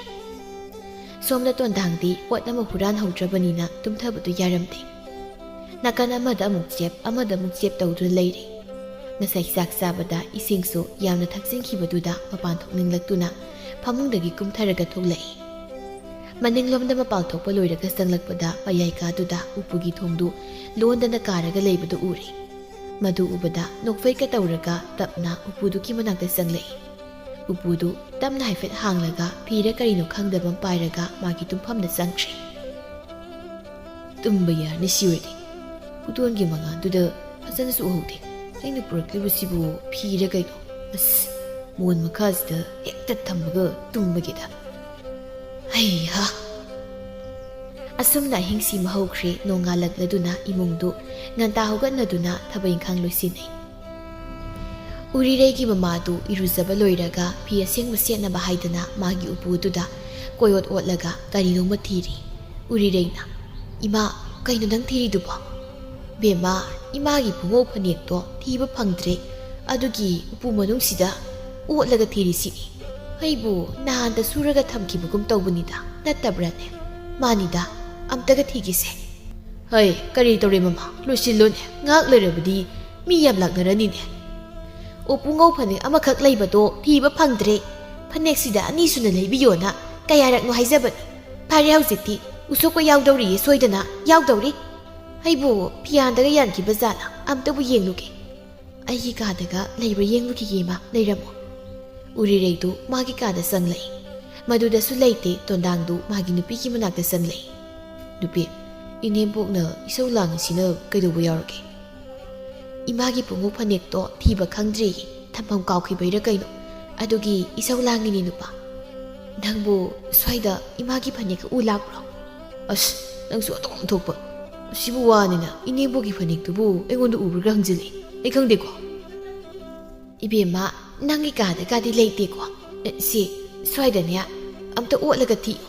ꯁꯣꯝꯗ ꯇꯣꯟꯗꯥꯡꯗꯤ ꯄꯣꯠ ꯑꯃ ꯍꯨꯔꯥꯟꯍꯧꯗ꯭ꯔꯕꯅꯤꯅ ꯇꯨꯝꯊꯕꯗꯨ ꯌꯥꯔꯝꯗꯦ꯫ ꯅꯥꯀꯟ ꯑꯃꯗ ꯑꯃꯨꯛ ꯆꯦꯞ, ꯑꯃꯗ ꯑꯃꯨꯛ ꯆꯦꯞ ꯇꯧꯗꯨꯅ ꯂꯩꯔꯤ꯫ ꯉꯁꯥꯏ ꯆꯥꯛ ꯆꯥꯕꯗ ꯏꯁꯤꯡꯁꯨ ꯌꯥꯝꯅ ꯊꯛꯆꯤꯟꯈꯤꯕꯗꯨꯗ ꯃꯄꯥꯟ ꯊꯣꯛꯅꯤꯡꯂꯛꯇꯨꯅ ꯐꯃꯨꯡꯗꯒꯤ ꯀꯨꯝꯊꯔꯒ ꯊꯣꯛꯂꯛꯏ꯫ ꯃꯅꯤꯡꯂꯣꯝꯗ ꯃꯄꯥꯟ ꯊꯣꯛꯄ ꯂꯣꯏꯔꯒ ꯆꯪꯂꯛꯄꯗ ꯃꯌꯥꯏ ꯀꯥꯗꯨꯗ ꯎꯄꯨꯒꯤ ꯊꯣꯡꯗꯨ ꯂꯣꯟꯗꯅ ꯀꯥꯔꯒ ꯂꯩꯕꯗꯨ ꯎꯔꯦ꯫ ꯃꯗꯨ ꯎꯕꯗ ꯅꯣꯛꯐꯦꯠꯀ ꯇꯧꯔꯒ ꯇꯞꯅ ꯎꯄꯨꯗꯨꯒꯤ ꯃꯅꯥꯛꯇ ꯆꯪꯂꯛꯏ꯫ ꯎꯄꯨꯗꯨ ꯇꯞꯅ ꯍꯥꯏꯐꯦꯠ ꯍꯥꯡꯂꯒ ꯐꯤꯔ ꯀꯔꯤꯅꯣ ꯈꯪꯗꯕ ꯑꯃ ꯄꯥꯏꯔꯒ ꯃꯥꯒꯤ ꯇꯨꯝꯐꯝꯗ ꯆꯪꯈ꯭ꯔꯦ꯫ ꯇꯨꯝꯕ ꯌꯥꯔꯅꯤ ꯁꯤ ꯑꯣꯏꯔꯗꯤ꯫ ꯄꯨꯇꯣꯟꯒꯤ ꯃꯉꯥꯜꯗꯨꯗ ꯐꯖꯅꯁꯨ ꯎꯍꯧꯗꯦ꯫ ꯑꯩꯅ ꯄꯨꯔꯛꯂꯤꯕꯁꯤꯕꯨ ꯐꯤꯔ ꯀꯩꯅꯣ? ꯑꯁ, ꯃꯣꯟ ꯃꯈꯥꯁꯤꯗ ꯍꯦꯛꯇ ꯊꯝꯃꯒ ꯇꯨꯝꯕꯒꯤꯗ꯫ ꯍꯩꯍꯥ! ꯑꯁꯨꯝꯅ ꯑꯍꯤꯡꯁꯤꯃ ꯍꯧꯈ꯭ꯔꯦ꯫ ꯅꯣꯡꯉꯥꯜꯂꯛꯂꯗꯨꯅ ꯏꯃꯨꯡꯗꯨ ꯉꯟꯇꯥ ꯍꯧꯒꯠꯅꯗꯨꯅ ꯊꯕꯛ ꯏꯪꯈꯥꯡ ꯂꯣꯏꯁꯤꯟꯅꯩ꯫ ꯎꯔꯤꯔꯩꯒꯤ ꯃꯃꯥꯗꯨ ꯏꯔꯨꯖꯕ ꯂꯣꯏꯔꯒ ꯐꯤ ꯑꯁꯦꯡꯕ ꯁꯦꯠꯅꯕ ꯍꯥꯏꯗꯅ ꯃꯥꯒꯤ ꯎꯄꯨꯗꯨꯗ ꯀꯣꯏꯑꯣꯠ ꯑꯣꯠꯂꯒ ꯀꯔꯤꯅꯣꯃ ꯊꯤꯔꯤ꯫ ꯎꯔꯤꯔꯩꯅ, "ꯏꯃꯥ, ꯀꯩꯅꯣ ꯅꯪ ꯊꯤꯔꯤꯗꯨꯕꯣ?" "ꯕꯦꯝꯃ, ꯏꯃꯥꯒꯤ ꯄꯨꯡꯉꯧ ꯐꯅꯦꯛꯇꯣ ꯊꯤꯕ ꯐꯪꯗ꯭ꯔꯦ, ꯑꯗꯨꯒꯤ ꯎꯄꯨ ꯃꯅꯨꯡꯁꯤꯗ ꯑꯣꯠꯂꯒ ꯊꯤꯔꯤꯁꯤꯅꯤ꯫ ꯑꯩꯕꯨ ꯅꯍꯥꯟꯗ ꯁꯨꯔꯒ ꯊꯝꯈꯤꯕꯒꯨꯝ ꯇꯧꯕꯅꯤꯗ, ꯅꯠꯇꯕ꯭ꯔꯥꯅꯦ? ꯃꯥꯅꯤꯗ, ꯑꯝꯇꯒ ꯊꯤꯒꯦꯁꯦ꯫" "ꯍꯩ, ꯀꯔꯤ ꯇꯧꯔꯦ ꯃꯃꯥ? ꯂꯣꯏꯁꯤꯜꯂꯣꯅꯦ, ꯉꯥꯏꯍꯥꯛ ꯂꯩꯔꯕꯗꯤ ꯃꯤ ꯌꯥꯝ ꯂꯥꯛꯅꯔꯅꯤꯅꯦ꯫" "ꯑꯣ, ꯄꯨꯡꯉꯧ ꯐꯅꯦꯛ ꯑꯃꯈꯛ ꯂꯩꯕꯗꯣ ꯊꯤꯕ ꯐꯪꯗ꯭ꯔꯦ꯫ ꯐꯅꯦꯛꯁꯤꯗ ꯑꯅꯤ ꯁꯨꯅ ꯂꯩꯕꯤꯌꯣꯅ ꯀꯌꯥꯔꯛꯅꯣ ꯍꯥꯏꯖꯕꯅꯤ꯫ ꯐꯔꯦ, ꯍꯧꯖꯤꯛꯇꯤ ꯎꯁꯣꯞꯄ ꯌꯥꯎꯗꯧꯔꯤꯌꯦ, ꯁꯣꯏꯗꯅ ꯌꯥꯎꯗꯧꯔꯤ꯫ ꯑꯩꯕꯨ ꯐꯤꯌꯥꯟꯗꯒ ꯌꯥꯟꯈꯤꯕ ꯖꯥꯠꯂ? ꯑꯝꯇꯕꯨ ꯌꯦꯡꯂꯨꯒꯦ꯫ ꯑꯩꯒꯤ ꯀꯥꯗꯒ ꯂꯩꯕ꯭ꯔꯥ ꯌꯦꯡꯂꯨꯈꯤꯒꯦ, ꯏꯃꯥ, ꯂꯩꯔꯝꯃꯣ꯫" ꯎꯔꯤꯔꯩꯗꯨ ꯃꯥꯒꯤ ꯀꯥꯗ ꯆꯪꯂꯛꯏ꯫ ꯃꯗꯨꯗꯁꯨ ꯂꯩꯇꯦ, ꯇꯣꯟꯗꯥꯡꯗꯨ ꯃꯥꯒꯤ ꯅꯨꯄꯤꯒꯤ ꯃꯅꯥꯛꯇ ꯆꯪꯂꯛꯏ꯫ "ꯅꯨꯄꯤ, ꯏꯅꯦꯝꯕꯣꯛꯅ ꯏꯁꯧ ꯂꯥꯡꯉꯤꯁꯤꯅ ꯀꯩꯗꯧꯕ ꯌꯥꯎꯔꯒꯦ?" "ꯏꯃꯥꯒꯤ ꯄꯨꯡꯉꯧ ꯐꯅꯦꯛꯇꯣ ꯊꯤꯕ ꯈꯪꯗ꯭ꯔꯦꯌꯦ, ꯊꯝꯐꯝ ꯀꯥꯎꯈꯤꯕꯩꯔ ꯀꯩꯅꯣ, ꯑꯗꯨꯒꯤ ꯏꯁꯧ ꯂꯥꯡꯉꯤꯅꯦ ꯅꯨꯄꯥ꯫ ꯅꯪꯕꯨ ꯁ꯭ꯋꯥꯏꯗ ꯏꯃꯥꯒꯤ ꯐꯅꯦꯛꯀ ꯎ ꯂꯥꯛꯄ꯭ꯔꯣ?" "ꯑꯁ, ꯅꯪꯁꯨ ꯑꯗꯨꯝ ꯊꯣꯛꯄ꯫ ꯑꯁꯤꯕꯨ ꯋꯥꯅꯤꯅ, ꯏꯅꯦꯝꯕꯣꯛꯀꯤ ꯐꯅꯦꯛꯇꯨꯕꯨ ꯑꯩꯉꯣꯟꯗ ꯎꯕ꯭ꯔꯥ ꯍꯪꯖꯤꯜꯂꯤ꯫ ꯑꯩ ꯈꯪꯗꯦꯀꯣ꯫" "ꯏꯕꯦꯝꯃ, ꯅꯪꯒꯤ ꯀꯥꯗꯒꯗꯤ ꯂꯩꯇꯦꯀꯣ꯫ ꯑꯦ, ꯁꯤ, ꯁ꯭ꯋꯥꯏꯗꯅꯦ, ꯑꯝꯇ ꯑꯣꯠꯂꯒ ꯊꯤꯌꯨ꯫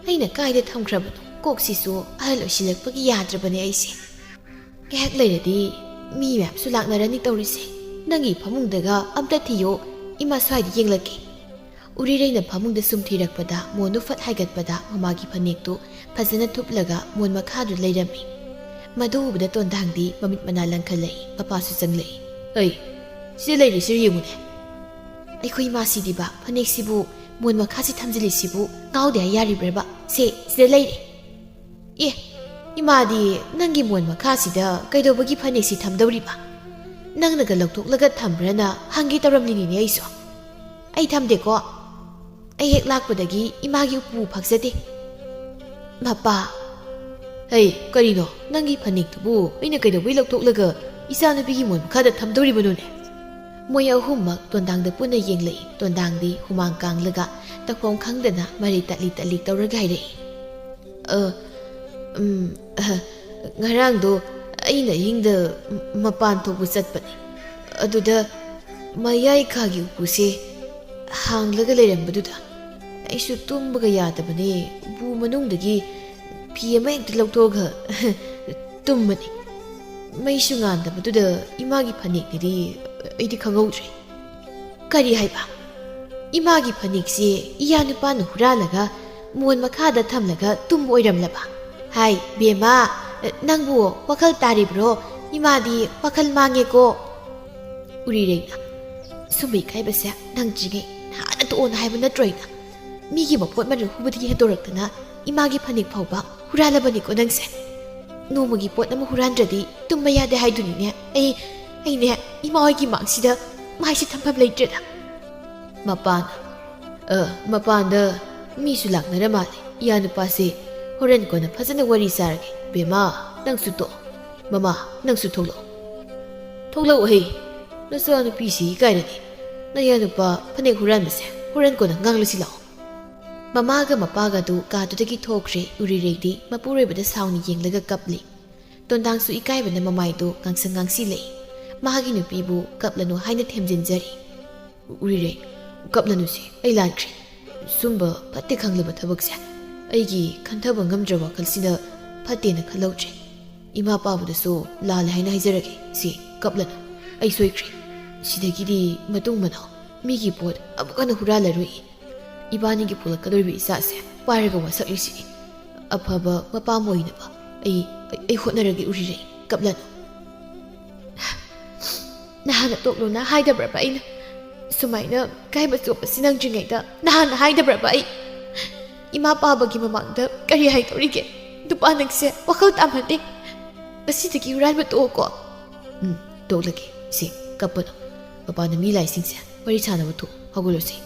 ꯑꯩꯅ ꯀꯥꯏꯗ ꯊꯝꯈ꯭ꯔꯕꯅꯣ? ꯀꯣꯛꯁꯤꯁꯨ ꯑꯍꯜ ꯑꯣꯏꯁꯤꯜꯂꯛꯄꯒꯤ ꯌꯥꯗ꯭ꯔꯕꯅꯦ ꯑꯩꯁꯦ꯫ ꯉꯥꯏꯍꯥꯛ ꯂꯩꯔꯗꯤ ꯃꯤ ꯃꯌꯥꯝꯁꯨ ꯂꯥꯛꯅꯔꯅꯤ ꯇꯧꯔꯤꯁꯦ꯫ ꯅꯪꯒꯤ ꯐꯃꯨꯡꯗꯒ ꯑꯝꯇ ꯊꯤꯌꯣ, ꯏꯃꯥ ꯁ꯭ꯋꯥꯏꯗ ꯌꯦꯡꯂꯛꯀꯦ꯫ ꯎꯔꯤꯔꯩꯅ ꯐꯃꯨꯡꯗ ꯁꯨꯝ ꯊꯤꯔꯛꯄꯗ ꯃꯣꯟꯗꯨ ꯐꯠ ꯍꯥꯏꯒꯠꯄꯗ ꯃꯃꯥꯒꯤ ꯐꯅꯦꯛꯇꯨ ꯐꯖꯅ ꯊꯨꯞꯂꯒ ꯃꯣꯟ ꯃꯈꯥꯗꯨ ꯂꯩꯔꯝꯃꯤ꯫ ꯃꯗꯨ ꯎꯕꯗ ꯇꯣꯟꯗꯥꯡꯗꯤ ꯃꯃꯤꯠ ꯃꯅꯥ ꯂꯪꯈꯠꯂꯛꯏ, ꯃꯄꯥꯁꯨ ꯆꯪꯂꯛꯏ꯫ "ꯑꯩ, ꯁꯤꯗ ꯂꯩꯔꯤꯁꯤ ꯌꯦꯡꯉꯨꯅꯦ꯫ ꯑꯩꯈꯣꯏ ꯏꯃꯥꯁꯤꯗꯤꯕ ꯐꯅꯦꯛꯁꯤꯕꯨ ꯃꯣꯟ ꯃꯈꯥꯁꯤ ꯊꯝꯖꯤꯜꯂꯤꯁꯤꯕꯨ ꯉꯥꯎꯗꯦ ꯍꯥꯏ ꯌꯥꯔꯤꯕ꯭ꯔꯕ? ꯁꯦ, ꯁꯤꯗ ꯂꯩꯔꯦ꯫" "ꯑꯦ, ꯏꯃꯥꯗꯤ ꯅꯪꯒꯤ ꯃꯣꯟ ꯃꯈꯥꯁꯤꯗ ꯀꯩꯗꯧꯕꯒꯤ ꯐꯅꯦꯛꯁꯤ ꯊꯝꯗꯧꯔꯤꯕ? ꯅꯪꯅꯒ ꯂꯧꯊꯣꯛꯂꯒ ꯊꯝꯕ꯭ꯔꯅ ꯍꯪꯒꯦ ꯇꯧꯔꯝꯂꯤꯅꯤꯅꯦ ꯑꯩꯁꯨ꯫ ꯑꯩ ꯊꯝꯗꯦꯀꯣ꯫ ꯑꯩ ꯍꯦꯛ ꯂꯥꯛꯄꯗꯒꯤ ꯏꯃꯥꯒꯤ ꯎꯄꯨ ꯐꯛꯆꯗꯦ꯫" "ꯃꯄꯥ꯫" "ꯍꯩ, ꯀꯔꯤꯅꯣ? ꯅꯪꯒꯤ ꯐꯅꯦꯛꯇꯨꯕꯨ ꯑꯩꯅ ꯀꯩꯗꯧꯕꯩ ꯂꯧꯊꯣꯛꯂꯒ ꯏꯆꯥꯅꯨꯄꯤꯒꯤ ꯃꯣꯟ ꯃꯈꯥꯗ ꯊꯝꯗꯧꯔꯤꯕꯅꯣꯅꯦ?" ꯃꯣꯏ ꯑꯍꯨꯝꯃꯛ ꯇꯣꯟꯗꯥꯡꯗ ꯄꯨꯟꯅ ꯌꯦꯡꯂꯛꯏ꯫ ꯇꯣꯟꯗꯥꯡꯗꯤ ꯍꯨꯃꯥꯡ ꯀꯥꯡꯂꯒ ꯇꯧꯐꯝ ꯈꯪꯗꯅ ꯃꯔꯩ ꯇꯠꯂꯤ ꯇꯠꯂꯤ ꯇꯧꯔꯒ ꯍꯥꯏꯔꯛꯏ꯫ "ꯑ, ꯎꯝ, ꯑ, ꯉꯔꯥꯡꯗꯣ ꯑꯩꯅ ꯑꯍꯤꯡꯗ ꯃꯄꯥꯟ ꯊꯣꯛꯄ ꯆꯠꯄꯅꯦ꯫ ꯑꯗꯨꯗ ꯃꯌꯥꯏ ꯀꯥꯒꯤ ꯎꯄꯨꯁꯦ ꯍꯥꯡꯂꯒ ꯂꯩꯔꯝꯕꯗꯨꯗ ꯑꯩꯁꯨ ꯇꯨꯝꯕꯒ ꯌꯥꯗꯕꯅꯦ꯫ ꯎꯄꯨ ꯃꯅꯨꯡꯗꯒꯤ ꯐꯤ ꯑꯃ ꯍꯦꯛꯇ ꯂꯧꯊꯣꯛꯑꯒ ꯇꯨꯝꯕꯅꯤ꯫ ꯃꯩꯁꯨ ꯉꯥꯟꯗꯕꯗꯨꯗ ꯏꯃꯥꯒꯤ ꯐꯅꯦꯛꯅꯤꯗꯤ ꯑꯩꯗꯤ ꯈꯪꯍꯧꯗ꯭ꯔꯦ꯫" "ꯀꯔꯤ ꯍꯥꯏꯕ? ꯏꯃꯥꯒꯤ ꯐꯅꯦꯛꯁꯦ ꯏꯌꯥ ꯅꯨꯄꯥꯅ ꯍꯨꯔꯥꯜꯂꯒ ꯃꯣꯟ ꯃꯈꯥꯗ ꯊꯝꯂꯒ ꯇꯨꯝꯕ ꯑꯣꯏꯔꯝꯂꯕ? ꯍꯥꯏ, ꯕꯦꯝꯃ, ꯅꯪꯕꯨ ꯋꯥꯈꯜ ꯇꯥꯔꯤꯕ꯭ꯔꯣ? ꯏꯃꯥꯗꯤ ꯋꯥꯈꯜ ꯃꯥꯡꯉꯦꯀꯣ꯫" ꯎꯔꯤꯔꯩꯅ, "ꯁꯨꯝꯕ ꯏꯀꯥꯏꯕꯁꯦ ꯅꯪꯗ꯭ꯔꯤꯉꯩ ꯅꯍꯥꯟꯅ ꯇꯣꯛꯑꯣꯅ ꯍꯥꯏꯕ ꯅꯠꯇ꯭ꯔꯣ ꯑꯩꯅ? ꯃꯤꯒꯤ ꯃꯄꯣꯠ ꯃꯔꯜ ꯍꯨꯕꯗꯒꯤ ꯍꯦꯟꯗꯣꯔꯛꯇꯅ ꯏꯃꯥꯒꯤ ꯐꯅꯦꯛ ꯐꯥꯎꯕ ꯍꯨꯔꯥꯜꯂꯕꯅꯤꯀꯣ ꯅꯪꯁꯦ꯫ ꯅꯣꯡꯃꯒꯤ ꯄꯣꯠ ꯑꯃ ꯍꯨꯔꯥꯟꯗ꯭ꯔꯗꯤ ꯇꯨꯝꯕ ꯌꯥꯗꯦ ꯍꯥꯏꯗꯨꯅꯤꯅꯦ꯫ ꯑꯩ, ꯑꯩꯅꯦ, ꯏꯃꯥ ꯍꯣꯏꯒꯤ ꯃꯥꯡꯁꯤꯗ ꯃꯥꯏꯁꯦ ꯊꯝꯐꯝ ꯂꯩꯇ꯭ꯔꯦꯗ꯫" ꯃꯄꯥꯅ, "ꯑ, ꯃꯄꯥꯟꯗ ꯃꯤꯁꯨ ꯂꯥꯛꯅꯔ ꯃꯥꯜꯂꯦ꯫ ꯏꯌꯥ ꯅꯨꯄꯥꯁꯦ ꯍꯣꯔꯦꯟ ꯀꯣꯟꯅ ꯐꯖꯅ ꯋꯥꯔꯤ ꯁꯥꯔꯒꯦ꯫ ꯕꯦꯝꯃ, ꯅꯪꯁꯨ ꯇꯣꯛꯑꯣ꯫ ꯃꯃꯥ, ꯅꯪꯁꯨ ꯊꯣꯛꯂꯛꯑꯣ꯫ ꯊꯣꯛꯂꯛꯑꯣ ꯍꯦ꯫ ꯅꯆꯥꯅꯨꯄꯤꯁꯤ ꯏꯀꯥꯏꯔꯅꯤ꯫ ꯅꯌꯥ ꯅꯨꯄꯥ ꯐꯅꯦꯛ ꯍꯨꯔꯥꯟꯕꯁꯦ ꯍꯣꯔꯦꯟ ꯀꯣꯟꯅ ꯉꯥꯡꯂꯁꯤ ꯂꯥꯛꯑꯣ꯫" ꯃꯃꯥꯒ ꯃꯄꯥꯒꯗꯨ ꯀꯥꯗꯨꯗꯒꯤ ꯊꯣꯛꯈ꯭ꯔꯦ꯫ ꯎꯔꯤꯔꯩꯗꯤ ꯃꯄꯨꯔꯣꯏꯕꯗ ꯁꯥꯎꯅ ꯌꯦꯡꯂꯒ ꯀꯞꯂꯤ꯫ ꯇꯣꯟꯗꯥꯡꯁꯨ ꯏꯀꯥꯏꯕꯅ ꯃꯃꯥꯏꯗꯨ ꯉꯥꯡꯁꯪ ꯉꯥꯡꯁꯤꯜꯂꯛꯏ꯫ ꯃꯍꯥꯛꯀꯤ ꯅꯨꯄꯤꯕꯨ ꯀꯞꯂꯅꯨ ꯍꯥꯏꯅ ꯊꯦꯝꯖꯤꯟꯖꯔꯤ꯫ "ꯎꯔꯤꯔꯩ, ꯀꯞꯂꯅꯨꯁꯦ, ꯑꯩ ꯂꯥꯟꯈ꯭ꯔꯦ꯫ ꯁꯨꯝꯕ ꯐꯠꯇꯦ ꯈꯪꯂꯕ ꯊꯕꯛꯁꯦ ꯑꯩꯒꯤ ꯈꯟꯊꯕ ꯉꯝꯗ꯭ꯔꯕ ꯋꯥꯈꯜꯁꯤꯅ ꯐꯠꯇꯦꯅ ꯈꯜꯍꯧꯗ꯭ꯔꯦ꯫ ꯏꯃꯥ ꯄꯥꯕꯗꯁꯨ ꯂꯥꯜꯂꯦ ꯍꯥꯏꯅ ꯍꯥꯏꯖꯔꯒꯦ꯫ ꯁꯤ, ꯀꯞꯂꯅꯨ, ꯑꯩ ꯁꯣꯏꯈ꯭ꯔꯦ꯫ ꯁꯤꯗꯒꯤꯗꯤ ꯃꯇꯨꯡ ꯃꯅꯥꯎ ꯃꯤꯒꯤ ꯄꯣꯠ ꯑꯃꯨꯛ ꯍꯟꯅ ꯍꯨꯔꯥꯜꯂꯔꯣꯏ꯫ ꯏꯕꯥꯅꯤꯒꯤ ꯄꯣꯛꯂꯛꯀꯗꯧꯔꯤꯕ ꯏꯆꯥꯁꯦ ꯄꯥꯏꯔꯒ ꯋꯥꯁꯛꯂꯤꯁꯤꯅꯤ꯫ ꯑꯐꯕ ꯃꯄꯥ ꯑꯃ ꯑꯣꯏꯅꯕ ꯑꯩ, ꯑꯩ ꯍꯣꯠꯅꯔꯒꯦ꯫ ꯎꯔꯤꯔꯩ, ꯀꯞꯂꯅꯨ꯫ ꯅꯍꯥꯟꯅ ꯇꯣꯛꯂꯣꯅ ꯍꯥꯏꯗꯕ꯭ꯔꯕ ꯑꯩꯅ? ꯁꯨꯃꯥꯏꯅ ꯏꯀꯥꯏꯕ ꯆꯣꯞꯄꯁꯤ ꯅꯪꯗ꯭ꯔꯤꯉꯩꯗ ꯅꯍꯥꯟꯅ ꯍꯥꯏꯗꯕ꯭ꯔꯕ ꯑꯩ? ꯏꯃꯥ ꯄꯥꯕꯒꯤ ꯃꯃꯥꯡꯗ ꯀꯔꯤ ꯍꯥꯏꯗꯧꯔꯤꯒꯦ? ꯅꯨꯄꯥ ꯅꯪꯁꯦ ꯋꯥꯈꯜ ꯇꯥꯃꯜꯂꯦ꯫ ꯉꯁꯤꯗꯒꯤ ꯍꯨꯔꯥꯟꯕ ꯇꯣꯛꯑꯣꯀꯣ꯫ ꯎꯝ, ꯇꯣꯛꯂꯒꯦ꯫ ꯁꯤ, ꯀꯞꯄꯅꯨ꯫ ꯃꯄꯥꯟꯗ ꯃꯤ ꯂꯥꯛꯏꯁꯤꯡꯁꯦ ꯋꯥꯔꯤ ꯁꯥꯟꯅꯕ ꯊꯣꯛ꯫ ꯍꯧꯒꯠꯂꯨꯁꯤ꯫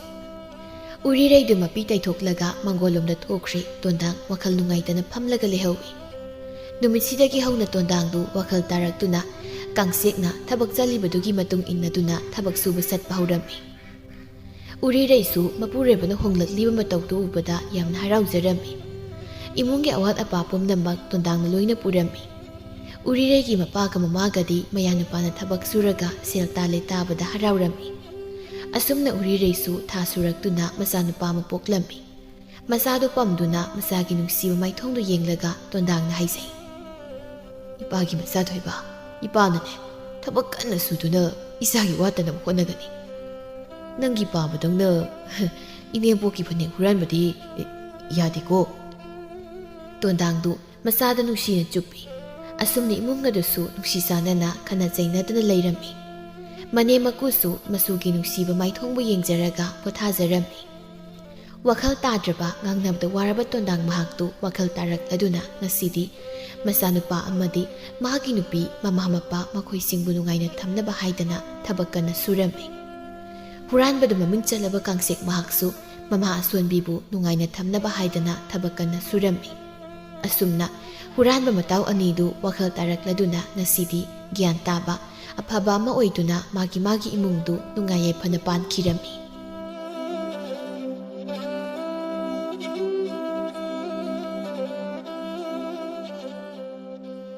ꯎꯔꯤꯔꯩꯗꯨ ꯃꯄꯤ ꯇꯩꯊꯣꯛꯂꯒ ꯃꯥꯡꯒꯣꯜꯂꯣꯝꯗ ꯊꯣꯛꯈ꯭ꯔꯦ꯫ ꯇꯣꯟꯗꯥꯡ ꯋꯥꯈꯜ ꯅꯨꯡꯉꯥꯏꯇꯅ ꯐꯝꯂꯒ ꯂꯩꯍꯧꯏ꯫ ꯅꯨꯃꯤꯠꯁꯤꯗꯒꯤ ꯍꯧꯅ ꯇꯣꯟꯗꯥꯡꯗꯨ ꯋꯥꯈꯜ ꯇꯥꯔꯛꯇꯨꯅ ꯀꯥꯡꯁꯦꯛꯅ ꯊꯕꯛ ꯆꯠꯂꯤꯕꯗꯨꯒꯤ ꯃꯇꯨꯡ ꯏꯟꯅꯗꯨꯅ ꯊꯕꯛ ꯁꯨꯕ ꯆꯠꯄ ꯍꯧꯔꯝꯃꯤ꯫ ꯎꯔꯤꯔꯩꯁꯨ ꯃꯄꯨꯔꯣꯏꯕꯅ ꯍꯣꯡꯂꯛꯂꯤꯕ ꯃꯇꯧꯗꯨ ꯎꯕꯗ ꯌꯥꯝꯅ ꯍꯔꯥꯎꯖꯔꯝꯃꯤ꯫ ꯏꯃꯨꯡꯒꯤ ꯑꯋꯥꯠ ꯑꯄꯥ ꯄꯨꯝꯅꯃꯛ ꯇꯣꯟꯗꯥꯡꯅ ꯂꯣꯏꯅ ꯄꯨꯔꯝꯃꯤ꯫ ꯎꯔꯤꯔꯩꯒꯤ ꯃꯄꯥꯒ ꯃꯃꯥꯒꯗꯤ ꯃꯌꯥꯅꯨꯄꯥꯅ ꯊꯕꯛ ꯁꯨꯔꯒ ꯁꯦꯜ ꯇꯥꯜꯂꯦ ꯇꯥꯕꯗ ꯍꯔꯥꯎꯔꯝꯃꯤ꯫ ꯑꯁꯨꯝꯅ ꯎꯔꯤꯔꯩꯁꯨ ꯊꯥ ꯁꯨꯔꯛꯇꯨꯅ ꯃꯆꯥꯅꯨꯄꯥ ꯑꯃ ꯄꯣꯛꯂꯝꯃꯤ꯫ ꯃꯆꯥꯗꯨ ꯄꯝꯗꯨꯅ ꯃꯆꯥꯒꯤ ꯅꯨꯡꯁꯤꯕ ꯃꯥꯏꯊꯣꯡꯗꯨ ꯌꯦꯡꯂꯒ ꯇꯣꯟꯗꯥꯡꯅ ꯍꯥꯏꯖꯩ, "ꯏꯄꯥꯒꯤ ꯃꯆꯥ ꯊꯣꯏꯕ, ꯏꯄꯥꯅꯅꯦ ꯊꯕꯛ ꯀꯟꯅ ꯁꯨꯗꯨꯅ ꯏꯆꯥꯒꯤ ꯋꯥꯠꯇꯅꯕ ꯍꯣꯠꯅꯒꯅꯤ꯫ ꯅꯪꯒꯤ ꯄꯥꯕꯗꯧꯅ ꯏꯅꯦꯝꯄꯣꯛꯀꯤ ꯐꯅꯦꯛ ꯍꯨꯔꯥꯟꯕꯗꯤ ꯌꯥꯗꯦꯀꯣ?" ꯇꯣꯟꯗꯥꯡꯗꯨ ꯃꯆꯥꯗ ꯅꯨꯡꯁꯤꯅ ꯆꯨꯞꯄꯤ꯫ ꯑꯁꯨꯝꯅ ꯏꯃꯨꯡ ꯑꯗꯨꯁꯨ ꯅꯨꯡꯁꯤ ꯆꯥꯟꯅꯅ ꯈꯟꯅ ꯆꯩꯅꯗꯅ ꯂꯩꯔꯝꯃꯤ꯫ ꯃꯅꯦꯝ ꯃꯀꯨꯁꯨ ꯃꯆꯨꯒꯤ ꯅꯨꯡꯁꯤꯕ ꯃꯥꯏꯊꯣꯡꯕꯨ ꯌꯦꯡꯖꯔꯒ ꯄꯣꯊꯥꯖꯔꯝꯃꯤ꯫ ꯋꯥꯈꯜ ꯇꯥꯗ꯭ꯔꯕ, ꯉꯥꯡꯅꯕꯗ ꯋꯥꯔꯕ ꯇꯣꯟꯗꯥꯡ ꯃꯍꯥꯛꯇꯨ ꯋꯥꯈꯜ ꯇꯥꯔꯛꯂꯗꯨꯅ ꯉꯁꯤꯗꯤ ꯃꯆꯥꯅꯨꯄꯥ ꯑꯃꯗꯤ ꯃꯍꯥꯛꯀꯤ ꯅꯨꯄꯤ, ꯃꯃꯥ ꯃꯄꯥ ꯃꯈꯣꯏꯁꯤꯡꯕꯨ ꯅꯨꯡꯉꯥꯏꯅ ꯊꯝꯅꯕ ꯍꯥꯏꯗꯅ ꯊꯕꯛ ꯀꯟꯅ ꯁꯨꯔꯝꯃꯤ꯫ ꯍꯨꯔꯥꯟꯕꯗ ꯃꯃꯤꯡ ꯆꯠꯂꯕ ꯀꯥꯡꯁꯦꯛ ꯃꯍꯥꯛꯁꯨ ꯃꯃꯥ ꯑꯁꯣꯟꯕꯤꯕꯨ ꯅꯨꯡꯉꯥꯏꯅ ꯊꯝꯅꯕ ꯍꯥꯏꯗꯅ ꯊꯕꯛ ꯀꯟꯅ ꯁꯨꯔꯝꯃꯤ꯫ ꯑꯁꯨꯝꯅ ꯍꯨꯔꯥꯟꯕ ꯃꯇꯥꯎ ꯑꯅꯤꯗꯨ ꯋꯥꯈꯜ ꯇꯥꯔꯛꯂꯗꯨꯅ ꯉꯁꯤꯗꯤ ꯒ꯭ꯌꯥꯟ ꯇꯥꯕ, ꯑꯐꯕ ꯑꯃ ꯑꯣꯏꯗꯨꯅ ꯃꯥꯒꯤ ꯃꯥꯒꯤ ꯏꯃꯨꯡꯗꯨ ꯅꯨꯡꯉꯥꯏ ꯌꯥꯏꯐꯅ ꯄꯥꯟꯈꯤꯔꯝꯃꯤ꯫